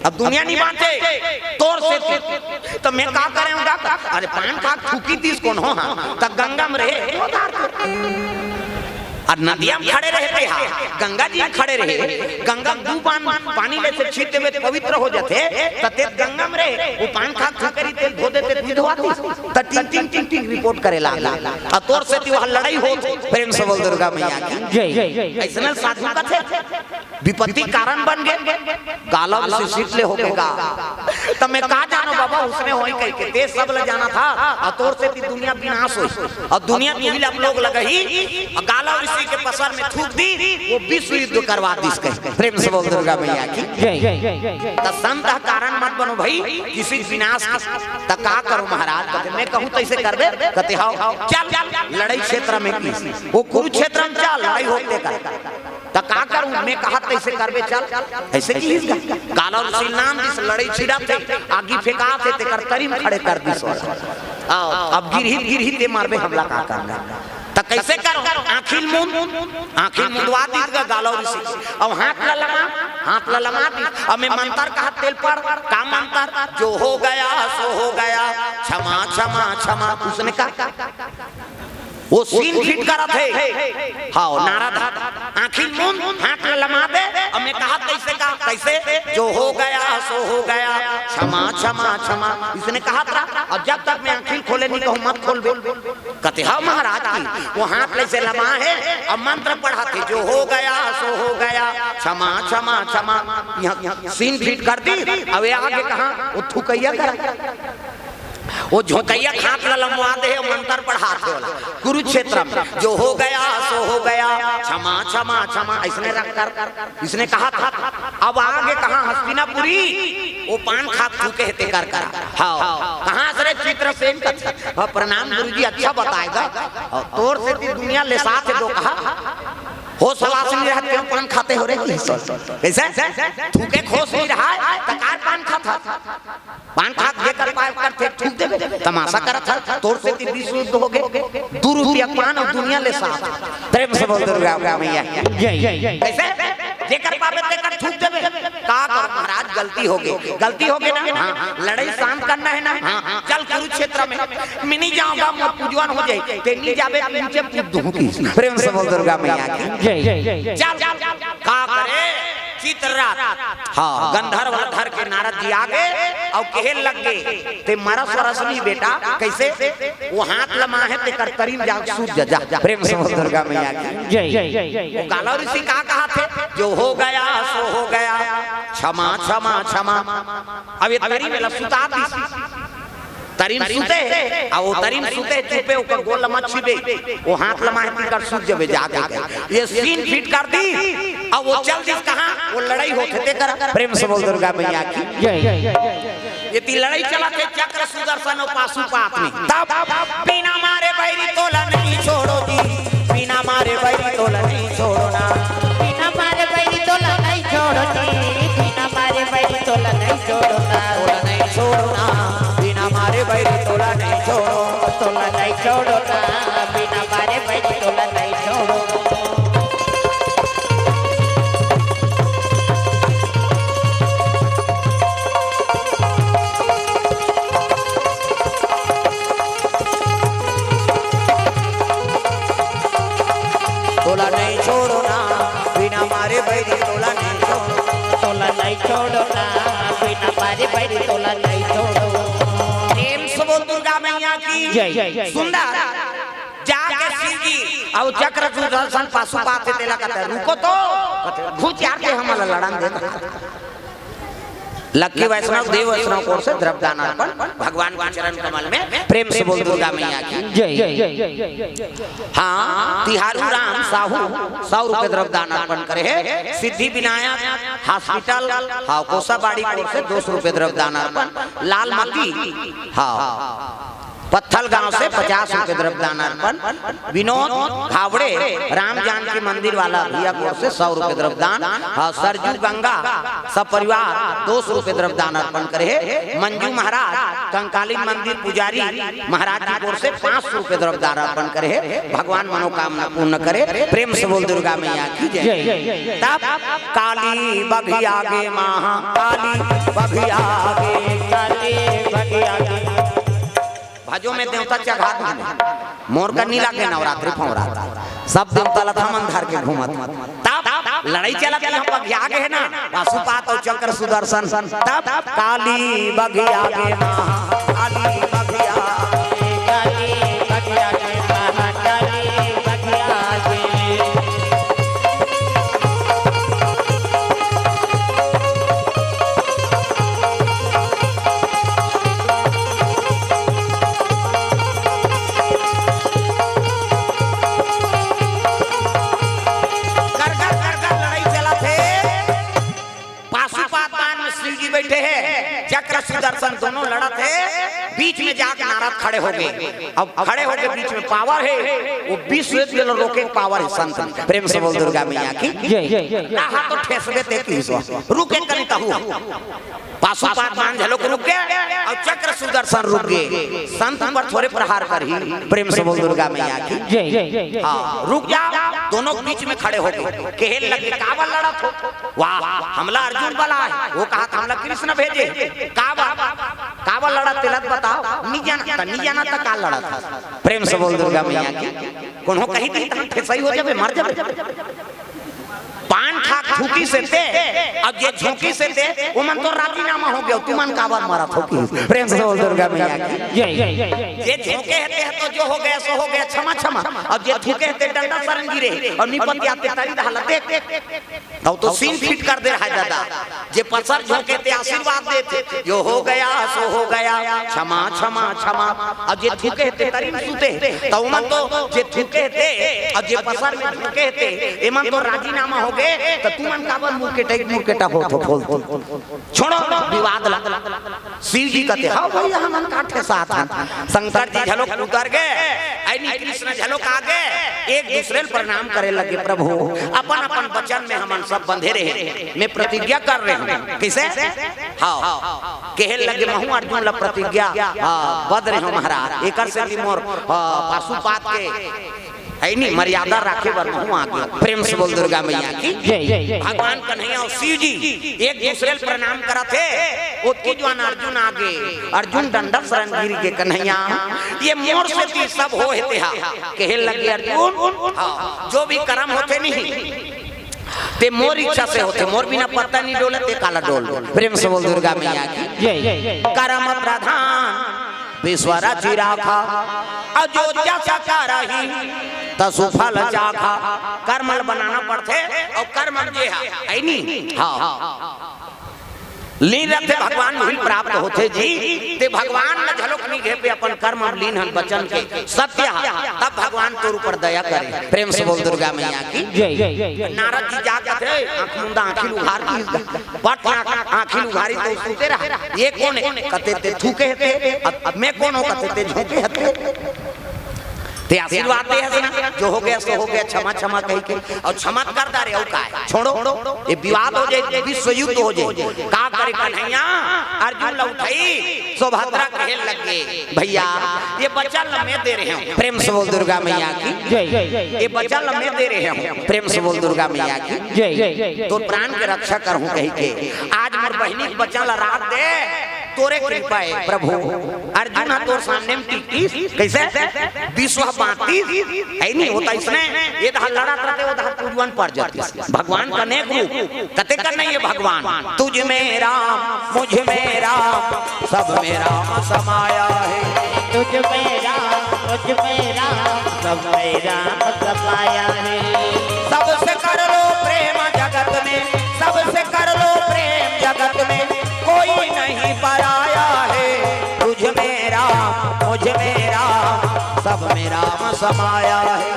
अब दुनिया नहीं बांचे, तोर से तू। तो मैं का करे हूँ, का? अरे, पान खा थूकी तीस कौन हो, हाँ? तो गंगा में रहे, वो धार के। और नदिया में खड़े रहे ते, हाँ, गंगा जी में खड़े रहे, गंगा में दू पान पानी ले से छीट देवे, पवित्र हो जाते, तो ते गंगा में रहे, वो पान खा थूकरी तेल धो देते, तू धोवा तीस। तो टिंग, टिंग, टिंग, टिंग रिपोर्ट करे लागे। और तोर से तू वहाँ लड़ाई हो, प्रेम से बोल दुर्गा मैया की। जय। ऐसने साधु कथे। विपत्ति कारण बन गे, गालव से सीट ले हो गे गा। त मैं का जानो बाबा, उसने होई कह के, ते सब ल जाना था, और तोर से ती दुनिया विनाश होई, और दुनिया तुही ल अब लोग लगही, और गालव ऋषि के पसर में थूक दी, वो विश्व युद्ध करवा दिस कह। प्रेम से बोल दुर्गा मैया की। जय। त संत ह कारण मत बनो भाई, किसी के विनाश के। त का करो महाराज, कथे, मैं कहूँ तैसे करबे, कथे, "हाव, चल, लड़ाई क्षेत्र में की, वो कुरुक्षेत्र में चल, लड़ाई होते कर।" त का करूं, मैं कहत तैसे करबे, चल। ऐसे की हिस गा? गालव ऋषि नाम दिस लड़ई छिड़त हे, आगी फेंकात हे, तेकर तरी में खड़े कर दिस। आओ, अब गिरही, गिरही ते मारबे, हमला का करना? त कैसे करो? आँखी ल मूंद, आँखी ल मुंदवा दिस गा गालव ऋषि। अब हाथ ल लमा, हाथ ल लमा दिस। अब मैं मंतर कहत तेल पढ़, का मंतर? जो हो गया सो हो गया, क्षमा, क्षमा, क्षमा। उसने का? वो सीन फिट करत हे। हाव, नारद ह। आँखी ल मूंद, हाथ ल लमा दे, अब मैं कहा कैसे का, कैसे? जो हो गया सो हो गया, क्षमा क्षमा क्षमा, इसने कहा था। और जब तक मैं आँखी खोले नहीं कहूँ मत खोलबे। कथे, "हाँ महाराज की।" वो हाथ ले से लमा है और मंत्र पढ़ा थे, "जो हो गया सो हो गया, क्षमा क्षमा क्षमा।" यहाँ सीन फिट कर दी। अब ये आगे कहाँ? वो थुकैया करा, वो झोंकैया हाथ ला लमवा दे, मंत्र पढ़ा थे वाला। कुरुक्षेत्र में जो हो गया सो हो गया, क्षमा क्षमा क्षमा, इसने रख कर इसने कहा था। अब आगे कहाँ? हस्तिनापुरी। वो पान खात थूके हे तेकर करा। हाँ, कहाँ से रे? चित्रसेन का। हाँ, प्रणाम गुरुजी, अच्छा बताएगा। हाँ, तोर से ती दुनिया ले साथ है दो कहा। होश हवास नहीं रहा, क्यों पान खाते हो रे? कैसे? थूके होश नहीं रहा, तकार पान खाता। पान खात जेकर पाए कर थे थूक देबे, तमाशा करत हस, तोर से ती विश्व युद्ध हो गए। दू रुपया पान और दुनिया ले साथ। प्रेम से बोल दुर्गा मैया। जय, जय, जय। कैसे? जेकर पावे तेकर थूक देबे। का कर महाराज, गलती हो गई, गलती हो गई ना। हाँ, हाँ। लड़ाई शांत करना है ना। हाँ, हाँ। चल कुरुक्षेत्र में, मैं नहीं जाऊंगा, मोर पूजवन हो जाए, ते नहीं जाबे, नीचे कूद दूं की। प्रेम से बोल दुर्गा मैया की। जय, जय, जय। चल, चल, चल, का करे? चित्रराज। हाँ, गंधर्व धर के नारद जी आगे और कहे लग गए, "ते मरस वरस नहीं बेटा।" कैसे? वो हाथ लमा है, तेकर तरी में जाके सूत जा, जा। प्रेम से बोल दुर्गा मैया की। जय, जय, जय, जय। वो गालव ऋषि का कहा थे, "जो हो गया सो हो गया, क्षमा क्षमा क्षमा।" अब ये तरी में ला सुता दी। तरी में सुते, आ वो तरी में सुते चुपे ओकर गोल ला मत छुबे, वो हाथ लमा है, तेकर सूत जबे जाके। ये सीन फिट कर दी। अब वो चल दिस कहाँ? वो लड़ाई होथे तेकर। प्रेम से बोल दुर्गा मैया की। जय। ये ती लड़ाई चला थे चक्र सुदर्शन और पाशुपात में। तब बिना मारे बैरी तोला नहीं छोड़ो जी, बिना मारे बैरी तोला नहीं छोड़ो ना। बिना मारे बैरी तोला नहीं छोड़ो जी, बिना मारे बैरी तोला नहीं छोड़ो ना। तोला नहीं छोड़ो ना, बिना मारे बैरी तोला नहीं छोड़ो। तोला नहीं छोड़ो ना, बिना मारे बैरी तोला नहीं छोड़ो। तोला नहीं छोड़ो ना, बिना मारे बैरी तोला नहीं छोड़ो। तोला नहीं छोड़ो ना, बिना मारे बैरी तोला नहीं छोड़ो। प्रेम से बोल दुर्गा मैया की। जय, जय, जय। सुंदर जाके शिव जी, अब चक्र सुदर्शन पाशुपात से तेला कहते, "रुको तो, घुच यार के हमला लड़न दे।" लक्की वैष्णव, देव वैष्णव कोर से द्रव्यदान अर्पण भगवान के चरण कमल में। प्रेम से बोल दुर्गा मैया की। जय। हाँ, तिहारू राम साहू सौ रुपये द्रव्यदान अर्पण करे हे। सिद्धि विनायक हॉस्पिटल, हाँ, कोसाबाड़ी कोर से दो सौ रुपये द्रव्यदान अर्पण। लालमती, हाँ, पत्थल गांव से पचास रुपये द्रव्यदान अर्पण। विनोद घावड़े राम जानकी मंदिर वाला भैया की ओर से सौ रुपये द्रव्यदान। हाँ, सरजू गंगा सब परिवार दो सौ रुपये द्रव्यदान अर्पण करे हे। मंजू महाराज कंकाली मंदिर पुजारी महाराज की ओर से पाँच सौ रुपये द्रव्यदान अर्पण करे हे। भगवान मनोकामना पूर्ण करे। प्रेम से बोल दुर्गा मैया की जय। जय। तब काली बघिया गे माँ, काली बघिया गे, काली बघिया गे। भजो में देवता चघा दे। मोर का नी लागे नवरात्रि फवरात्रि। सब देवता ला थमन धर के घूमत। तब लड़ाई चलत हे, हम बघिया गे हे ना, पाशुपात और चक्र सुदर्शन। तब काली बघिया गे माँ, काली बघिया, काली बघिया गे माँ, काली बघिया गे। गरगर गरगर लड़ाई चलत हे। पाशुपात बान में शिव जी बैठे हे, चक्र सुदर्शन दोनों लड़त हे। बीच में जाके नारद खड़े हो गए। अब खड़े होके बीच में पावर हे, वो विश्व युद्ध ला रोके पावर हे संत में। प्रेम से बोल दुर्गा मैया की। जय। कहा तो ठेसबे ते की सो। रुके कनी तहु। पाशुपात बान झलोक रुक गए और चक्र सुदर्शन रुक गए। संत पर थोड़े प्रहार करही। प्रेम से बोल दुर्गा मैया की। जय। हाँ, रुक जाओ, दोनों बीच में खड़े हो गए। कहे लगे, "काबर लड़त हो?" वाह, हमला अर्जुन बलाय, वो कहा था, "हमला कृष्ण भेजे।" काबर, काबर लड़त तेला बताओ, नी जाना त, नी जाना त का लड़त? प्रेम से बोल दुर्गा मैया की। कोनो कही दी त हम ठेसई हो जाबे, मर जाबे। पान खा थूकिस हे ते, अब जे झोंकिस हे ते, ओमन तो राजीनामा हो गया, तुमन काबर मरत हो कि? प्रेम से बोल दुर्गा मैया की। जय। जे झोंके हे ते ह तो जो हो गया सो हो गया, क्षमा क्षमा। अब जे थूके हे ते डंडा सरन गिरे हे, अउ निपत आते तरी दहला देख, तब तो सीन फिट कर दे रहा है दादा। जे पसर झोंके ते आशीर्वाद देथे, जो हो गया सो हो गया, क्षमा क्षमा क्षमा। अउ जे थूके हे ते तरी में सूते हे, त ओमन तो जे थूके हे ते, अउ जे पसर में झोंके हे ते, एमन तो राजीनामा हो गए, त तुमन काबर मुरकेटा मुरकेटा होत हो, बोल तो। छोड़ो विवाद ला। शिव जी कहते, "हाँ भैया, हमन काठे साथ हैं।" शंकर जी झलोक उतर गए, अइनी कृष्ण झलोक आ गए, एक दूसरे ल प्रणाम करे लगे, "प्रभु, अपन अपन वचन में हमन सब बंधे रहे, मैं प्रतिज्ञा कर रहे हूँ।" कैसे? हाँ, कहे लगे, "महू अर्जुन ला प्रतिज्ञा, हाँ, बद रहे हो महाराज, एकर से भी मोर, हाँ, पाशुपात के है नी, मर्यादा राखे बर महू आगे।" प्रेम से बोल दुर्गा मैया की। जय। भगवान कन्हैया अउ शिव जी एक दूसरे ल प्रणाम करत हे। ओतकी जुआन अर्जुन आगे, अर्जुन डंडा सरन गिर के, "कन्हैया, ये मोर सेती सब हो हे तेहा।" कहे लगे अर्जुन, हाँ, जो भी करम होथे नहीं, ते मोर इच्छा से होथे, मोर बिना पत्ता नहीं डोले, ते काला डोल। प्रेम से बोल दुर्गा मैया की। जय। करम प्रधान विश्व रचि राखा, अउ जो जस करही तसु फल चाखा। कर्म ल बनाना पड़थे अउ कर्म जे हा, है नी? हाँ। लीन रथे भगवान उही ल प्राप्त होथे जी। ते भगवान ल झलोक नी घेपे, अपन कर्म म लीन हन, वचन के सत्य हा, तब भगवान तोर ऊपर दया करे। प्रेम से बोल दुर्गा मैया की। जय। नारद जी जात थे, आँख मुंदा आँखी ल उघार दी, बट ना आँखी ल उघारी तो सुते रहा। "ये कोन हे?" कथे, "ते थूके हे ते।" "अब, अब मैं कोन हूँ?" कथे, "ते झोंके हे ते।" ते आशीर्वाद दे हस ना, "जो हो गया सो हो गया, क्षमा क्षमा" कहि के, अउ क्षमा कर डारे, अउ काय? छोड़ो, ये विवाद हो जाए, विश्व युद्ध हो जाए। का करे कन्हैया, अर्जुन ल उठाई, सुभद्रा कहे लगे, "भैया, ये बच्चा ल मैं दे रहे हूँ।" प्रेम से बोल दुर्गा मैया की। जय। "ये बच्चा ल मैं दे रहे हूँ।" प्रेम से बोल दुर्गा मैया की। जय। "तोर प्राण के रक्षा करहूँ" कहि के। आज मोर बहिनी के बच्चा ल रात दे, तोरे कृपा हे प्रभु। अर्जुन ह तोर सामने में टिकटिस, कैसे? विश्व बांटिस, है नी? होता इसने, ये दहा लड़त रहते, वो दहा कुरुवन पर जातिस। भगवान का अनेक रूप, कते का नहीं है भगवान। तुझ में राम, मुझ में राम, सब में राम समाया है। तुझ में राम, मुझ में राम, सब में राम समाया है। सबसे कर लो प्रेम जगत में, सबसे कर लो प्रेम जगत में, कोई नहीं पराया है। तुझ में राम, मुझ में राम, सब में राम समाया है।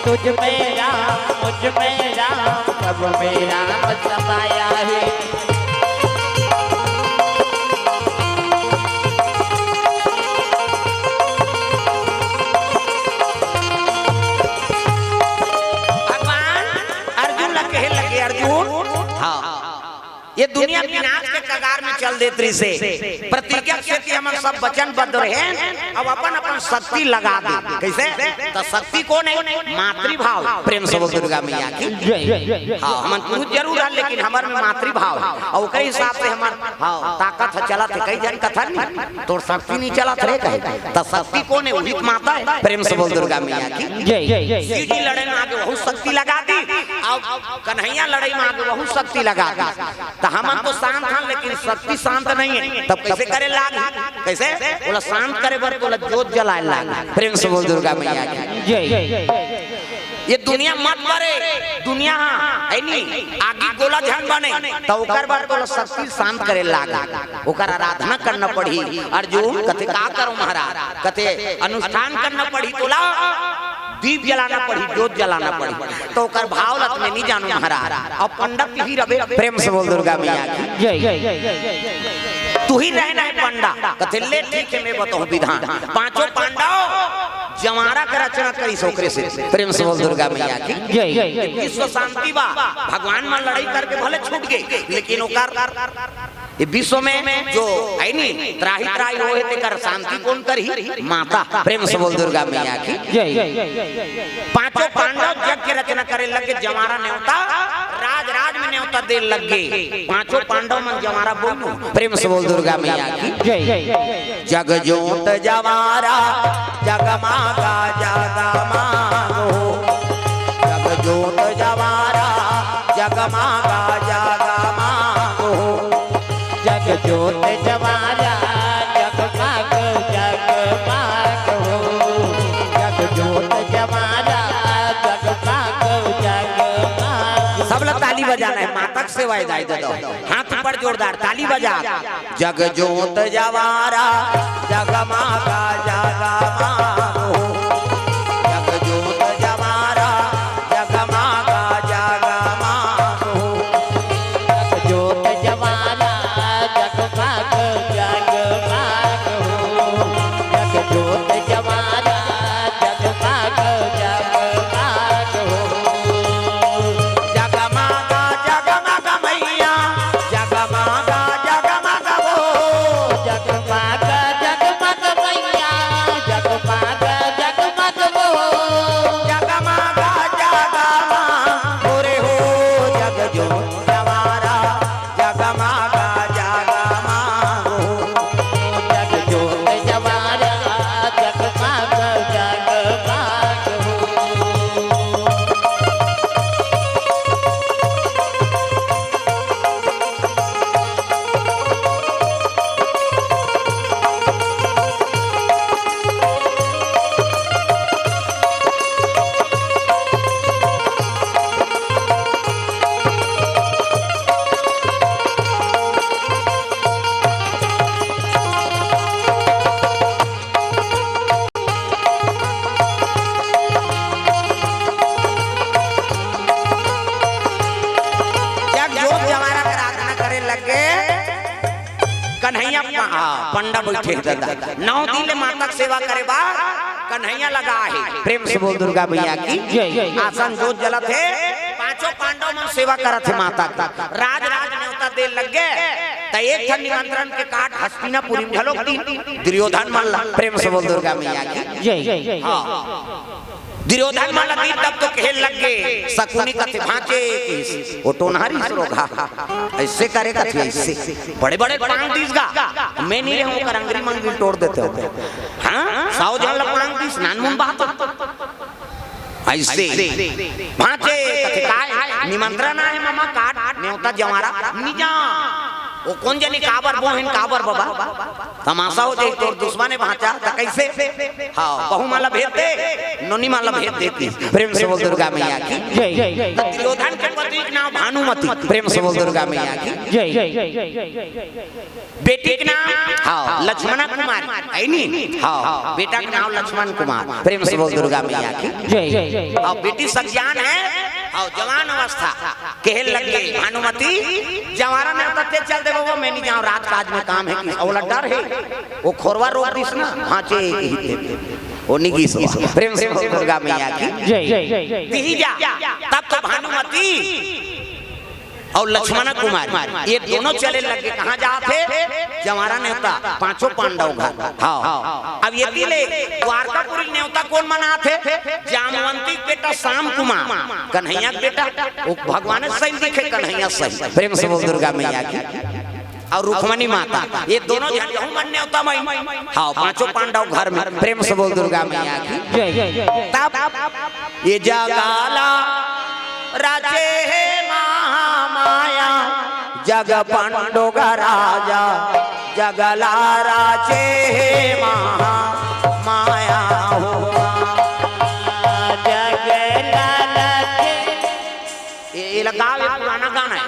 तुझ में राम, मुझ में राम, सब में राम समाया है। भगवान अर्जुन ला कहे लगे, "अर्जुन, हाँ, ये दुनिया विनाश के कगार में चल देत रहिसे, प्रतिज्ञा के सेती हमन सब वचनबद्ध रहे, अब अपन अपन शक्ति लगा दे।" कैसे? तो शक्ति कोन है? मातृभाव। प्रेम से बोल दुर्गा मैया की। जय। हाँ, हमन पुरुष जरूर है, लेकिन हमर में मातृभाव है, अउ ओकरे हिसाब से हमर, हाँ, ताकत है, चलत है। कई जन कथन नहीं, "तोर शक्ति नहीं चलत रे" कहे, तो शक्ति कोन है? उही तो माता है। प्रेम से बोल दुर्गा मैया की। जय। शिव जी लड़े में आगे, वहू शक्ति लगा दी, अउ कन्हैया लड़ई में आगे, वहू शक्ति लगा दी। तो हमन तो शांत हन, लेकिन शक्ति शांत नहीं है। तब कैसे करे लाग? कैसे? बोला शांत करे बर, बोला जोत जलाए लाग। प्रेम से बोल दुर्गा मैया की। जय। ये दुनिया मत बरे, दुनिया है नी, आगी गोला झन बने, तो ओकर बर बोला शक्ति शांत करे लाग, ओकर आराधना करना पड़ही। अर्जुन कथे, "का करो महाराज?" कथे, "अनुष्ठान करना पड़ही तोला।" दीप जलाना पड़ही, जोत जलाना पड़ही, तो ओकर भाव लत में नहीं जानू महाराज। अब पंडित ही रबे। प्रेम से बोल दुर्गा मैया की। जय। तू ही रहना है पंडा। कथे, "ले ठीक है, मैं बताऊं विधान।" पांचों पांडव जवारा के रचना करी ओकरे से। प्रेम से बोल दुर्गा मैया की। जय। विश्व शांति बा, भगवान मन लड़ाई करके भले छूट गए, लेकिन ओकर ये विश्व में जो है नी, त्राही त्राही होए तेकर शांति कोन करही? माता। प्रेम से बोल दुर्गा मैया की। जय। पांचों पांडव जग के रचना करे लगे, जवारा नेवता, राज राज में नेवता दे लगे। पांचों पांडव मन जवारा बोलू। प्रेम से बोल दुर्गा मैया की। जय। जग जोत जवारा जगमागा जगमागो। जग जोत जवारा जग जाना हे, माता के सेवा हे दाई ददा। हाथ ऊपर जोरदार, ताली बजा। जग जोत जवारा, जगमागा जगमागो। जग जोत जवारा, जगमागा जगमागो। जग जोत जवारा, जगमागा जगमागो। जग जोत जवारा, जगमागा जगमागो। जगमागा जगमागा मैया, जगमागा जगमागा वो। जगमागा जगमागा मैया, जगमागा जगमागा वो। जगमागा जगमागा रे हो, जग जोत जवारा, जगमागा जगमागो। जग जोत जवारा, जगमागा जगमागो। जग जोत जवारा कर आराधना करे लग गे। कन्हैया प-, आ, पंडा बइठे हे ददा। नौ दिन ले माता के सेवा करे बर कन्हैया लगा हे। प्रेम से बोल दुर्गा मैया की जय। आसन जोत जलत हे, पांचों पांडव मन सेवा करत हे माता के। राज राज नेवता दे लग गे, त एक ठन निमंत्रण के card हस्तिनापुरी में घलोक दीन दुर्योधन मन ला। प्रेम से बोल दुर्गा मैया की जय। हाँ। दुर्योधन मन ला दीन तब तो कहे लग गे, शकुनी कथे भांचे किस, ओ टोनहारी सुरोघा। अइसे करे कथे, अइसे। बड़े बड़े पांग दीस गा। मैं नइ रहूं, ओकर अंगरी मंगरी ल टोर देतेंव। हाँ? सौ झन ला पांग दीस, नानमुन बात। अइसे। भांचे कथे काय? निमंत्रण आहे ममा, card, नेवता जवारा, नइ जांव। ओ कोन जनी काबर बोहेन, काबर बबा? तमाशा हो जाही, तोर दुश्मन हे भांचा, त कइसे? हाँ, बहू मन ला भेज दे, नोनी मन ला भेज देतिस। प्रेम से बोल दुर्गा मैया की जय। दुर्योधन के पत्नी के नाम भानुमति। प्रेम से बोल दुर्गा मैया की जय। बेटी के नाम, हाँ, लक्ष्मणा कुमारी, हे नी? हाँ, बेटा के नाम लक्ष्मण कुमार। प्रेम से बोल दुर्गा मैया की जय। अउ बेटी सज्ञान हे, अउ जवान अवस्था, कहे लग गे भानुमति, जवारा नेवता दे चल दे बबा, मैं नइ जांव, राजकाज में काम हे, किस अउ डर हे। ओ खोरवा रोक दिस ना, भांचे कहिथे। ओ नइ गिस। प्रेम से बोल दुर्गा मैया की जय। दिही जा, तब तो भानुमति अउ लक्ष्मणा कुमारी, ये दोनों चले लग गे। कहाँ जात हे? जवारा नेवता, पांचों पांडव घर। हाँ। अब एती ले द्वारकापुरी नेवता कोन मन आथे? जामवंती के बेटा श्याम कुमार, कन्हैया के बेटा, ओ भगवान सही दिखे, कन्हैया सही। प्रेम से बोल दुर्गा मैया की। अउ रुक्मणी माता, ये दोनों झन कहूं मन नेवता मई। हाँ, पांचों पांडव घर में। प्रेम से बोल दुर्गा मैया की जय। तब ये जग ला रचे हे महामाया, जग पंडोग राजा, जग ला रचे हे महामाया हो। जग ला रचे। ये, ये लगा, ये पुराना गाना हे।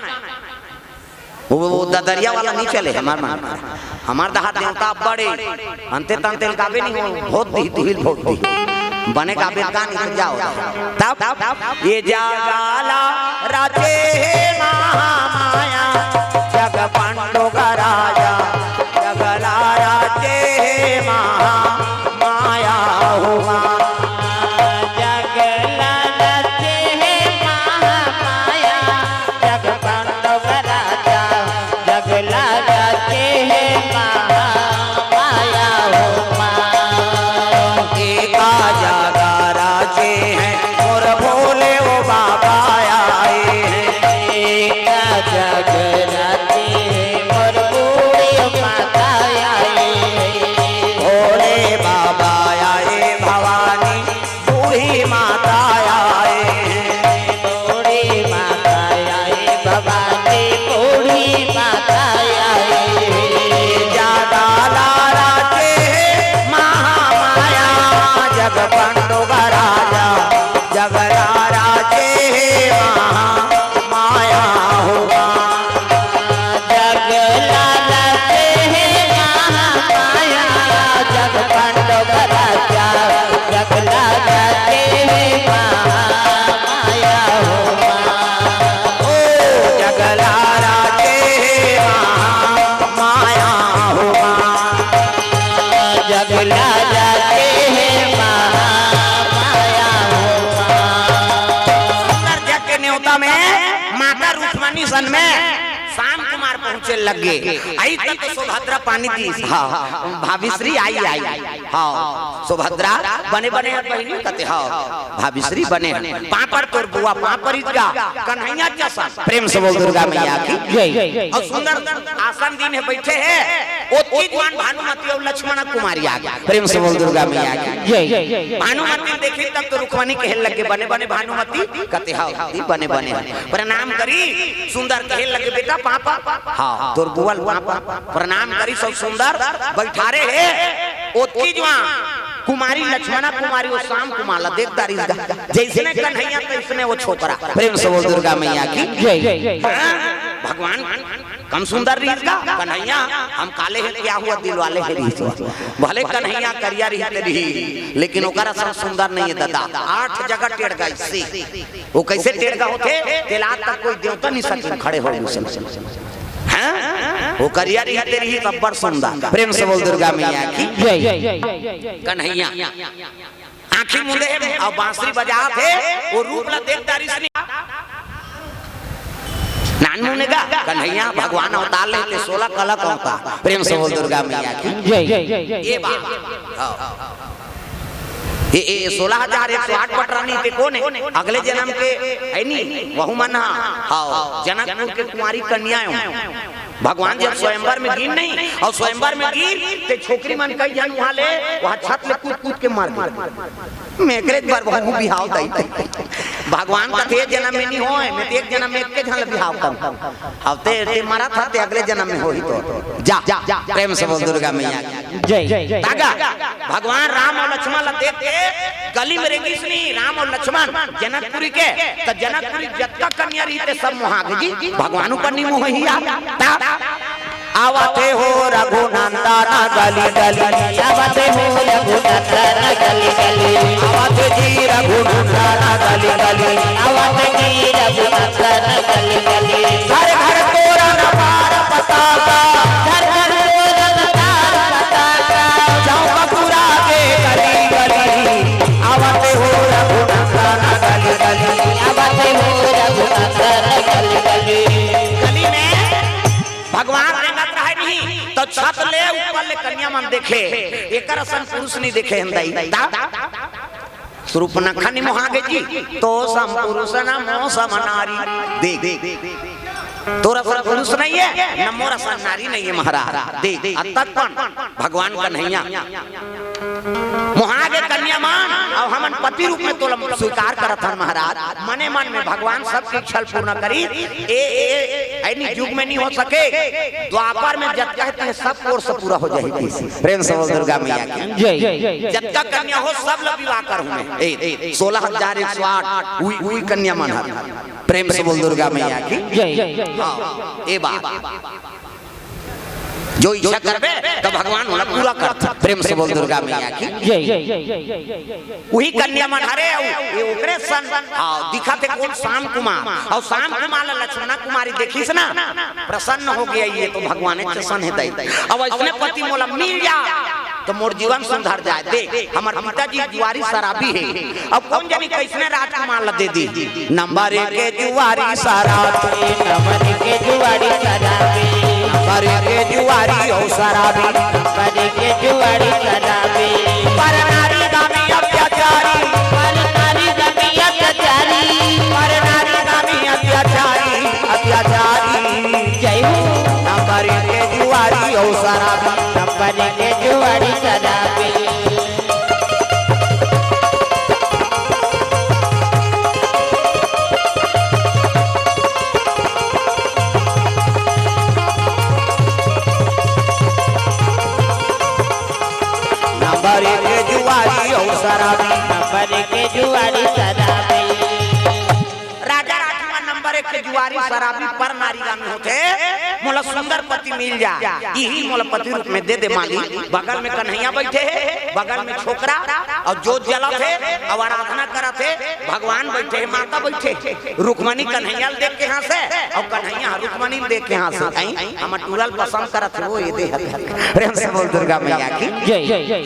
वो, वो ददरिया वाला नइ चले हमार मन। हमार दहार देवता बड़े, अंते तंते ल गाबे नइ हो, भोत दिही, तुहिल भोत दिही। बने गाबे का नइ तो जाओ। तब, ये जग ला रचे हे महामाया, जग पंडोग राजा, जग ला रचे हे महामाया हो। जग ला रचे हे महामाया, जग पंडोग राजा, जग ला रचे हे महामाया हो माँ। एका जग रचे हे मोर भोले ओ बाबा आए हे। एका जग रचे हे जाके हे महामाया हो। सुंदर जग के नेवता में माता रुक्मणी सन में श्याम कुमार पहुंचे लगे। आई तक तो सुभद्रा पानी दी। हाँ, भाभी श्री आई, आई। हाँ, सुभद्रा बने बने हन बहिनी कथे। हाँ, भाभी श्री बने हन। पापड़ तोर बुआ पापड़ इजगा कन्हैया चसन। प्रेम से बोल दुर्गा मैया की। जय। और सुंदर आसन दीन हे, बैठे हे। ओतकी जुवान भानुमति अउ लक्ष्मण कुमारी आगे। प्रेम से बोल दुर्गा मैया की। जय। भानुमति देखी तब तो रुक्मणी कहे लगे, "बने बने भानुमति?" कथे, "हाँ, ई बने बने।" प्रणाम करी, सुंदर कहे लगे, "बेटा पापा।" "हाँ, तोर बुआ ल पापा।" प्रणाम करी, सब सुंदर बैठारे हे। ओतकी जुवान कुमारी लक्ष्मणा कुमारी अउ श्याम कुमार ला देख डारिस गा। जइसने कन्हैया तइसने वो छोकरा। प्रेम से बोल दुर्गा मैया की। जय। हाँ, भगवान कम सुंदर रहिस गा कन्हैया, हम काले हे क्या हुआ दिल वाले हे रहिस। भले कन्हैया करिया रहिस ते रहिस, लेकिन ओकर असन सुंदर नहीं हे दादा। आठ जगह टेढ़ गा इससे। वो कैसे टेढ़ गा होथे? तेला आज तक कोई देवता नहीं सकिन खड़े होय उसने। हाँ? वो करिया रहिस ते रहिस अब्बड़ सुंदर। प्रेम से बोल दुर्गा मैया की। जय। कन्हैया आँखी मूंदे हे अउ बांसुरी बजात हे, वो रूप ला देख डारिस नहीं। नान मुने गा, कन्हैया भगवान अवतार लेते सोलह कला का अवतार। प्रेम से बोल दुर्गा मैया की। जय। ये बात। हाँ। ये, ये सोलह हजार एक सौ आठ पटरानी ते कोन हे? अगले जनम के हे नी, वहू मन हा। हाँ, जनकपुर के कुंवारी कन्या हो। भगवान जब स्वयंवर में गिन नहीं, अउ स्वयंवर में गिन, ते छोकरी मन कई झन उहाँ ले, उहाँ छत ले कूद कूद के मर गे। मैं एकरे बर बहू बिहाव दई। भगवान कथे, "ए जनम में नहीं होय, मैं तो एक जनम में एक के झन ल बिहाव करहूँ।" अब ते, ते मरत हा, ते अगले जनम में होही तो। जा, जा, प्रेम से बोल दुर्गा मैया की। जय। तागा, भगवान राम अउ लक्ष्मण ला देख के गली में रेंगिस नहीं, राम अउ लक्ष्मण जनकपुरी के, त जनकपुरी जतका कन्या रहिस ते सब मोहा गे जी, भगवान ऊपर नहीं मोहिया। ता, आवत हे हो रघुनंदन गली गली, आवत हे हो रघुनंदन गली गली, आवत हे जी रघुनंदन गली गली, आवत हे जी रघुनंदन गली गली। घर घर तोरण बार पताका, घर घर तोरण बार पताका, चौक पुरा के गली गली, आवत हे हो रघुनंदन गली गली, आवत हे हो रघुनंदन गली गली। गली में भगवान रेंगत रहय नहीं, तो छत ले ऊपर ले कन्या मन देखे, एकर असन पुरुष नहीं देखे हन दाई। ता? सुरूपनखा नहीं मोहा गे जी, तो सम पुरुष ना मो सम नारी। देख, तोर असन पुरुष नहीं हे, न मोर असन नारी नहीं हे महाराज। देख, अतक पण भगवान कन्हैया मोहा गे कन्या मन, अउ हमन पति रूप में तोला स्वीकार करत हन महाराज। मने मन में भगवान सबके इच्छा ल पूर्ण करी। ए, ए, ए, ऐनी युग में नहीं हो सके, द्वापर में जतका हे ते सब ओर से पूरा हो जाही। प्रेम से बोल दुर्गा मैया की। जय। जतका कन्या हो सब ला विवाह करहूँ मैं। ए, ए, सोलह हजार एक सौ आठ, उही, उही कन्या मन हर। प्रेम से बोल दुर्गा मैया की। जय। हाँ, ए बात। जो इच्छा करबे, त भगवान ओला पूरा करथे। प्रेम से बोल दुर्गा मैया की। जय। उही कन्या मन हरे, अउ ये ओकरे सन, हाँ, दिखत हे कोन? श्याम कुमार। अउ श्याम कुमार ला लक्ष्मणा कुमारी देखिस ना, प्रसन्न हो गे, ये तो भगवान के सन हे दाई। अब अइसने पति मोला मिल जा, त मोर जीवन सुधर जाय। देख, हमर पिताजी जुआरी शराबी हे, अब कोन जनी कइसने राजकुमार ला दे दी। नंबर एक के जुआरी शराबी, नंबर एक के जुआरी शराबी, नंबर एक के जुआरी अउ शराबी, नंबर एक के जुआरी शराबी। पर नारी दामी अत्याचारी, पर नारी दामी अत्याचारी, पर नारी दामी अत्याचारी, अत्याचारी। जय हो। नंबर एक के जुआरी अउ शराबी, नंबर एक के जुआरी शराबी। नंबर एक के जुआरी अउ शराबी। नंबर एक के जुआरी शराबी। राजा राजकुमार नंबर एक के जुआरी शराबी पर नारीगामी होथे। मोला सुंदर पति मिल जा, इही मोला पति रूप में दे दे मालिक। बगल में कन्हैया बैठे हे, बगल में छोकरा, अउ जोत जलत हे, अउ आराधना करत हे। भगवान बइठे हे, माता बइठे हे। रुक्मणी कन्हैया ल देख के हाँसे, अउ कन्हैया ह रुक्मणी ल देख के हाँसे। अई, हमर टूरा ल पसंद करत हे, वो ये दे हर। प्रेम से बोल दुर्गा मैया की। जय।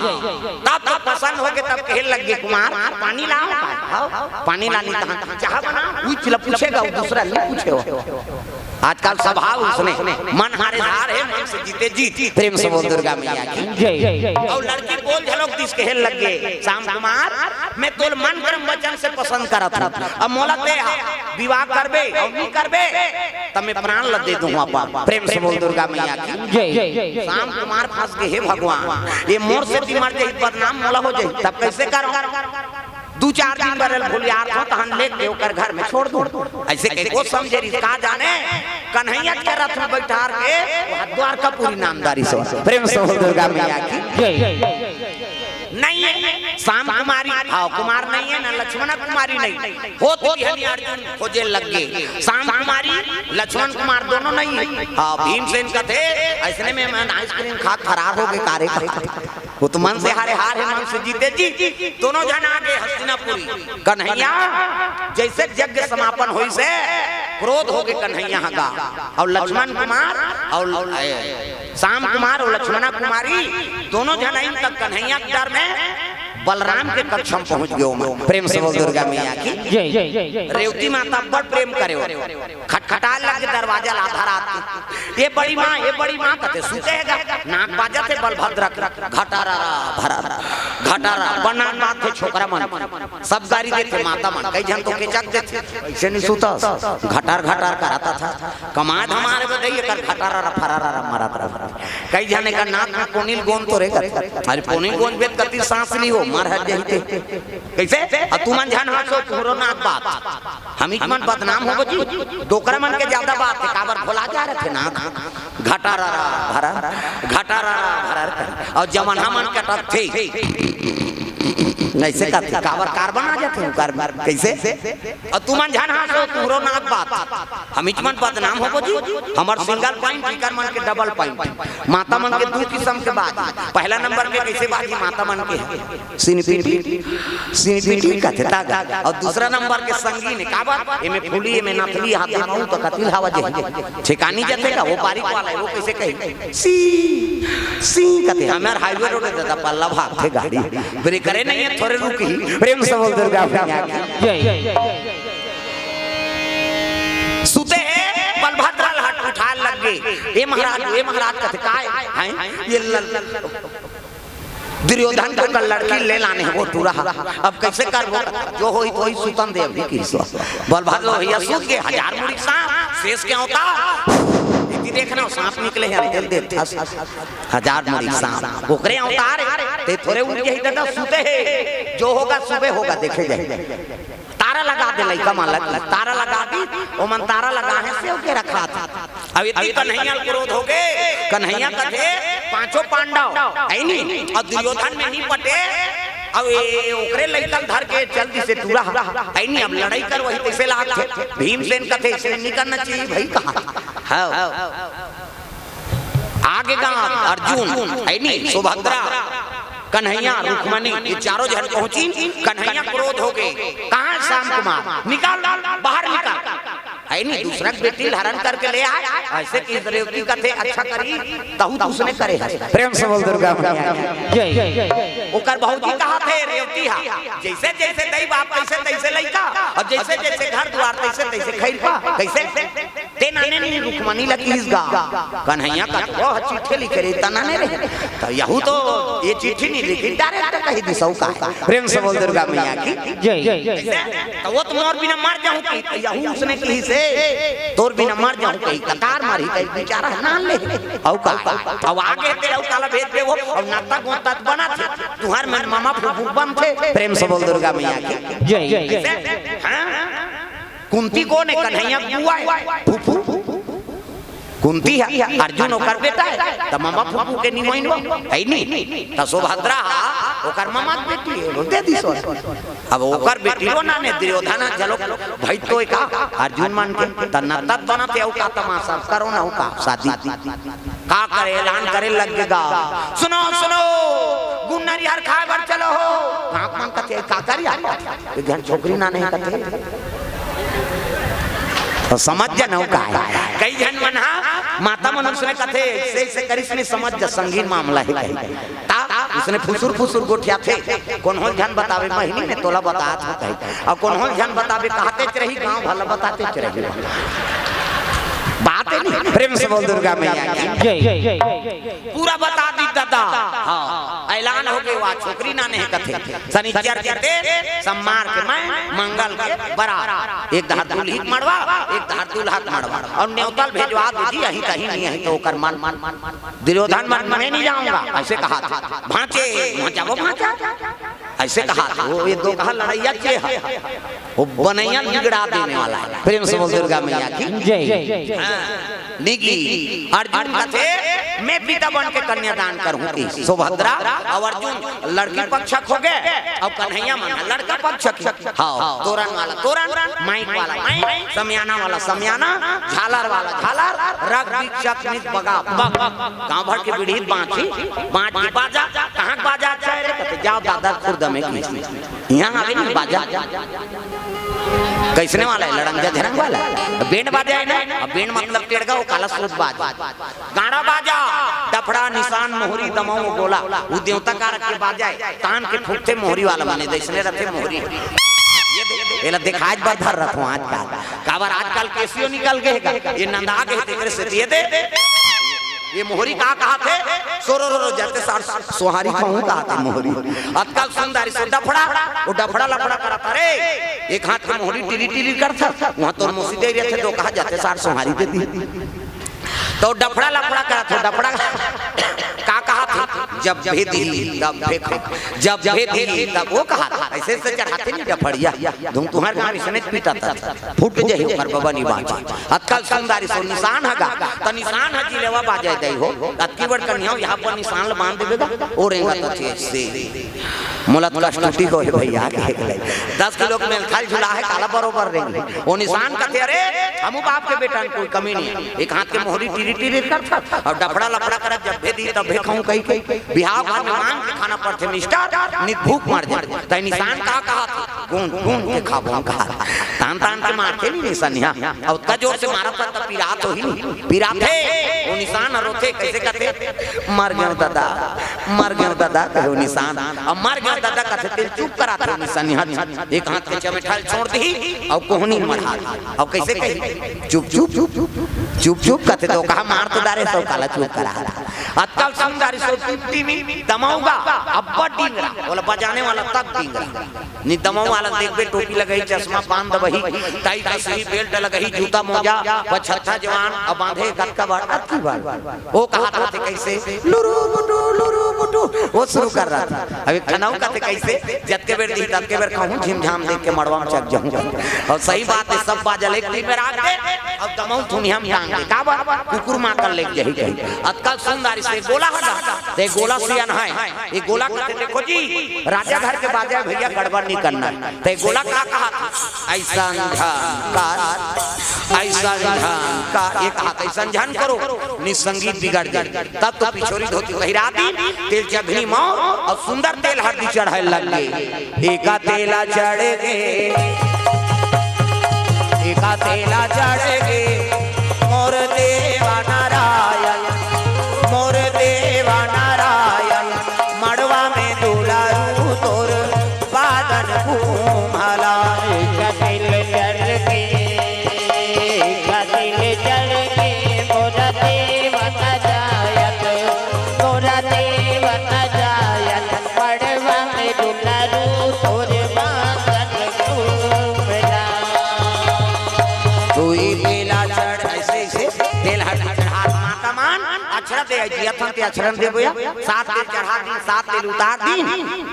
तब तो पसंद होगे, तब कहे लग गे, "कुमार, पानी लाव का?" "हव, पानी लानी तहाँ।" "चाह बना?" उही ल पूछेगा, वो दूसरा ल नइ पूछे हो। आजकल स्वभाव उसने, मन हारे हार हे, मन से जीते जीत। प्रेम से बोल दुर्गा मैया की। जय। अउ लड़की बोल झलोक दिस, कहे लग गे, "श्याम कुमार, मैं तोला मन करम वचन से पसंद करत हँव। अब मोला तें हा बिहाव करबे अउ नइ करबे, त मैं प्राण ल दे दूँ अपन।" प्रेम से बोल दुर्गा मैया की। जय। श्याम कुमार फँस गे, "हे भगवान, ये मोर सेती मर जाही, बदनाम मोला हो जाही, तब कइसे करँव?" दू चार दिन बर एला भुलियाथँव, तहन लेके ओकर घर में छोड़ दूँ। अइसे कहिके वो समझे रहिस, का जाने कन्हैया के रथ में बइठार के वो द्वारकापुरी नाम डारिस। प्रेम से बोल दुर्गा मैया की। जय। नइ हे श्याम कुमारी, हव, कुमार नइ हे, न लक्ष्मणा कुमारी नइ हे। होत बिहनिया अर्जुन खोजे लग गे, श्याम कुमारी, लक्ष्मण कुमार दोनों नइ हे। हव, भीमसेन कथे, "अइसने में मैं आइसक्रीम खात फरार होगे का रे?" वो तो मन से हारे हार हे, मन से जीते जीत। दोनों झन आ गे हस्तिनापुरी। कन्हैया, जइसे यज्ञ समापन होइस हे, क्रोध होगे कन्हैया ह गा। अउ लक्ष्मण कुमार अउ, ए, श्याम कुमार अउ लक्ष्मणा कुमारी दोनों झन आइन, त कन्हैया के डर में बलराम के कक्ष म पहुँच गे ओमन। प्रेम से बोल दुर्गा मैया की। जय। रेवती माता बड़ प्रेम करे हो। खटखटाय लग गे दरवाजा ल आधा रात के। "ए बड़ी माँ, ए बड़ी माँ," कथे, सुते हे गा। नाक बाजत हे बलभद्र के, घटारा भरा, घटारा, बड़ नाक बाजथे छोकरा मन, सब गारी देथे माता मन, कई झन तो केचक देथे, "अइसे नइ सुतस, घटार घटार करत हस, कमाय धमाय बर दई, एकर घटारा फरारा मरत रह।" कई झन एकर नाक में पोनी ल गोंद तो रे कथे, "अरे पोनी ल गोंद बेत कति सांस ली हो, मर हर जही ते।" कइसे? "अउ तुमन झन हाँसो, तुँहरो नाक बात।" हमीच मन बदनाम होबो जी, डोकरा मन के जादा बात हे, काबर भोला जा रथे ना, घटारा भरा, घटारा भरा, अउ जमनहा मन के टकथे, अइसे करथे, काबर कार्बन आ जाथे, ओकर कइसे? अउ तुमन झन हाँसो, तुँहरो नाक बात, हमीच मन बदनाम होबो जी, हमर सिंगल पॉइंट, इकर मन के डबल पॉइंट, माता मन के दू किसम के बात, पहला नंबर के कइसे बात जी माता मन के, सिनपीटी, सिनपीटी कथे तागा। अउ दूसरा नंबर के संगीन हे, काबर? एमे फूली, एमे नथली, हाथे महू तो कतिल हवा जे। ठेकानी जथे का, वो बारीक वाला हे, वो कइसे कही? सी, सी कथे। हमर हाईवे रोड हे दादा, पल्ला भागथे गाड़ी। ब्रेकरे नइ हे, थोरे रुकही। प्रेम से बोल दुर्गा मैया की। जय। सुते हे, बलभद्र ल हट उठाय लग गे। "ए महाराज, ए महाराज," कथे, "काय हे?" "ये ल-, ल-, दुर्योधन के ओकर लड़की ले लाने हे वो टूरा। अब कइसे करबो? जो होही तो होही, सुतन दे अभी किसो।" बलभद्र भइया सुत गे, हजार मुड़ी के सांप, शेष के अवतार। इति देखना, सांप निकले हे, अंतेल दे, हस, हजार मुड़ी के सांप। ओकरे अवतार हे, ते थोरे उठ जाही दादा, सुते हे। जो होगा, सुबह होगा, देखे जाही। तारा लगा दे लइका मन ल, तारा लगा दिस, ओमन तारा लगाहे सेव के रखाथे। अब एती कन्हैया ल क्रोध होगे, कन्हैया कथे, "पांचों पांडव, हे नी, अउ दुर्योधन में नइ पटे, अउ ए, ओकरे लइका ल धर के चल दिसे टूरा, हे नी, अब लड़ई करवाही तइसे लागथे।" भीमसेन कथे, "अइसे नइ करना चाहिए भई," कहा। हव। आगे गा अर्जुन, हे नी, सुभद्रा, कन्हैया, रुक्मणी, ये चारों झन पहुंचिन। कन्हैया क्रोध होगे, "कहाँ हे श्याम कुमार? निकाल, बाहर निकाल।" हे नी, दूसरा के बेटी ल हरण करके ले आय, अइसे कहिस रेवती कथे, "अच्छा करिस, तहूँ तो उसने करे हस।" प्रेम से बोल दुर्गा मैया की। जय। ओकर भौजी कहाथे रेवती हा, "जइसे जइसे दई बाप तइसे तइसे लइका, अउ जइसे जइसे घर दुवार तइसे तइसे खइरका।" कइसे? "ते नाने नइ रुक्मणी ल किहिस गा, कन्हैया कतको ह चिट्ठी लिखे रहे, त नाने रहे। त यहू तो ये चिट्ठी नइ लिखिस, direct कहि दिस, अउ का?" प्रेम से बोल दुर्गा मैया की। जय। कइसे? त वो तो मोर बिना मर जाहूँ कहिस, त यहू उसने किहिसे, "तोर बिना मर जाहूँ कहिस, त काबर मरही?" कहिके बिचारा नान ले। अउ का? अउ आगे ते अउ काला भेज देवो, अउ नत्ता गोता त बनाथे, तुँहर मन ममा फूफू बनथे। प्रेम से बोल दुर्गा मैया की। जय। कइसे? हाँ? कुंती कोन हे? कन्हैया के बुआ हे, फूफू। कुंती हे, अर्जुन ओकर बेटा हे, त ममा फूफू के निमोइन हो, हे नी? त सुभद्रा हा, ओकर ममा के बेटी हे, दे दिस। अब ओकर बेटी हो ना ने दुर्योधन झलोक भई तो का, अर्जुन मन के, त नत्ता त बनाथे, अउ का तमाशा, करो ना, अउ का, शादी। का करे, ऐलान करे लग गे गा, "सुनो, सुनो, गुण नरिहर खाए बर चलो हो। गाँव मन कथे, "का करिया? एक झन छोकरी नाने हे," कथे। तो समझ जा नव का हे। कई झन मन हा, माता मन उसने कथे, "ऐसे, ऐसे करिस नहीं, समझ जा, संगीन मामला हे," कही। ता उसने फुसुर फुसुर गोठियाथे, "कोनो झन बताबे, महिनी में तोला बतात हों," कही। अउ कोनो झन बताबे, "कहतेच रही, गाँव भला बतातेच रही।" बात हे नहीं, प्रेम से बोल दुर्गा मैया की। जय। पूरा बता दी दादा। हाँ, ऐलान हो गे, वा छोकरी नाने हे कथे। सनिचर के ते, सम्मार के मैं, मंगल के बरात। एक धार दूल्ही के मड़वा, एक धार दूल्हा के मड़वा। अउ नेवता ल भेजवा दो जी, अहीं तहीं नहीं, अहीं तो ओकर मन। दुर्योधन मन, "मैं नहीं जाऊंगा," ऐसे कहा था। "भांचे, वहाँ जाबो भांचा।" ऐसे कहा था। वो ये दो कहा लड़ैया के हे। वो बनैया बिगड़ा देने वाला हे। प्रेम से बोल दुर्गा मैया की। जय। हाँ। निगी, अर्जुन कथे, "मैं पिता बन के कन्यादान करहूं।" की सुभद्रा अउ अर्जुन लड़की पक्षक हो गे, अउ कन्हैया मन लड़का पक्षक। हाँ, तोरन वाला तोरन, माइक वाला माइक, समियाना वाला समियाना, झालर वाला झालर, रग बिक्षक नित बगा बग। गाँव भर के बिड़हित बाँची, बाँच के बाजा, "कहाँ के बाजा अच्छा हे रे?" कथे, "जाव दादा खुर्द में की। इहाँ आवे नहीं बाजा।" कइसने वाला हे? लड़ंगा झरंग वाला। अब बैंड बाजा हे ना, अब बैंड मतलब टेड़गा, वो काला स्रोत बाज। गाड़ा बाजा, डफड़ा, निसान, मोहरी, दमऊ, गोला, वो देवता कारक के बाजा हे। तान के फूटथे मोहरी वाला, माने जइसने रथे मोहरी। ये दे-, एला देखाय बर धर रथों आजकल। काबर आजकल केसियो निकल गे हे, ये नंदा गे हे, तेकरे सेती ये दे। ये मोहरी का कहाथे? सोरो रो रो जाते सार सोहारी खाऊं कहाथे मोहरी। अतका सुंदर से डफड़ा, वो डफड़ा लफड़ा करत हे रे। एक हाथ के मोहरी टिरी टिरी करत हे, वहाँ तोर मौसी दे रहे थे, तो कहा जाते सार सोहारी दे दी। तो डफड़ा लफड़ा करत हे, डफड़ा का कहाथे? जब भेदी तब फेंक, जब भेदी तब वो कहाथे, ऐसे ऐसे चढ़ाथे नहीं डफड़िया। तुम तुम्हारे गाँव इसने पीटा था, फूट जाही ओकर बबा नहीं बाँची। अतका सुंदर सो निसान हगा, त निसान ह जिलेवा बाजे दई हो। अतकी बड़ कन्या हो, यहाँ पर निसान ल बांध देबे गा, ओ रेंगा त चेत से। मोला त कष्ट टूटी हो हे भैया, के एक ले। दस किलो के मेलथाल झुला हे, काला बरोबर रेंगी। ओ निसान कथे, "अरे, हमू बाप के बेटा में कोई कमी नहीं हे।" एक हाथ के मोहरी टिरी टिरी करत हे, अउ डफड़ा लफड़ा करत, "जब भेदी तब भेखऊं" कही कही। बिहाव घर में मांग के खाना पड़थे मिस्टर, नित भूख मर जाथे। तै निसान का कहाथे? गूंद, गूंद के खाबो हम कहा। तान, तान के मारथे नहीं निसनिया। अउ ओतका जोर से मारत हे त पिरात होही नहीं। पिराथे, ओ निसान ह रोथे, कइसे कथे? "मर गेंव दादा, मर गेंव दादा," कहे ओ निसान। अब "मर गेंव दादा" कथे तेला चुप कराथे ओ निसनिया। एक हाथ के चमेठा ल छोड़ दिही, अउ कोहनी मढ़ा दिही। अउ कइसे कही? "चुप, चुप, चुप, चुप, चुप," कथे त ओ कहा, "मार तो डारे, सब काला चुप करा।" अतका सुंदर सो टिपटिमी दमऊ गा, अब्बड़ डिंगरा, ओला बजाने वाला तक डिंगरा। नित दमऊ वाला देखबे, टोपी लगही, चश्मा पान दबही, टाई कसही, बेल्ट लगही, जूता मोजा, पछत्था जवान, अब बांधे कतका बार, अतकी बार। ओ कहाथे कइसे? "लुरु बुटु, लुरु बुटु," ओ शुरू कर रहा था। अब एक ठन अउ कथे कइसे? "जतके बेर दिही, ततके बेर खाहूं, झिमझाम देख के मड़वा में चक जाहूं।" अउ सही बात हे, सब बाजा ल एक दिन में राख दे, अउ दमऊ थुनिया में टांग दे। काबर? कुकुर माकन लेग जाही कही। अतका सुंदर से गोला हटा, ते गोला सियान हे। ये गोला कथे, "देखो जी, राजा घर के बाजा हे भैया, गड़बड़ नहीं करना हे।" ते गोला का कहाथे? "अइसन झन कर, अइसन झन कर," ये कहाथे, "अइसन झन करो, नहीं संगीत बिगड़ जाही।" तब तो पिछोरी धोती पहिरा दिही, तेल चघनी मौर अउ सुंदर तेल हरदी चढ़ाय लग गे। एका तेला चढ़ गे, एका तेला चढ़ गे, मोर देवा नारायण, मोर देवा नारायण, मड़वा में दुलारू तोर बादन घूमला। एका तेल चढ़ गे, एका तेल चढ़ गे, मोर देवा नारायण, मोर देवा नारायण, मड़वा में दुलारू तोर बादन घूमला। तू ही तेला चढ़, अइसे, अइसे तेल हरदी चढ़ा, माता मन अछरत हे, जियत हन ते अछरन दे बोया, सात तेल चढ़ा दिन, सात तेल उतार दिन,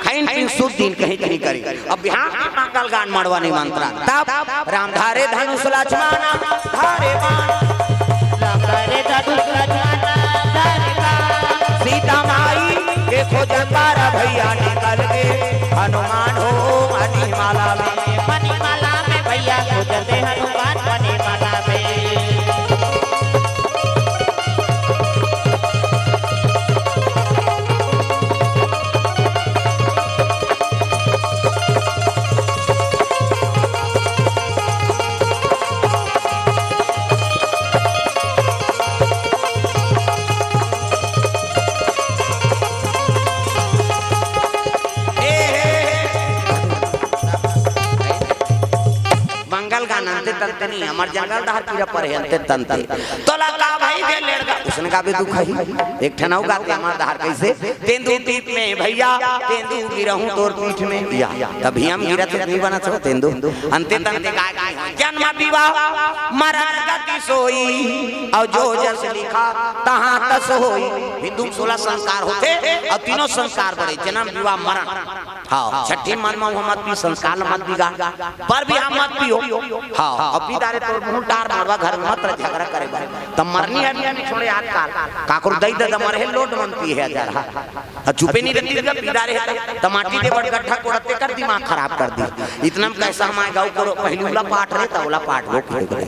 खइन पिन सुत दिन, कहीं कहीं करे। अब बिहान के मंगल गान मड़वा निमंत्रण। तब राम धारे धनुष लक्ष्मण धारे बाण, राम धारे धनुष लक्ष्मण धारे बाण। सीता माई के खोज कर भैया निकल गे, हनुमान हो मणिमाला में, मणिमाला में भैया खोजथे हनुमान मणिमाला में। तंते नहीं, हमर जंगल डहर कीरा परे हे अंते तंते। तोला का भाई गे लेड़गा, उसने का भी दुख है। एक ठन अउ गाते हमर डहर कइसे, तेंदू दीप में भैया, तेंदू गिरहूं तोर पीठ में। या, तभी हम गिरत नहीं बनत हो तेंदू। अंते तंते का, जन्म विवाह मरण गति सोई, अउ जो जस लिखा तहाँ तस होई। हिंदू में सोलह संस्कार होथे, अउ तीनों संस्कार बड़े, जन्म विवाह मरण। हाँ, छठी मन में मत पी, संस्कार ल मत बिगाड़, पर भी हम मत पियो। हाँ, अब पी डारे तोर मुंह डार मारवा घर में मत रह झगड़ा करे बर। तब मरनी है भी छोड़े आजकल। काकरो दई ददा मरे हे लोट मन पी हे हजार। हाँ, चुपे नहीं रहती जब पी डारे हे त, त माटी दे बड़ गड्ढा कोड़ते कर दिमाग खराब कर दी। इतना में कैसा हमारे गाँव को पहली उला पाट रहे त उला पाट वो खड़े खड़े।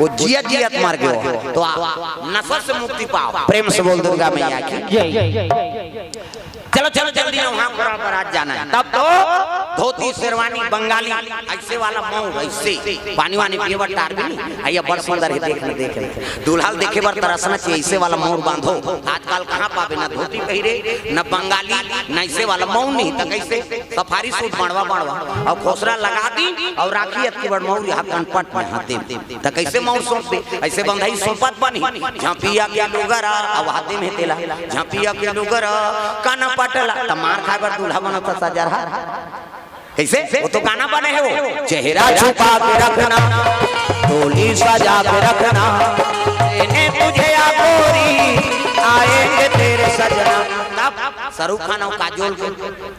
वो जियत जियत मर गयो। तो आ, नशा से मुक्ति पाओ। प्रेम से बोल दुर्गा मैया की। जय। चलो, चलो, जल्दी ना, वहाँ पूरा बारात जाना है। तब तो धोती, शेरवानी, बंगाली, ऐसे वाला मौर, ऐसे पानी वानी पिए बर टार भी नहीं। अइया बड़ सुंदर है, देख न, देख न। दूल्हा ल देखे बर तरसना चाहिए, ऐसे वाला मौर बांधो। आजकल कहाँ पाबे, ना धोती पहिरे, ना बंगाली, ना ऐसे वाला मौर नहीं, त कैसे? सफारी सूट बनवा बनवा, अउ खोसरा लगा दी, अउ राखी अतकी बड़ मौर यहाँ कनपट में हाथ दे। त कइसे मउर सौंपबे? अइसे बंधई सौंपत बनही। झपिया के लुगरा, अउ हाथे में तेला। झपिया के लुगरा, कनपट ला। त मार खाए बर दूल्हा बनत सजरहा। कइसे? वो तो गाना बने हे वो। चेहरा छुपा के रखना, डोली सजा के रखना। मैंने तुझे या गोरी, आएंगे तेरे सजना। तब शाहरुख खान अउ काजोल के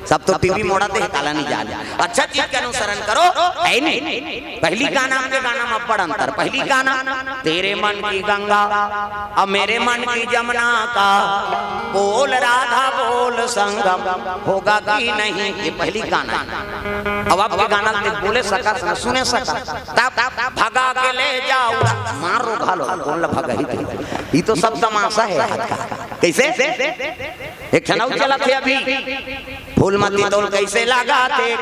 सब तो टीवी मोड़ा दे, ताला नहीं जाने। अच्छा चीज के अनुसरण करो, है नहीं? पहली गाना, आपके गाना में बड़ अंतर। पहली गाना, तेरे मन की गंगा, अब मेरे मन की जमुना का, बोल राधा बोल संगम, होगा कि नहीं? ये पहली गाना है। अब आपके गाना ते बोले सका, सुने सका, तब भगा के ले जाओ, मारो घालो, कौन ला भगा ही थे? ये तो सब तमाशा है आज का। कैसे? एक ठन अउ चलत हे अभी, फूल मती तोल कइसे लागत हे?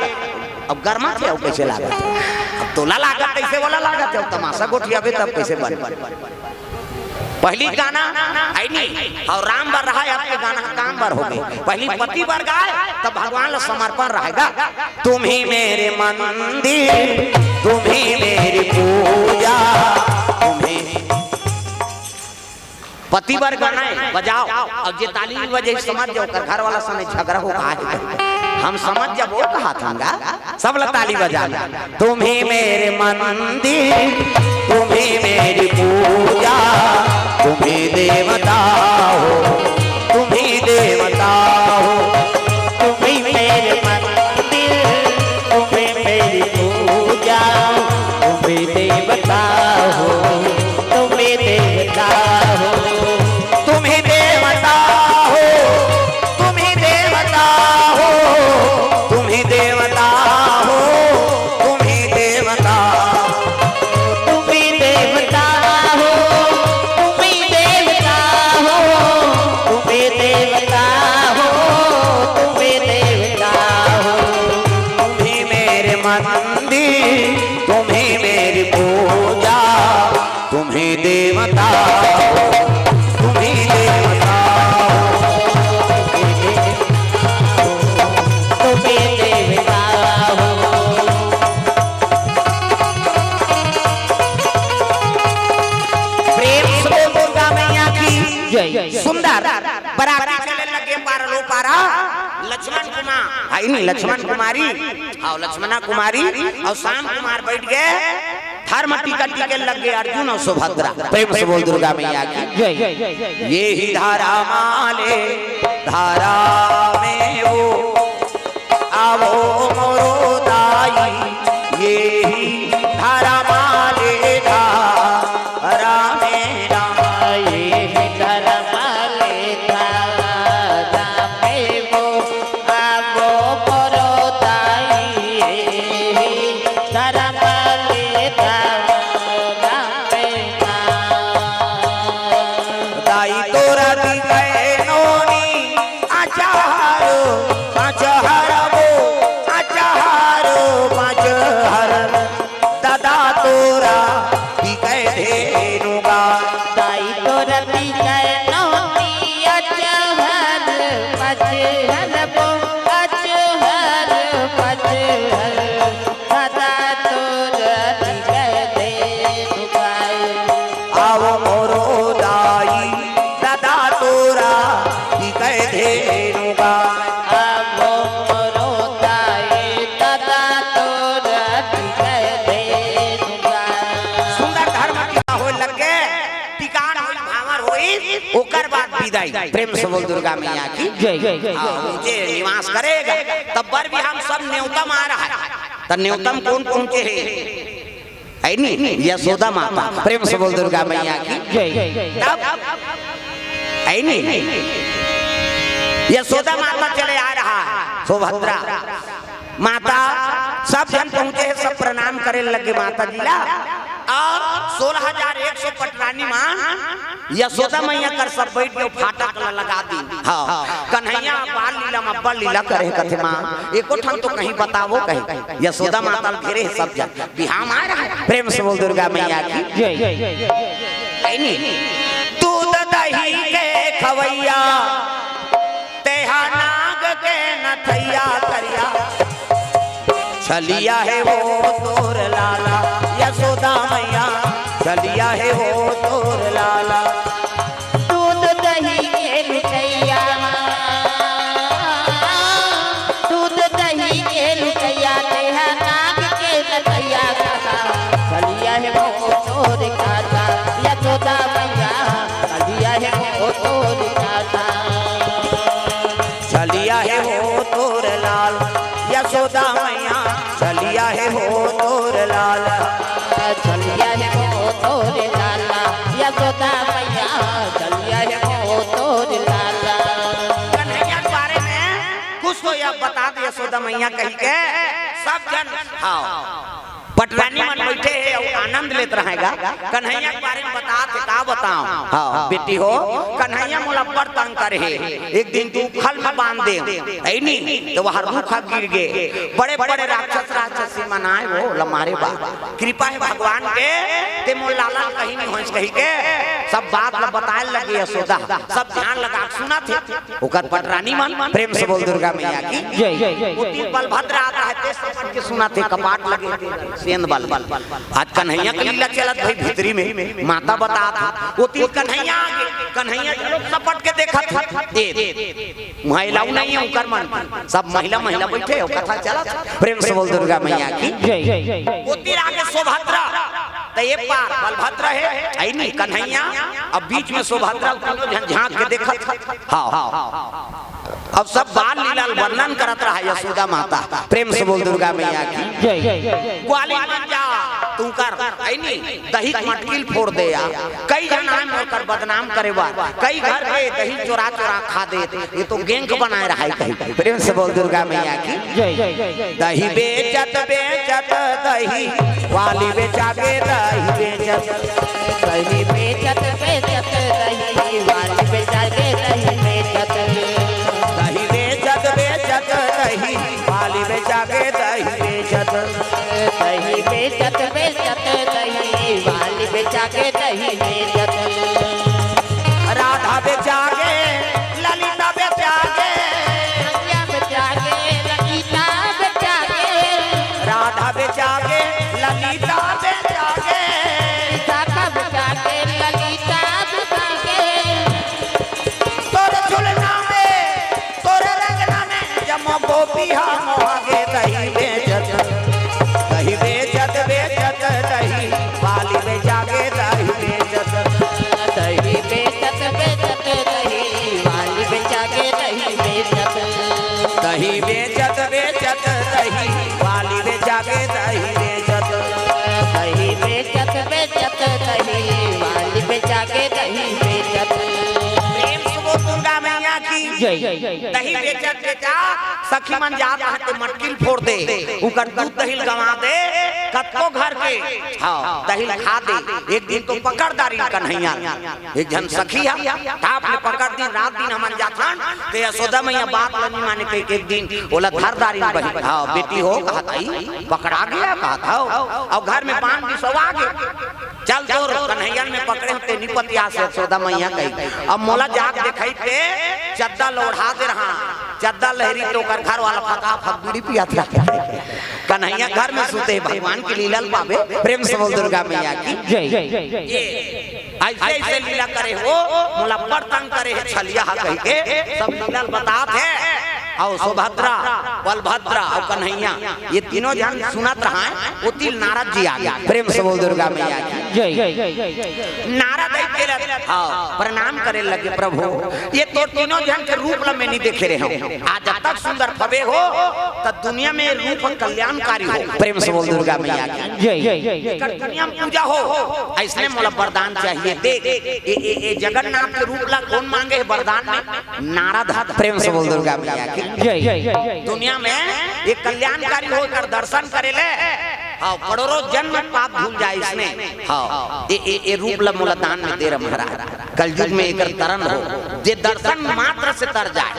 अब गरमा थे, अउ कइसे लागत हे? अब तोला लागत हे, कइसे वाला लागत हे? अब तमाशा गोठियाबे तब कइसे बने? पहली गाना है नहीं, अउ राम बर रहा, आपके गाना काम बर हो गए। पहली पति बर गाए, तब भगवान ला समर्पण रहेगा। तुम ही मेरे मंदिर, तुम ही मेरी पूजा, तुम ही पति बर गाना हे, बजाओ। अउ जे ताली नहीं बजे, समझ जाओ, ओकर घर वाला सने झगड़ा हो गे हे। हम समझ जाबो, कहा था गा, सब ला ताली बजाना। तुम ही मेरे मंदिर, तुम ही मेरी पूजा, तुम ही देवता हो, तुम ही देवता हो। तुम ही मेरे मंदिर, तुम ही मेरी पूजा, तुम ही देवता हो, तुम ही देवता हो। तुम ही देवता हो, तुम ही देवता हो, तुम ही देवता हो, तुम ही देवता। तुम ही देवता हो, तुम ही देवता हो, तुम ही देवता हो, तुम ही देवता हो। तुम ही मेरे मंदिर, तुम ही मेरी पूजा, तुम ही देवता हो, तुम ही देवता हो, तुम ही देवता हो, तुम ही देवता हो। प्रेम से बोल दुर्गा मैया की जय। सुंदर। बराती चले लगे पारा लो पारा, लक्ष्मण कुमार, भाई नहीं, लक्ष्मण कुमारी, हाँ, लक्ष्मणा कुमारी अउ श्याम कुमार बैठ गए। धर्म टीका टीके लग गए अर्जुन अउ सुभद्रा। प्रेम से बोल दुर्गा मैया की। जय। ये ही धारा माले धारा में वो, आवो मोरो दाई, ये ही धारा माले धारा में ना। ये ही धारा माले धारा में वो, आवो मोरो दाई, ये ही धारा माले धारा में ना। दाई तोरा दिखे नोनी, आचारो, आचार वो, आचार जाई। प्रेम से बोल दुर्गा मैया की जय। हाँ, ऊंचे निवास करेगा। तब बर भी हम सब न्योता मार है, त न्योता म कोन पहुंचे हे? है नी? यशोदा माता। प्रेम से बोल दुर्गा मैया की जय। तब है नी? यशोदा माता चले आ रहा है, सुभद्रा माता, सब झन पहुंचे हे, सब प्रणाम करे लगे माता जी ला। और सोलह हजार एक सौ पटरानी मन यशोदा मैया कर सब बैठ के फाटक ला लगा दी। हाँ, कन्हैया बाल लीला म अब्बड़ लीला करे कथे माँ, एको ठन तो कहीं बतावो कहीं। यशोदा माता ल घेरे हे सब झन, बिहाव मार है। प्रेम से बोल दुर्गा मैया की जय। है नी? दूध दही के खवैया, तेहा नाग के नथैया करिया। छलिया हे वो तोर लाला, यशोदा मैया, छलिया हे वो तोर लाला। दूध दही के लुटैया, दूध दही के लुटैया, तेहा नाग के नथैया करिया। छलिया हे वो तोर काका, यशोदा मैया, छलिया हे वो तोर काका। छलिया हे वो तोर लाल, यशोदा मैया, छलिया हे वो तोर लाल। छलिया हे वो तोर लाला, यशोदा मैया, छलिया हे वो तोर लाला। कन्हैया के बारे में कुछ तो या बता दे यशोदा मैया कहि के, सब झन, हाँ, पटरानी मन बैठे हे अउ आनंद लेत रहय गा। कन्हैया के बारे में बतात हे, का बतावं? हाँ, बेटी हो, कन्हैया मोला अब्बड़ तंग करे हे। एक दिन तू उखल म बांध दे, है नी? त वह रूख गिर गे। बड़े-बड़े राक्षस राक्षसी मन आय, वो ला मारे बर। कृपा हे भगवान के, ते मोर लाला ल कहीं नहीं होइस कहि के, सब बात ला बताय लगे यशोदा। सब ध्यान लगा के सुनत हे। ओकर पटरानी मन, प्रेम से बोल दुर्गा मैया की जय। ओती बलभद्र आता हे, ते सब के सुनत हे, कपाट लगे, सेंध बल। आज कन्हैया के लीला चलत भाई भीतरी में, माता बतात हे, ओती कन्हैया आगे, कन्हैया झलोक सपट के देखत हे, ए, उहाँ अलाउ नहीं हे उनकर मन, सब महिला, महिला बैठे हो, कथा चलत हे। प्रेम से बोल दुर्गा मैया की जय। ओती आगे सुभद्रा, त ए पार बलभद्र हे, ऐ नी कन्हैया, अब बीच में सुभद्रा, तीनों झन झांक के देखत हे। हाँ, हाँ। अब सब बाल लीला ल वर्णन करत रहा यशोदा माता। प्रेम से बोल दुर्गा मैया की जय। ग्वालिन बन जा, तू कर, ऐ नी, दही के मटकी ल फोर दे या। कई झन आय मोर कर बदनाम करे बर, कई घर के दही चोरा चोरा खा देत, ए तो गैंग बनाय रहा हे कहीं। प्रेम से बोल दुर्गा मैया की जय। दही बेचत बेचत दही वाली बेचा गे दही बेचत। दही बेचत बेचत दही वाली बेचा गे दही बेचत। दही बेचत बेचत दही वाली बेचा गे दही बेचत। दही बेचत बेचत दही वाली बेचा गे दही बेचत। राधा बेचा गे, ललिता बेचा गे। रसिया बेचा गे, ललिता बेचा गे। राधा बेचा गे, ललिता बेचा गे। विशाखा बेचा गे, ललिता बेचा गे। तोर झुलना में, तोर रंगना में, जम्मो गोपी हा मोहा गे दही बेचत। दही बेचत, बेचत, दही वाली बेचा गे दही बेचत। दही बेचत बेचत दही वाली बेचा गे दही बेचत। दही बेचत बेचत दही वाली बेचा गे दही बेचत। दही बेचत बेचत दही वाली बेचा गे दही बेचत। प्रेम से बोल दुर्गा मैया की जय। दही बेचत बेचत सखी मन जात रहते मटकी ल फोर दे, उकर दूध दही ल गंवा दे, कतको घर के, हाँ, दही ल खा दे। एक दिन तो पकड़ डारिन कन्हैया, एक झन सखी हा, टाप ले पकड़ दिन, रात दिन हमन जाथन, ते यशोदा मैया बात ल नी माने, कहि के एक दिन ओला धर डारिन बहिन। हाँ, बेटी हो, कहत आई, पकड़ा गया, कहत हव, अउ घर में बांध बिसवा गे। चल तोर कन्हैया ल मैं पकड़े हंव, ते नी पतियास यशोदा मैया कहि। अब मोला जाके देखाइस ते चद्दा ल ओढ़ा दे रहा, चद्दा ल लहरी तो ओकर घर वाला फकाफक बीड़ी पियात रहा। कन्हैया घर में सुते, भगवान के लीला ल पाबे। प्रेम से बोल दुर्गा मैया की जय। ये ऐसे ऐसे लीला करे हो, मोला बड़ तंग करे हे छलिया हा कहि के सब लीला ल बतात हे। अउ सुभद्रा, बलभद्रा अउ कन्हैया, ये तीनों झन सुनत रहा, ओती ल नारद जी आ गे। प्रेम से बोल दुर्गा मैया की। जय। नारद अइके ल, हाँ, प्रणाम करे लगे, "प्रभु, ये तोर तीनों झन के रूप ल मैं नहीं देखे रहे हूँ। आज अतक सुंदर फबे हो, त दुनिया में रूप कल्याणकारी हो।" प्रेम से बोल दुर्गा मैया की। जय। एकर दुनिया में पूजा हो, अइसने मोला वरदान चाहिए। देख, ए, ए, ए जगन्नाथ के रूप ला कौन मांगे हे वरदान में? नारद ह। प्रेम से बोल दुर्गा मैया की। जय। दुनिया में ये कल्याणकारी हो, एकर दर्शन करे ले, हाँ, करोड़ों जन्म पाप धुल जाए इसने। हाँ, ए, ए, ए रूप ल मोला दान में दे रहा महाराज। कलयुग में एकर तरन हो, जे दर्शन मात्र से तर जाए।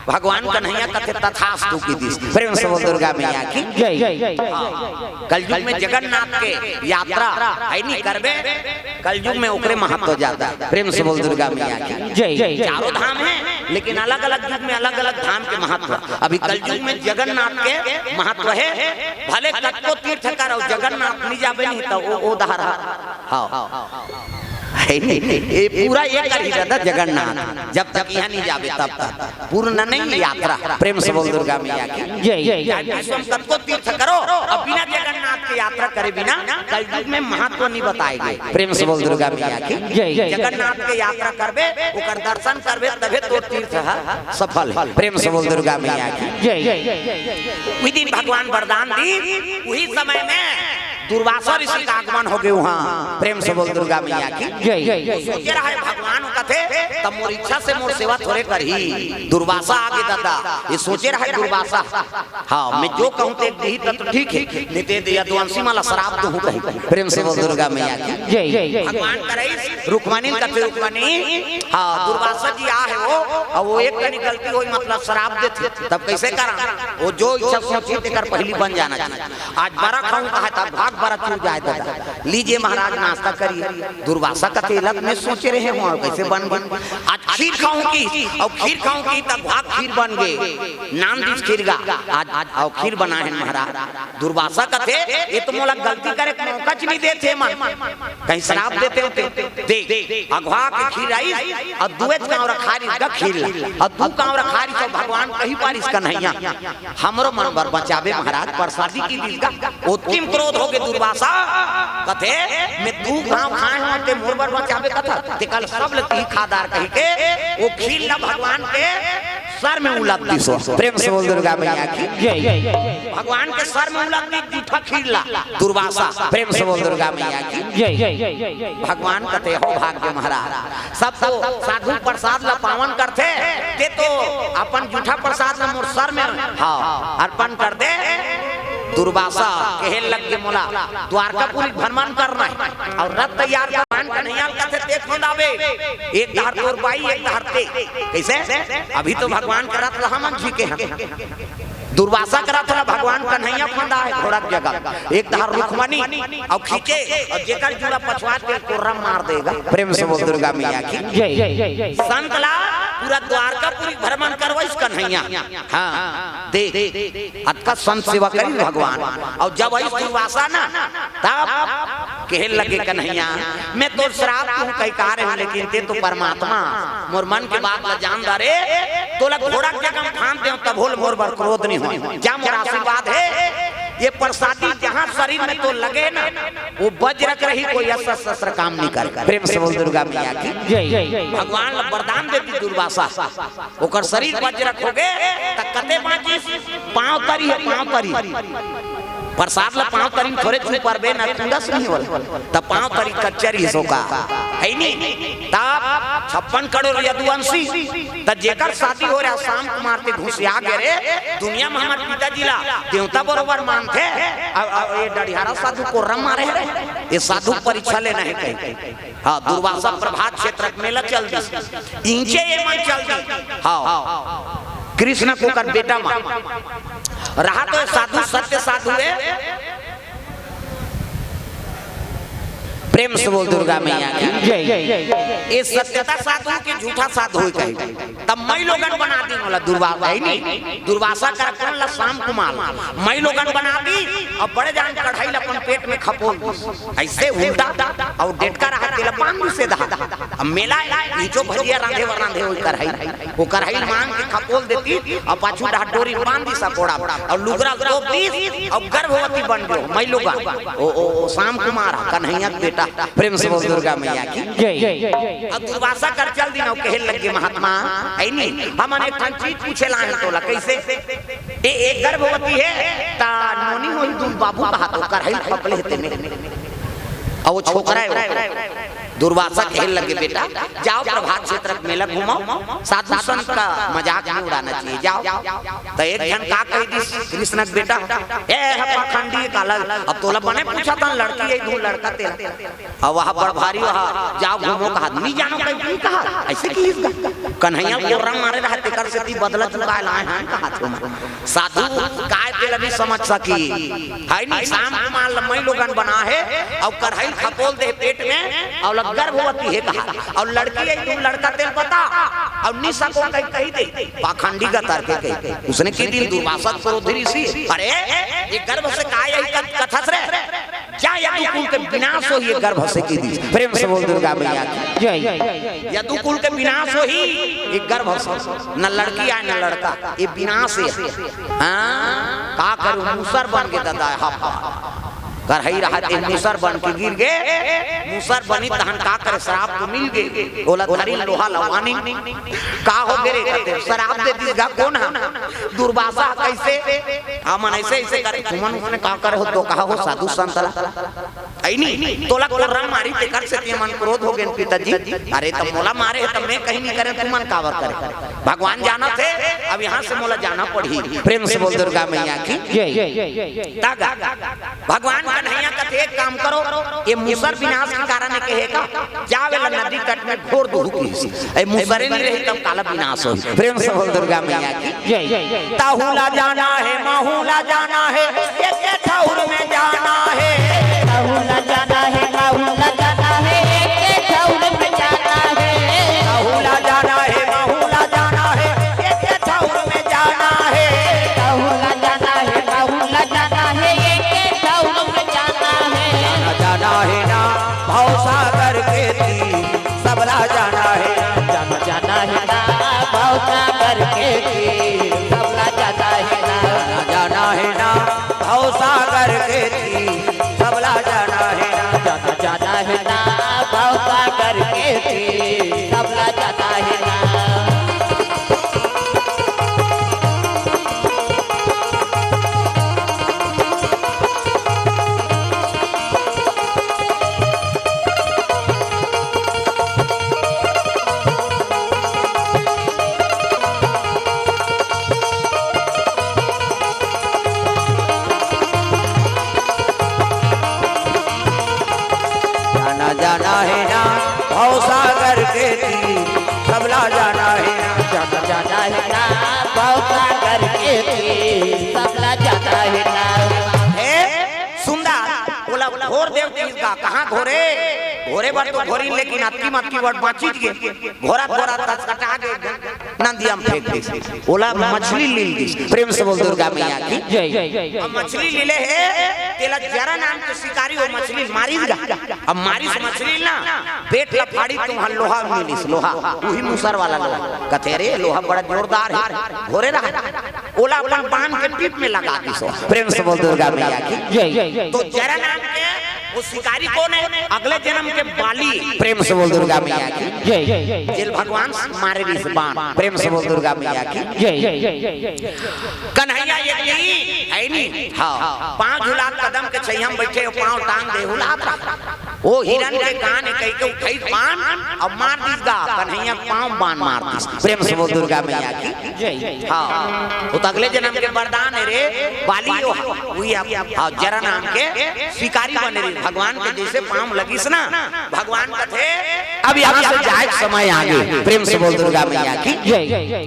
भगवान कन्हैया कथे तथास्तु की दिस। प्रेम से बोल दुर्गा मैया की। जय। हाँ, कलयुग में जगन्नाथ के यात्रा है नहीं करबे, कलयुग में ओकरे महत्व ज्यादा। प्रेम से बोल दुर्गा मैया की। जय। चारों धाम है, लेकिन अलग-अलग युग में अलग-अलग धाम के महत्व। अभी कलयुग में जगन्नाथ के महत्व है, भले कतको तीर्थ करो, जगन्नाथ नहीं जाबे नहीं तो वो, वो दहर है। हाँ। है नहीं? ये पूरा ये कर ही रहता जगन्नाथ, जब तक यहाँ नहीं जाबे तब तक। पूर्ण नहीं यात्रा। प्रेम से बोल दुर्गा मैया की। जय। चाहे विश्व में कतको तीर्थ करो, अब बिना जगन्नाथ के यात्रा करे बिना कलयुग में महत्व नहीं बताए गए। प्रेम से बोल दुर्गा मैया की। जय। जगन्नाथ के यात्रा करबे, ओकर दर्शन करबे, तबे तो तीर्थ ह सफल है। प्रेम से बोल दुर्गा मैया की। जय। वही दिन भगवान वरदान दी, वही समय में दुर्वासा ऋषि का आगमन हो गए वहाँ। प्रेम से बोल दुर्गा मैया की। जय। सोचे रहे भगवान कथे, "तब मोर इच्छा से मोर सेवा थोड़े करही।" दुर्वासा आगे दादा, ये सोचे रहे दुर्वासा। हाँ, मैं जो कहूँ ते दिही तब तो ठीक है, नहीं ते यदुवंशी माला श्राप दूँ कही। प्रेम से बोल दुर्गा मैया की। जय। भगवान करे रुक्मणी कथे, रुक्मणी, हाँ, दुर्वासा जी आहे वो, अब वो एक कनी गलती होई, मतलब श्राप देथे, तब कैसे करा? वो जो इच्छा सोची तेकर पहली बन जाना चाहिए। आज बरा खाऊं कहा था, भाग बरा चूर जाए दादा। लीजिए महाराज नाश्ता करिए। दुर्वासा कथे लग में सोचे रहे हो, कैसे बन गई? आज खीर खाऊं की, और खीर खाऊं की तब भाग खीर बन गए। नाम दिस खीर गा, आज, आज और खीर बना है महाराज। दुर्वासा कथे, ये तो मोला गलती करे के मौका च नहीं देथे मन। कहीं श्राप देते होते। देख, अघवा के खीर आई, और दुए गाँव रखा रही गा खीर ला, और दू गाँव रखा रही तो भगवान कही पारिस कन्हैया, हमरो मन बर बचाबे महाराज, प्रसादी की दिस गा। ओतकिम क्रोध हो गे दुर्वासा, कथे, "मैं दू गाँव खाए हूँ, ते मोर बर बचाबे कथा, ते कल सब लती खादार कही के, वो खीर ला भगवान के सर में उलट दिसो।" प्रेम से बोल दुर्गा मैया की। जय। भगवान के सर में उलट दी जूठा खीर ला दुर्वासा। प्रेम से बोल दुर्गा मैया की। जय। भगवान कथे हो भाग्य महाराज, सब तो साधु प्रसाद ला पावन करथे, ते तो अपन जूठा प्रसाद ला मोर सर में, हाँ, अर्पण कर दे। दुर्वासा कहे लग गे मोला द्वारकापुरी भ्रमण करना है, और रथ तैयार कर, भगवान कन्हैया कथे ते खोंदाबे, एक धार तोर बाई, एक धार ते। कैसे? अभी तो भगवान का रथ ला हमन झीके हैं। दुर्वासा करा था भगवान कन्हैया फंदा है घोड़ा के जगह, एक धार रुक्मणी और खींचे, और जेकर जूड़ा पछवा के कोर्रा मार देगा। प्रेम से बोल दुर्गा मैया की। जय। संत ला पूरा द्वारकापुरी भ्रमण करवाइस कन्हैया। हाँ, देख, अतका संत सेवा करी भगवान। और जब आई दुर्वासा ना, तब कहे लगे, "कन्हैया, मैं तो श्राप दूँ कई कार्य हूँ, लेकिन ते तो परमात्मा, मोर मन के बात ला जान दा रे, तोला घोड़ा के जगह फांद देव, तब होल मोर बर क्रोध नहीं हो, जा मोर आशीर्वाद है, ये प्रसादी जहाँ शरीर में तो लगे ना, वो वज्र रही, कोई अस्त्र शस्त्र काम नहीं कर।" प्रेम से बोल दुर्गा मैया की। जय। भगवान ला वरदान देती दुर्वासा, ओकर शरीर वज्रक हो गे, त कते बाँचिस? पाँव तरी है, पाँव तरी। प्रसाद ला पाँव तरी में थोरे छू परबे न, कुंडस नहीं होला। त पाँव तरी कच्चा रहिस ओका, है नी? तब छप्पन करोड़ यदुवंशी, त जेकर शादी हो रहा शाम कुमार ते घुसिया गे रे, दुनिया में हमर पिताजी ला देवता बरोबर मानथे। अब, अब ये डढ़ियारा साधु कोर्रा मारे रे, ये साधु परीक्षा लेना है कहीं। हाँ, दुर्वासा प्रभात क्षेत्र के मेला चल दिस। इंचे ये मन चल दी। हाँ, कृष्ण को कर बेटा मा रहा तो साधु, सत्य साधु है। प्रेम से बोल दुर्गा मैया की। जय। ये सत्यता साधु के झूठा साधु है कहीं। तब मई लोगन बना दी बोला दुर्वासा है नहीं। दुर्वासा कर कौन ला? शाम कुमार। मई लोगन बना दी और बड़े जान कढ़ाई ला अपन पेट में खपोल दी। ऐसे उल्टा और डेटका रहा तेला बांध से दहा। अब मेला है, ये जो भजिया रांधे व रांधे वही कढ़ाई, वो कढ़ाई मांग के खपोल देती और पाछू डहा डोरी बांध दी सपोड़ा और लुगरा तोप दी और गर्भवती बन गयो मई लोगन। ओ, ओ, ओ, शाम कुमार कन्हैया के बेटा। प्रेम से बोल दुर्गा मैया की। जय। अब दुर्वासा कर चल दिन अउ कहे लगे, महात्मा, है नी, हमन एक ठन चीज पूछे ला हे तोला, कैसे? ए, एक गर्भवती हे, ता नोनी होही दूध बाबू कहा तो करहई खपले हे तेने। अउ वो छोकरा हे वो। दुर्वासा कहे लगे, बेटा, जाओ प्रभात क्षेत्र के मेला घूमो, साधु संत का मजाक नहीं उड़ाना चाहिए, जाओ। तो एक जन का कह दिस कृष्ण के बेटा, ए, ह पाखंडी काला, अब तोला बने पूछा था, लड़की हे, धुन लड़का तेला। अब वह बड़ भारी, वह जाओ घूमो कहा, नहीं जानो कहीं नहीं कहा, ऐसे की इसका कन्हैया कोर्रा मारे रहा, तेकर से ती बदला चुकाए लाए हैं, कहा तुम। साधु काय तेला नहीं समझ सकी, है नहीं, शाम कुमार लम्मई लोगन बना हे, अउ करहई खपोल दे पेट में, अउ लग गर्भवती हे कहा, अउ लड़की हे, तुम लड़का तेल बता, अउ नहीं सको कहीं कही दे, पाखंडी का तर्क कही। उसने के दिन दुर्वासा क्रोध ऋषि, अरे, ये गर्भ से काय यही कथ-, कथस रे? जा यदु कुल के विनाश होही ये गर्भ से की दिस। प्रेम से बोल दुर्गा मैया की। जय। यदु कुल के विनाश होही ये गर्भ से, न लड़की आए न लड़का, ये विनाश हे। हाँ, का करूँ, मूसर बन के दादा, हा, हा। करहई रहा ते मूसर बन के गिर गे, मूसर बनी तहन का करे, श्राप तो मिल गे, ओला धरी लोहा लवानी, का हो गे रे, कथे, श्राप दे दिस गा कोन हा, दुर्वासा कैसे, हमन ऐसे ऐसे करे, तुमन उसने का करे हो, तो कहा हो साधु संत ला। ऐ नी, तोला कोर्रा मारी, तेकर से ते मन क्रोध हो गेन पिताजी। अरे, त मोला मारे हे, त मैं कहीं नहीं करे, तुमन काबर करे? भगवान जानत हे, अब यहाँ से मोला जाना पड़ही। प्रेम से बोल दुर्गा मैया की। जय। तागा, भगवान कन्हैया कथे, एक काम करो, ये मूसर विनाश के कारण हे कहे का, जावे ला नदी तट में घोर दूहू की। ऐ मूसरे नहीं रही, तब काला विनाश होही। प्रेम से बोल दुर्गा मैया की। जय। ताहू ला जाना हे, माहू ला जाना हे, एक ठौर में जाना हे। ताहू ला जाना हे, माहू ला जाना हे, एक ठौर में जाना हे। ताहू ला जाना हे, माहू ला जाना हे, एक ठौर में जाना हे। ताहू ला जाना हे, माहू ला जाना हे, एक ठौर में जाना हे। जाना, जाना हे ना भवसागर के तीर, सबला जाना हे। जाना, जाना हे ना भवसागर के तीर, सबला जाना हे ना। जाना, जाना हे ना भवसागर के तीर, सबला जाना हे ना। जाना, जाना हे ना भवसागर के तीर, सबला जाना हे ना। जाना, जाना हे ना भवसागर के तीर, सबला जाना हे ना। जाना, जाना हे ना भवसागर के तीर, सबला जाना हे ना। हे सुंदर, ओला घोर देव तीर का, कहाँ घोरे? घोरे बर तो घोरी, लेकिन अतकी मतकी बर बाँचिच गे। घोरा घोरा तस कटा गे, नदिया में फेंक दिस। ओला मछली लील दिस। प्रेम से बोल दुर्गा मैया की। जय। अब मछली लीले हे, तेला जरा नाम के शिकारी वो मछली मारिस गा। अब मारिस मछली ना, पेट ला फाड़ी तो वहाँ लोहा मिलिस, लोहा, उही मूसर वाला लोहा। कथे, "अरे, लोहा बड़ा जोरदार हे, घोरे रहा।" ओला अपन बान के पीठ में लगा दिस। प्रेम से बोल दुर्गा मैया की। जय। तो जरा नाम के वो शिकारी कोन हे? अगले जन्म के बाली। प्रेम से बोल दुर्गा मैया की। जय। जेल भगवान मारे रिस बान। प्रेम से बोल दुर्गा मैया की। जय। कन्हैया ये की है नी? हाँ। पाँव झुलात कदम के छैया में बैठे हो, पाँव टांग दे हुलात रहा। वो हिरन के कान हे कहि के उठई बान अउ मार दिस गा। कन्हैया पाँव बान मार दिस। प्रेम से बोल दुर्गा मैया की। जय। हाँ, वो तो अगले जन्म के वरदान हे रे, बाली हो, वही आप, हाँ, जरा नाम के शिकारी बने रे, भगवान के जैसे पाँव लगिस ना, भगवान कथे, "अब यहाँ से जाए के समय आगे।" प्रेम से बोल दुर्गा मैया की। जय।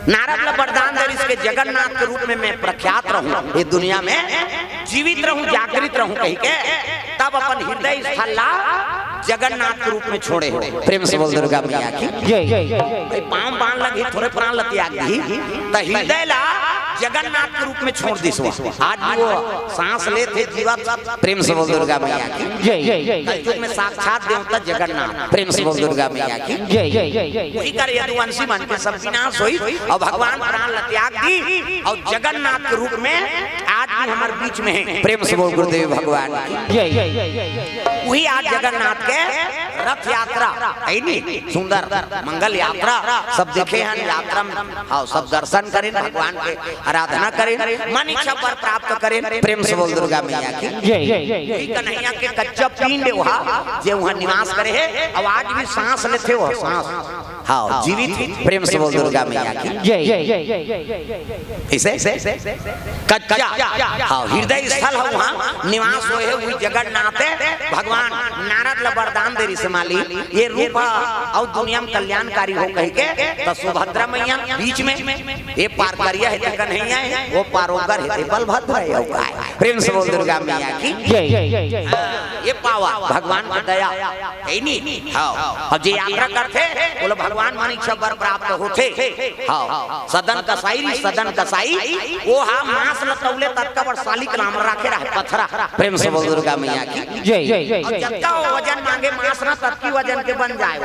नारद ला वरदान दे रिस के जगन्नाथ के रूप में मैं प्रख्यात रहूं, ये दुनिया में जीवित रहूं, जागृत रहूं कहि के, तब अपन हृदय स्थल ला जगन्नाथ के रूप में छोड़े हो। प्रेम से बोल दुर्गा मैया की। जय। भाई, पाँव बान लगी, थोरे प्राण ला त्याग दी, त हृदय ला जगन्नाथ के रूप में छोड़ दिस। आज भी वो सांस लेत हे जीवत। प्रेम से बोल दुर्गा मैया की। जय। कलयुग में साक्षात देवता जगन्नाथ। प्रेम से बोल दुर्गा मैया की। जय। वही कर यदुवंशी मन के सब विनाश होई अउ भगवान प्राण ला त्याग दी अउ जगन्नाथ के रूप में आज आज हमर बीच में हे। प्रेम से बोल गुरुदेव भगवान की। जय। वही आज जगन्नाथ के रथ यात्रा, है नी? सुंदर मंगल यात्रा सब देखे हन। यात्रा में, हाँ, सब दर्शन करें, भगवान के आराधना करें, मन इच्छा वर प्राप्त करें। प्रेम से बोल दुर्गा मैया की। जय। वही कन्हैया के कच्चा पिंड वहा, जे वहा निवास करे हे, अब आज भी सांस लेथे हो, सांस। हाँ, जीवित। प्रेम से बोल दुर्गा मैया की। जय। इसे कच्चा, हाँ, हृदय स्थल हे, वहाँ निवास होय हे, वही जगन्नाथ हे। भगवान नारद ला वरदान दे रिहिस हे, माली, ये रूप हे, अउ दुनिया में कल्याणकारी हो कहिके, त सुभद्रा मैया बीच में, ये पार करिया हे त कन्हैया हे, वो पार ओकर हे त बलभद्र हे, अउ काय। प्रेम से बोल दुर्गा मैया की। जय। हाँ, ये पावा भगवान के दया। हे नी? हाँ। अउ जे यात्रा करथे, ओला भगवान मन इच्छा वर प्राप्त होथे। हाँ। सदन कसाई री, सदन कसाई, वो हा मांस ल तौले ततका बड़ सालिक राम राखे रहे, पथरा। प्रेम से बोल दुर्गा मैया की। जय। अउ जतका वो वजन मांगे मांस न, ततकी वजन के बन जाय।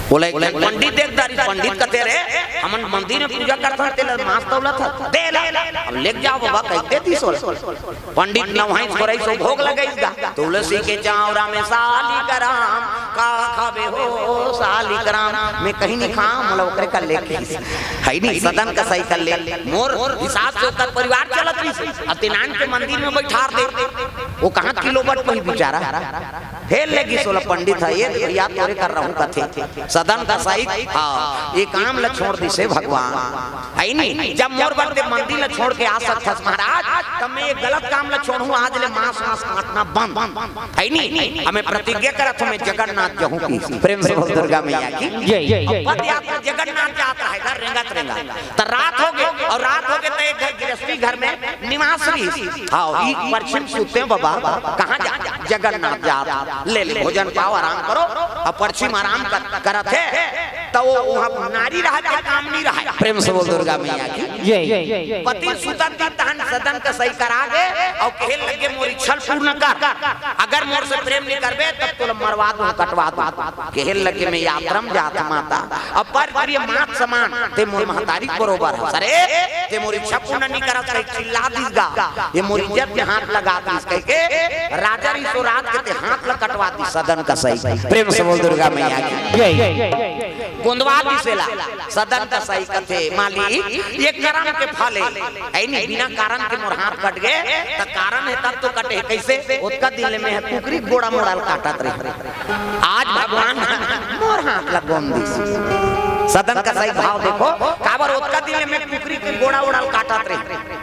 बोले, पंडित देख दारी, पंडित कथे रे, हमन मंदिर में पूजा करथन, तेला मांस तौलत हन, दे ला। अब लेके जाव बाबा, कहि दे दिस ओला। पंडित नवहिस, खोरहिस, भोग लगाइस गा। तुलसी के चांवरा में सालिक राम, का खाबे हो सालिक राम? मैं कहीं नहीं खांव, मोला ओकरे कर ले कहिस। हे नी, सदन कसाई कर ले। मोर हिसाब से ओकर परिवार चलत रहिस। अतिनान के मंदिर में बैठार दे। वो कहाँ किलो बट पही बेचारा। हे लेगिस ओला पंडित ह, ये भैया तोरे कर रहूं कथे। सदन कसाई, हाँ, ये काम ल छोड़ दिस हे भगवान। हे नी, जब मोर बर ते मंदिर ल छोड़ के आ सकथस महाराज, तब मैं ये गलत काम ल छोड़हूं, आज ले मांस वांस काटना बंद। हे नी, अब मैं प्रतिज्ञा करत हूं, मैं जगन्नाथ जाहूं की। प्रेम से बोल दुर्गा मैया की। जय। अब पद यात्रा जगन्नाथ जात रहे घर रेंगत रेंगत। त रात होगे, अउ रात होगे त एक घर गृहस्थी घर में निवास रहिस। हाँ, ई परछी म सुते बाबा, कहाँ जा? जगन्नाथ जात। ले ले, भोजन पाव, आराम करो। अउ परछी म आराम कर, करत हे, त वो वहाँ नारी रहा के काम नहीं रहा। प्रेम से बोल दुर्गा मैया की। जय। पति सुतत दिन तहन सदन कसाई करा गे, अउ कहे लगे, "मोर इच्छा ल पूर्ण कर, अगर मोर से प्रेम नहीं करबे, तब तोला मरवा दूं, कटवा दूं।" कहे लगे, "मैं यात्रा में जात माता, अपर प्रिय मात समान, ते मोर महतारी के बरोबर हस। अरे, ते मोर इच्छा पूर्ण नहीं करत," कहि चिल्ला दिस गा। ये मोर इज्जत में हाथ लगा दिस कहिके राजा रहिस ओ रात के, ते हाथ ल कटवा दिस सदन कसाई। प्रेम से बोल दुर्गा मैया की। जय। गोंदवा दिस एला। सदन कसाई कथे, "मालिक, ये करम के फल हे।" हे नी, बिना कारण के मोर हाथ कट गे, त कारण हे तब तो कटे हे। कइसे? ओतका दिन ले मैं ह कुकरी के गोड़ा मोड़ा ल काटत रहे। आज भगवान मोर हाथ ल गोंद दिस। सदन कसाई भाव देखो, काबर ओतका दिन ले मैं कुकरी के गोड़ा ओड़ा ल काटत रहे,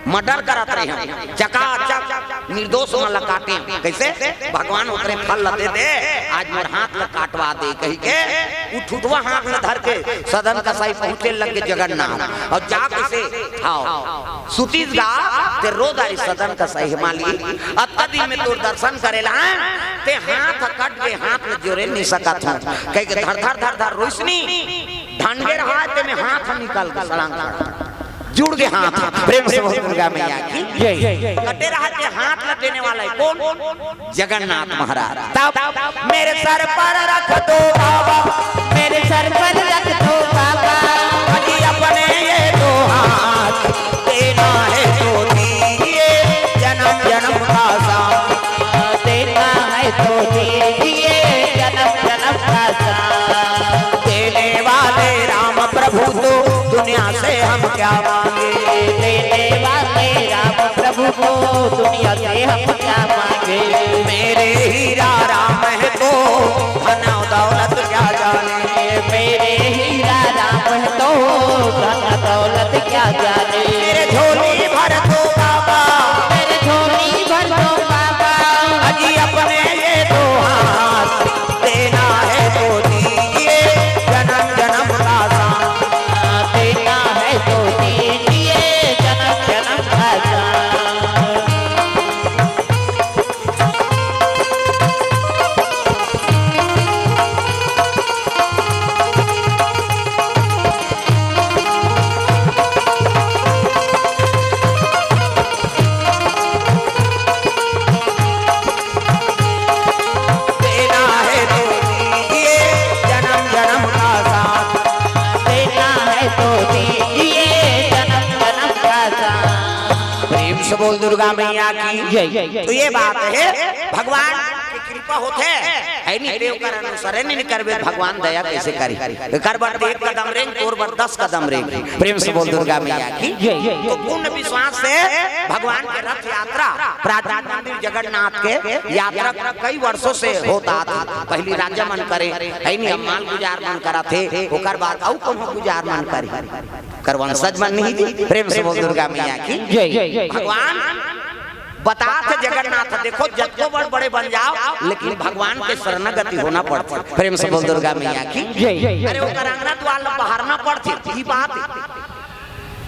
मर्डर करत रहे, चकाचक निर्दोष मन ल काटे। कइसे? भगवान ओतरे फल ल दे दे, आज मोर हाथ ल काटवा दे कहिके, उ ठुठवा हाथ ल धर के सदन कसाई पहुंचे लगे जगन्नाथ। अउ जा कइसे, हाँ, सुतिस गा, ते रो दारी सदन कसाई, "हे मालिक, अतका दिन में तोर दर्शन करे ला, ते हाथ ह कट गे, हाथ ल जोरे नहीं सकत हूँ," कहिके धर धर धर धर रोइस नी, ढंगे रहा, ते में हाथ ह निकल गे, सड़ंग खड़ा। जुड़ गे हाथ, प्रेम से बोल दुर्गा मैया की। जय। कटे रहा के हाथ ल देने वाला हे कौन? जगन्नाथ महाराज। तब मेरे सर पर रख दो बाबा, मेरे सर पर रख दो बाबा, अजी अपने ये दो हाथ, देना है तो दीजिए जन्म जन्म का साथ। देना है तो दीजिए जन्म जन्म का साथ। देने वाले राम प्रभु तो दुनिया से हम क्या मांगे? देने वाले राम प्रभु को दुनिया से हम क्या मांगे? मेरे हीरा राम है तो धन दौलत क्या जाने? मेरे हीरा राम है तो धन दौलत क्या जाने? मेरे झोली भर दो बाबा, मेरे झोली भर दो बाबा, अजी अपने ये दो हाथ, देना है तो दीजिए जन्म जन्म का साथ। देना है तो दीजिए जन्म जन्म का साथ। तो बोल दुर्गा मैया की जय। तो ये बात है, भगवान की कृपा होथे, है नहीं, ते ओकर अनुसरण नहीं करबे, भगवान दया कैसे करी? एकर बर एक कदम रेंग, तोर बर दस कदम रेंग। प्रेम से बोल दुर्गा मैया की जय। तो पूर्ण विश्वास से भगवान के रथ यात्रा, प्राचीन मंदिर जगन्नाथ के यात्रा कई वर्षों से होत आत हे। पहली राजा मन करे, है नहीं, अब माल गुजार मन करत हे, ओकर बाद अउ कोनो गुजार मन करे, कर वंशज मन नहीं जी। प्रेम से बोल दुर्गा मैया की जय। भगवान बतात हे जगन्नाथ, देखो जतको बड़ बड़े बन जाओ, लेकिन भगवान के शरणागति होना पड़थे। प्रेम से बोल दुर्गा मैया की जय। अरे ओकर अंगना द्वार ला बहारना पड़थे, ई बात हे।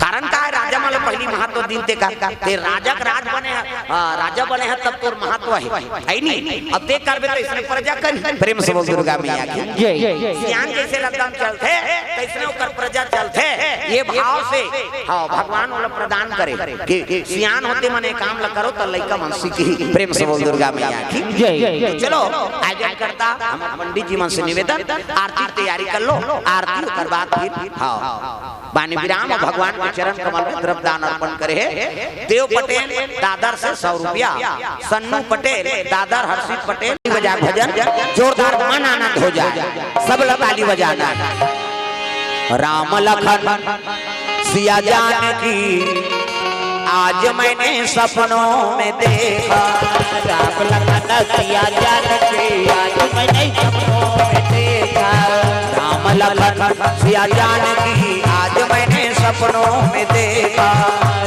कारण का हे? राजा मन ला पहली महत्व दिन ते का, ते राजा के राज बने हे, आ, राजा बने हे तब तोर महत्व हे, है नहीं? अब ते करबे तो इसने प्रजा करी। प्रेम से बोल दुर्गा मैया की जय। सियान जैसे रद्दम चलथे, तैसने ओकर प्रजा चलथे। ये भाव से, हाँ, भगवान ओला प्रदान करे कि सियान होते मने काम ला करो, त लइका मन सीखही। प्रेम से बोल दुर्गा मैया की जय। तो चलो, आयोजन करता हम पंडित जी मन से निवेदन, आरती की तैयारी कर लो, आरती ओकर बाद फिर, हाँ, बानी विराम अउ भगवान के चरण कमल में द्रव्य दान अर्पण करे हे। देव पटेल दादर से सौ रुपया, सन्नू पटेल दादर, हर्षित पटेल बजा भजन जोरदार, मन आनंद हो जाए, सब ला ताली बजाना है। राम लखन सिया जानकी आज मैंने सपनों में देखा। राम लखन सिया जानकी आज मैंने सपनों में देखा। राम लखन सिया जानकी आज मैंने सपनों में देखा।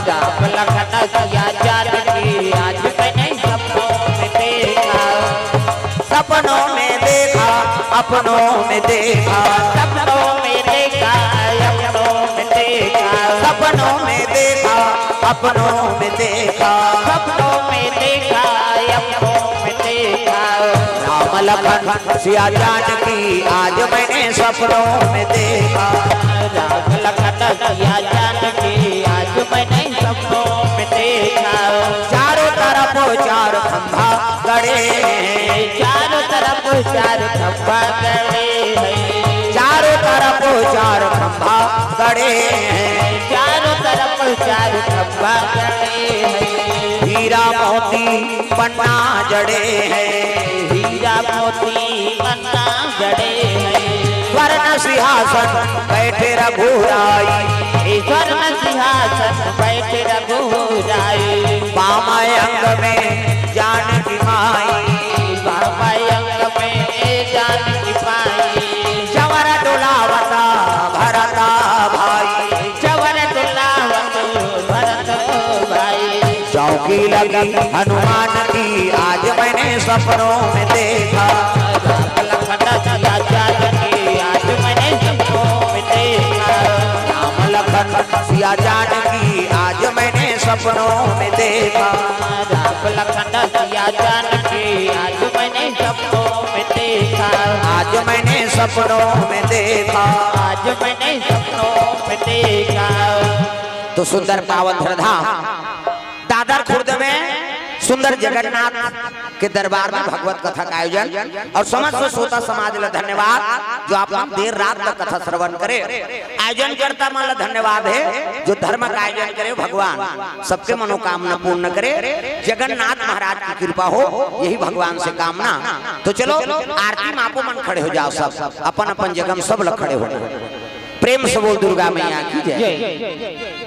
राम लखन सिया जानकी आज मैंने सपनों में देखा। सपनों में देखा, अपनों में देखा। सपनों में देखा, अपनों में देखा। सपनों में देखा, अपनों में देखा। सपनों में देखा, अपनों में देखा। राम लखन सिया जानकी आज मैंने सपनों में देखा। राम लखन सिया जानकी आज मैंने सपनों में देखा। चारों तरफ चार खंभा गड़े हैं। चारों तरफ चार खंभा गड़े हैं। चारों तरफ चार खंभा गड़े हैं। चारों तरफ चार खंभा गड़े हैं। हीरा मोती पन्ना जड़े हैं। हीरा मोती पन्ना जड़े हैं। स्वर्ण सिंहासन बैठे रघुराई। स्वर्ण सिंहासन बैठे रघुराई। बाम अंग में जानकी माई। बाम अंग में जानकी माई। चवर डोलावता भरता भाई। चवर डोलावत भरत भाई। चौकी लगी हनुमान की आज मैंने सपनों में देखा। राम लखन सिया जानकी आज मैंने सपनों में देखा। राम लखन सिया जानकी आज मैंने सपनों में देखा। राम लखन सिया जानकी आज मैंने सपनों में देखा। आज मैंने सपनों में देखा। आज मैंने सपनों में देखा। तो सुंदर पावन धरधाम दादर खुर्द में सुंदर जगन्नाथ के दरबार में भगवत कथा का आयोजन, और समस्त श्रोता समाज ला धन्यवाद जो आप लोग देर रात तक कथा श्रवण करे। आयोजन करता मन ला धन्यवाद हे जो धर्म का आयोजन करे, भगवान सबके मनोकामना पूर्ण करे, जगन्नाथ महाराज की कृपा हो, यही भगवान से कामना। तो चलो आरती में आपो मन खड़े हो जाओ, सब अपन अपन जगह में सब लोग खड़े हो जाओ। प्रेम से बोल दुर्गा मैया की जय।